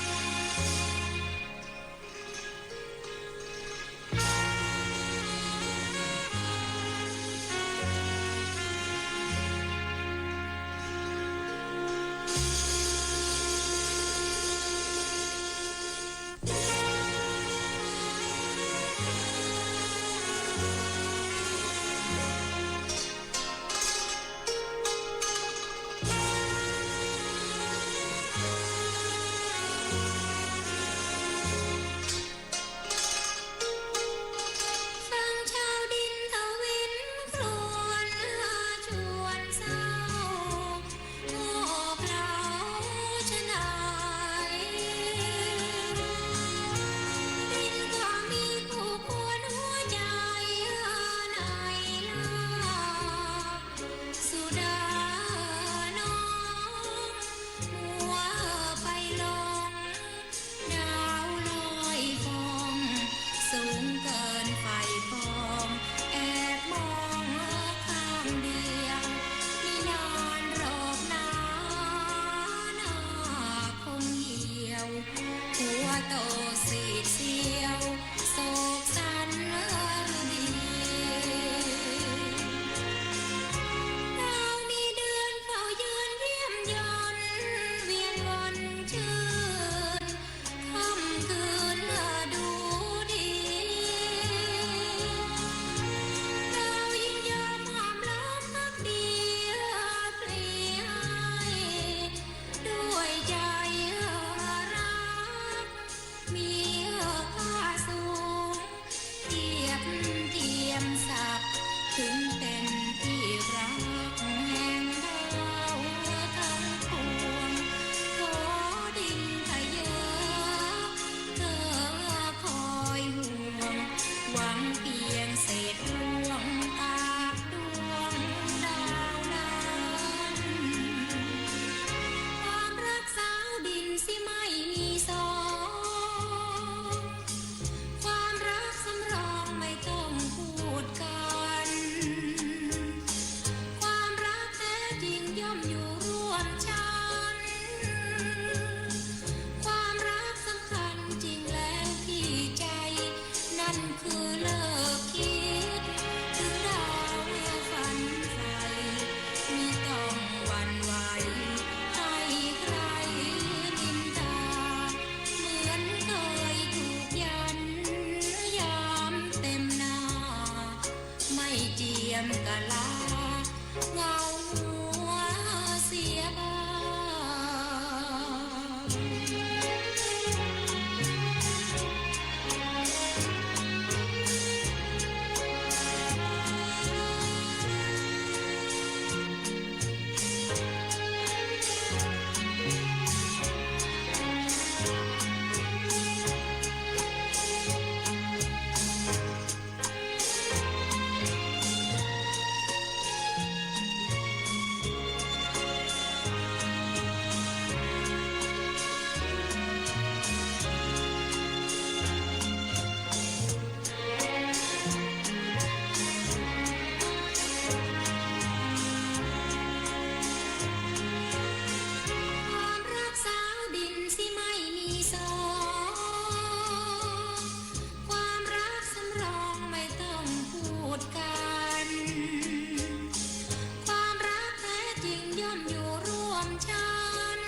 ร่วมอยู่ร่วมฉัน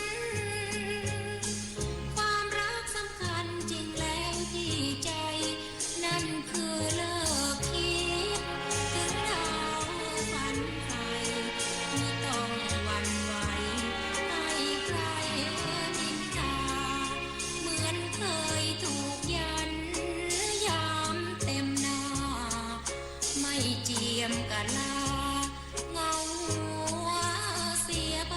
ความรักสำคัญจริงแล้วที่ใจ นั่นคือเลิกคิดถึงดาวฝันใฝ่ มิต้องหวั่นไหว ให้ใครนินทา เหมือนเคยถูกยันยามเต็มหน้า ไม่เจียมกะลา เหงาหัวเสียไป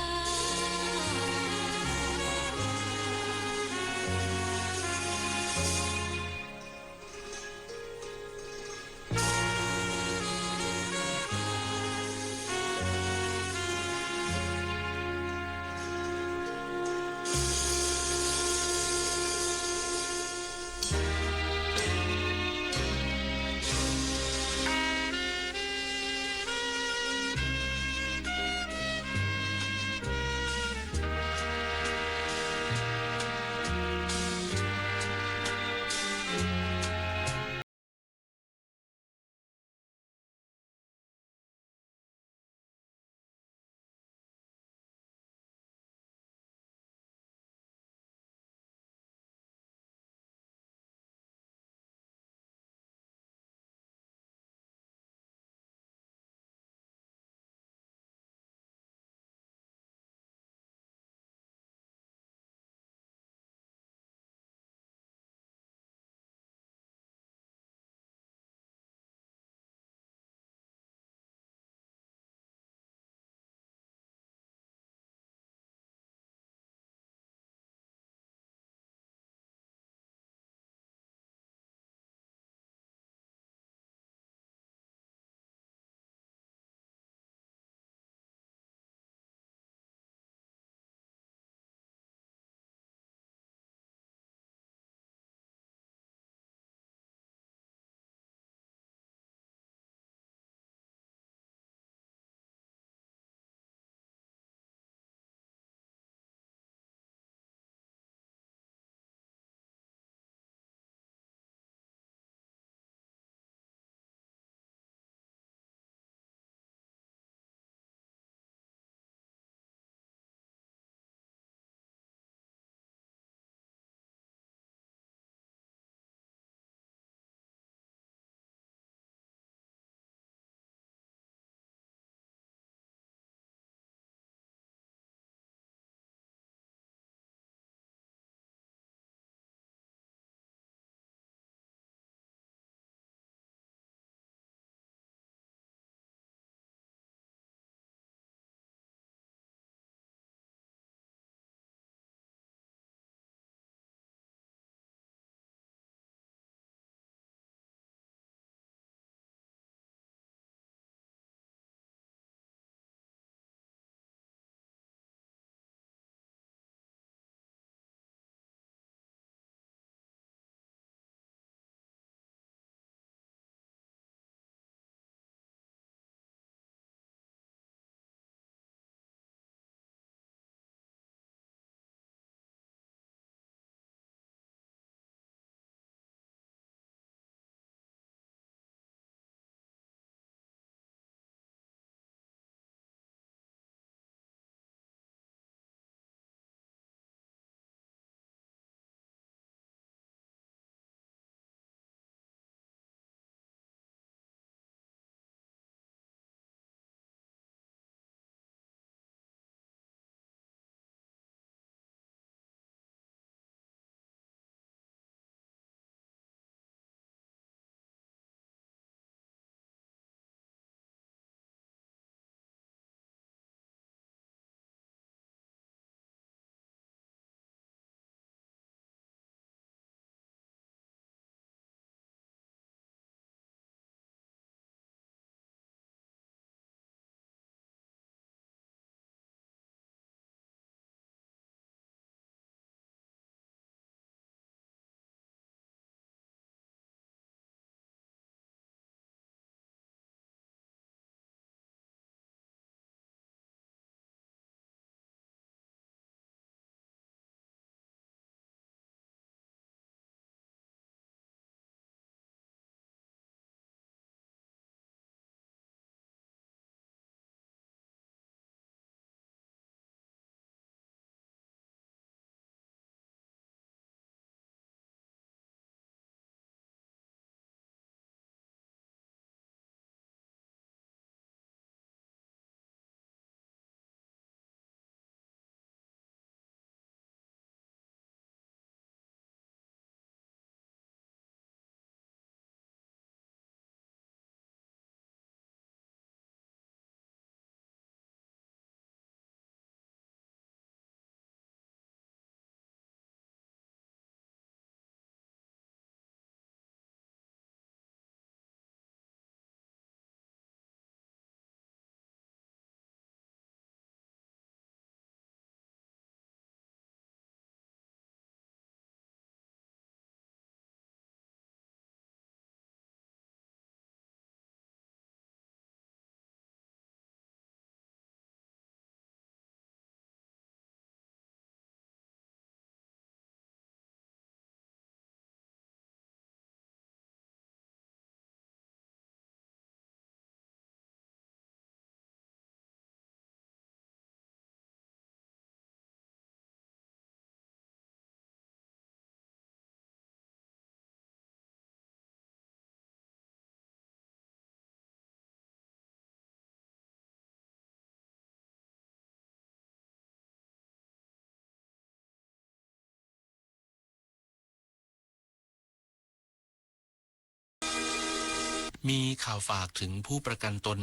มีข่าวฝากถึงผู้ประกันตน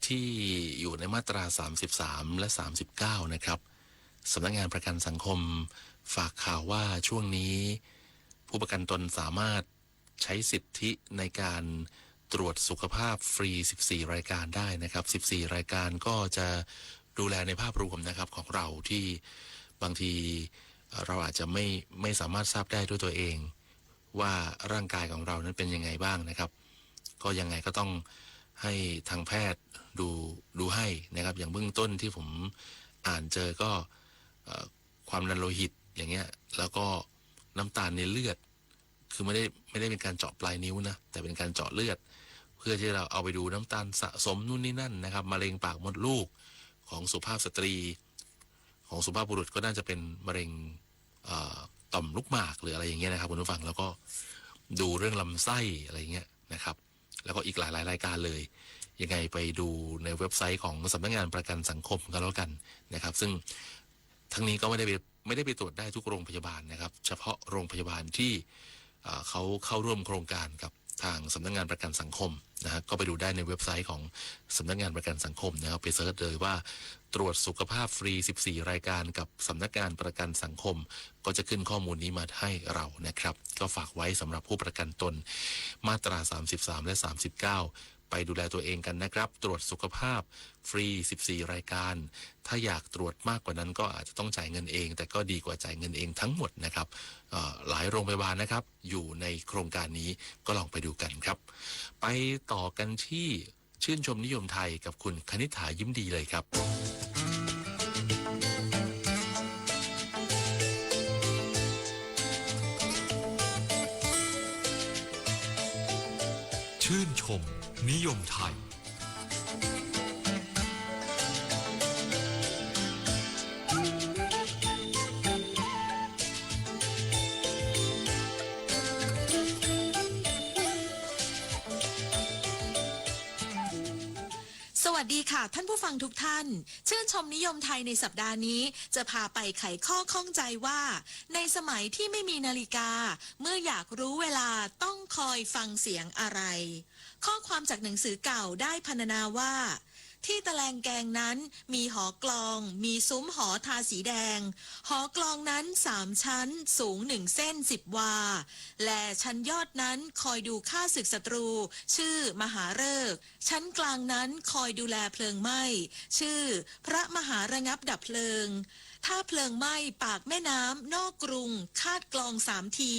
ที่อยู่ในมาตรา สามสิบสาม และ สามสิบเก้า นะครับ สำนักงานประกันสังคมฝากข่าวว่าช่วงนี้ผู้ประกันตนสามารถใช้สิทธิในการตรวจสุขภาพฟรี สิบสี่ รายการได้นะครับ สิบสี่ รายการก็จะดูแลในภาพรวมนะครับของเราที่บางที เอ่อ เราอาจจะไม่ ไม่สามารถทราบได้ด้วยตัวเองว่าร่างกายของเรานั้นเป็นยังไงบ้างนะครับ ก็ยังไงก็ต้องให้ทางแพทย์ดู ดูให้นะครับ อย่างเบื้องต้นที่ผมอ่านเจอก็ เอ่อ ความดันโลหิตอย่างเงี้ย แล้วก็น้ำตาลในเลือด คือไม่ได้ ไม่ได้เป็นการเจาะปลายนิ้วนะ แต่เป็นการเจาะเลือด เพื่อที่เราเอาไปดูน้ำตาลสะสมนู่นนี่นั่นนะครับ มะเร็งปากมดลูกของสุภาพสตรี ของสุภาพบุรุษก็น่าจะเป็นมะเร็ง เอ่อ ต่อมลูกหมากหรืออะไรอย่างเงี้ยนะครับคุณผู้ฟัง แล้วก็ดูเรื่องลำไส้อะไรอย่างเงี้ยนะครับ แล้วก็อีกหลายๆ รายการเลย ยังไงไปดูในเว็บไซต์ของสำนักงานประกันสังคมก็แล้วกันนะครับ ซึ่งทั้งนี้ก็ไม่ได้ไป ไม่ได้ไปตรวจได้ทุกโรงพยาบาลนะครับ เฉพาะโรงพยาบาลที่ เอ่อ เขาเข้าร่วมโครงการกับทางสำนักงานประกันสังคมนะฮะ ก็ไปดูได้ในเว็บไซต์ของสำนักงานประกันสังคมนะครับ ไปเสิร์ชเลยว่าตรวจสุขภาพฟรี สิบสี่ รายการกับสำนักงานประกันสังคม ก็จะขึ้นข้อมูลนี้มาให้เรานะครับ ก็ฝากไว้สำหรับผู้ประกันตนมาตรา สามสิบสาม และ สามสิบเก้า ไปดูแลตัวเองกันนะครับ ตรวจสุขภาพฟรี สิบสี่ รายการ ถ้าอยากตรวจมากกว่านั้นก็อาจจะต้องจ่ายเงินเอง แต่ก็ดีกว่าจ่ายเงินเองทั้งหมดนะครับ เอ่อ หลายโรงพยาบาลนะครับ อยู่ในโครงการนี้ ก็ลองไปดูกันครับ ไปต่อกันที่ชื่นชมนิยมไทยกับคุณคณิษฐา ยิ้มดีเลยครับ ชื่นชมนิยมไทย สวัสดีค่ะ ท่านผู้ฟังทุกท่าน ชื่นชมนิยมไทยในสัปดาห์นี้ จะพาไปไขข้อข้องใจว่า ในสมัยที่ไม่มีนาฬิกา เมื่ออยากรู้เวลาต้องคอยฟังเสียงอะไร ข้อความจากหนังสือเก่าได้พรรณนาว่า ที่ตะแลงแกงนั้นมีหอกลอง มีซุ้มหอทาสีแดง หอกลองนั้นสามชั้น สูงหนึ่งเส้นสิบวา และชั้นยอดนั้นคอยดูข้าศึกศัตรู ชื่อมหาฤกษ์ ชั้นกลางนั้นคอยดูแลเพลิงไหม้ ชื่อพระมหาระงับดับเพลิง ถ้าเพลิงไหม้ปากแม่น้ำนอกกรุง คาดกลองสามที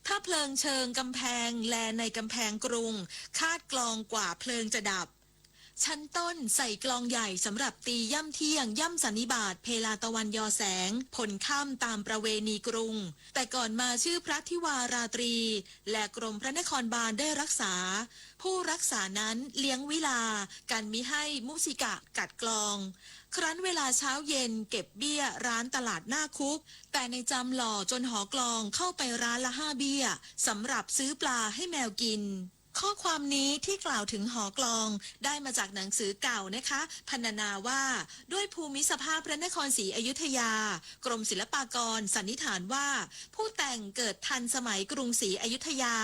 ถ้าเพลิงเชิงกำแพงแลในกำแพงกรุง คาดกลองกว่าเพลิงจะดับ ชั้นต้นใส่กลองใหญ่สำหรับตีย่ำเที่ยง ย่ำสันนิบาต เพลาตะวันยอแสง ผลค่ำตามประเวณีกรุง แต่ก่อนมาชื่อพระธิวาราตรี และกรมพระนครบาลได้รักษา ผู้รักษานั้นเลี้ยงวิลา กันมิให้มุสิกะกัดกลอง ครั้นเวลาเช้าเย็นเก็บเบี้ยร้านตลาดหน้าคุก แต่ในจำหล่อจนหอกลองเข้าไปร้านละห้าเบี้ย สำหรับซื้อปลาให้แมวกิน ข้อความนี้ที่กล่าวถึงหอกลองได้มาจากหนังสือเก่านะคะ พรรณนาว่า ด้วยภูมิสภาพพระนครศรีอยุธยา กรมศิลปากรสันนิษฐานว่า ผู้แต่งเกิดทันสมัยกรุงศรีอยุธยา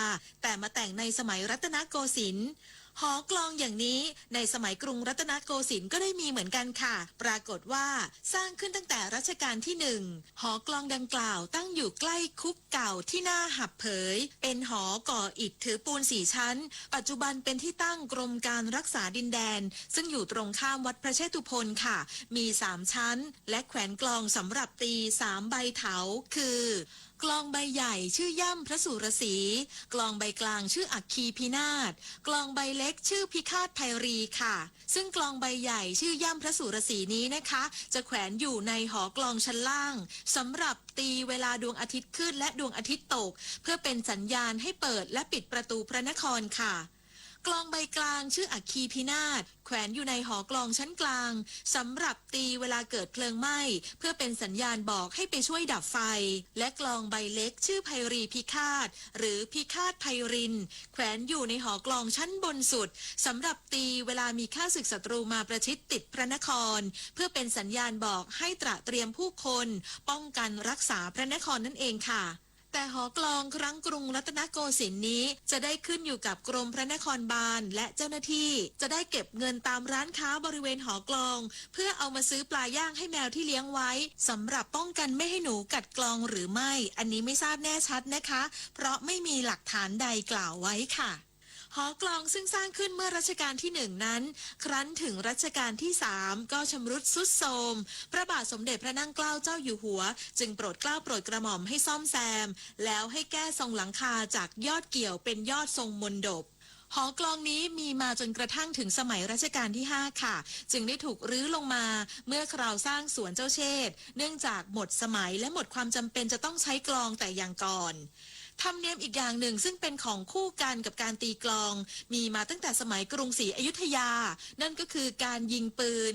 แต่มาแต่งในสมัยรัตนโกสินทร์ หอกลองอย่างนี้ในสมัยกรุงรัตนโกสินทร์ก็ได้มีเหมือนกันค่ะ ปรากฏว่าสร้างขึ้นตั้งแต่รัชกาลที่หนึ่ง หอกลองดังกล่าวตั้งอยู่ใกล้คุกเก่าที่หน้าหับเผย เป็นหอก่ออิฐถือปูนสี่ชั้น ปัจจุบันเป็นที่ตั้งกรมการรักษาดินแดน ซึ่งอยู่ตรงข้ามวัดพระเชตุพนค่ะ มีสามชั้น และแขวนกลองสำหรับตีสามใบเถา คือ กลองใบใหญ่ชื่อย่ำพระสุรสี กลองใบกลางชื่ออัคคีพินาศ กลองใบเล็กชื่อพิฆาตไพรีค่ะ ซึ่งกลองใบใหญ่ชื่อย่ำพระสุรสีนี้นะคะ จะแขวนอยู่ในหอกลองชั้นล่าง สำหรับตีเวลาดวงอาทิตย์ขึ้นและดวงอาทิตย์ตก เพื่อเป็นสัญญาณให้เปิดและปิดประตูพระนครค่ะ กลองใบกลางชื่ออัคคีพินาศ แขวนอยู่ในหอกลองชั้นกลาง สำหรับตีเวลาเกิดเพลิงไหม้ เพื่อเป็นสัญญาณบอกให้ไปช่วยดับไฟ และกลองใบเล็กชื่อไพรีพิฆาต หรือพิฆาตไพรินทร์ แขวนอยู่ในหอกลองชั้นบนสุด สำหรับตีเวลามีข้าศึกศัตรูมาประชิดติดพระนคร เพื่อเป็นสัญญาณบอกให้ตระเตรียมผู้คน ป้องกันรักษาพระนครนั่นเองค่ะ แต่หอกลองครั้งกรุงรัตนโกสินทร์นี้จะได้ขึ้นอยู่กับกรมพระนครบาลและเจ้าหน้าที่ จะได้เก็บเงินตามร้านค้าบริเวณหอกลอง เพื่อเอามาซื้อปลาย่างให้แมวที่เลี้ยงไว้ สำหรับป้องกันไม่ให้หนูกัดกลองหรือไม่ อันนี้ไม่ทราบแน่ชัดนะคะ เพราะไม่มีหลักฐานใดกล่าวไว้ค่ะ หอกลองซึ่งสร้างขึ้นเมื่อรัชกาลที่หนึ่งนั้น ครั้นถึงรัชกาลที่สามก็ชำรุดทรุดโทรม พระบาทสมเด็จพระนั่งเกล้าเจ้าอยู่หัว จึงโปรดเกล้าโปรดกระหม่อมให้ซ่อมแซม แล้วให้แก้ทรงหลังคาจากยอดเกี่ยวเป็นยอดทรงมณฑป หอกลองนี้มีมาจนกระทั่งถึงสมัยรัชกาลที่ห้าค่ะ จึงได้ถูกรื้อลงมาเมื่อคราวสร้างสวนเจ้าเชษฐ เนื่องจากหมดสมัยและหมดความจำเป็นจะต้องใช้กลองแต่อย่างก่อน ธรรมเนียมอีกอย่างหนึ่งซึ่งเป็นของคู่กันกับการตีกลอง มีมาตั้งแต่สมัยกรุงศรีอยุธยา นั่นก็คือการยิงปืน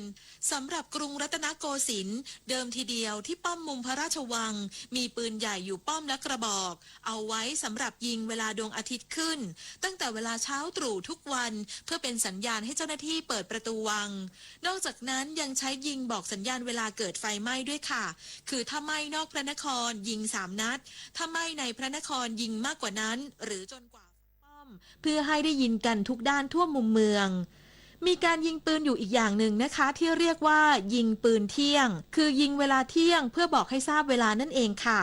สำหรับกรุงรัตนโกสินทร์ เดิมทีเดียวที่ป้อมมุมพระราชวัง มีปืนใหญ่อยู่ป้อมละกระบอก เอาไว้สำหรับยิงเวลาดวงอาทิตย์ขึ้น ตั้งแต่เวลาเช้าตรู่ทุกวัน เพื่อเป็นสัญญาณให้เจ้าหน้าที่เปิดประตูวัง นอกจากนั้นยังใช้ยิงบอกสัญญาณเวลาเกิดไฟไหม้ด้วยค่ะ คือถ้าไหม้นอกพระนครยิงสามนัด ถ้าไหม้ในพระนครยิงมากกว่านั้น หรือจนกว่าป้อม เพื่อให้ได้ยินกันทุกด้านทั่วมุมเมือง มีการยิงปืนอยู่อีกอย่างหนึ่งนะคะ ที่เรียกว่ายิงปืนเที่ยง คือยิงเวลาเที่ยงเพื่อบอกให้ทราบเวลานั่นเองค่ะ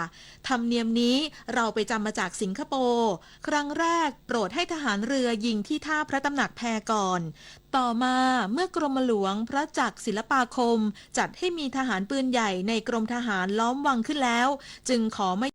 ธรรมเนียมนี้เราไปจำมาจากสิงคโปร์ ครั้งแรกโปรดให้ทหารเรือยิงที่ท่าพระตำหนักแพก่อน ต่อมาเมื่อกรมหลวงพระจักรศิลปาคม จัดให้มีทหารปืนใหญ่ในกรมทหารล้อมวังขึ้นแล้ว จึงขอมา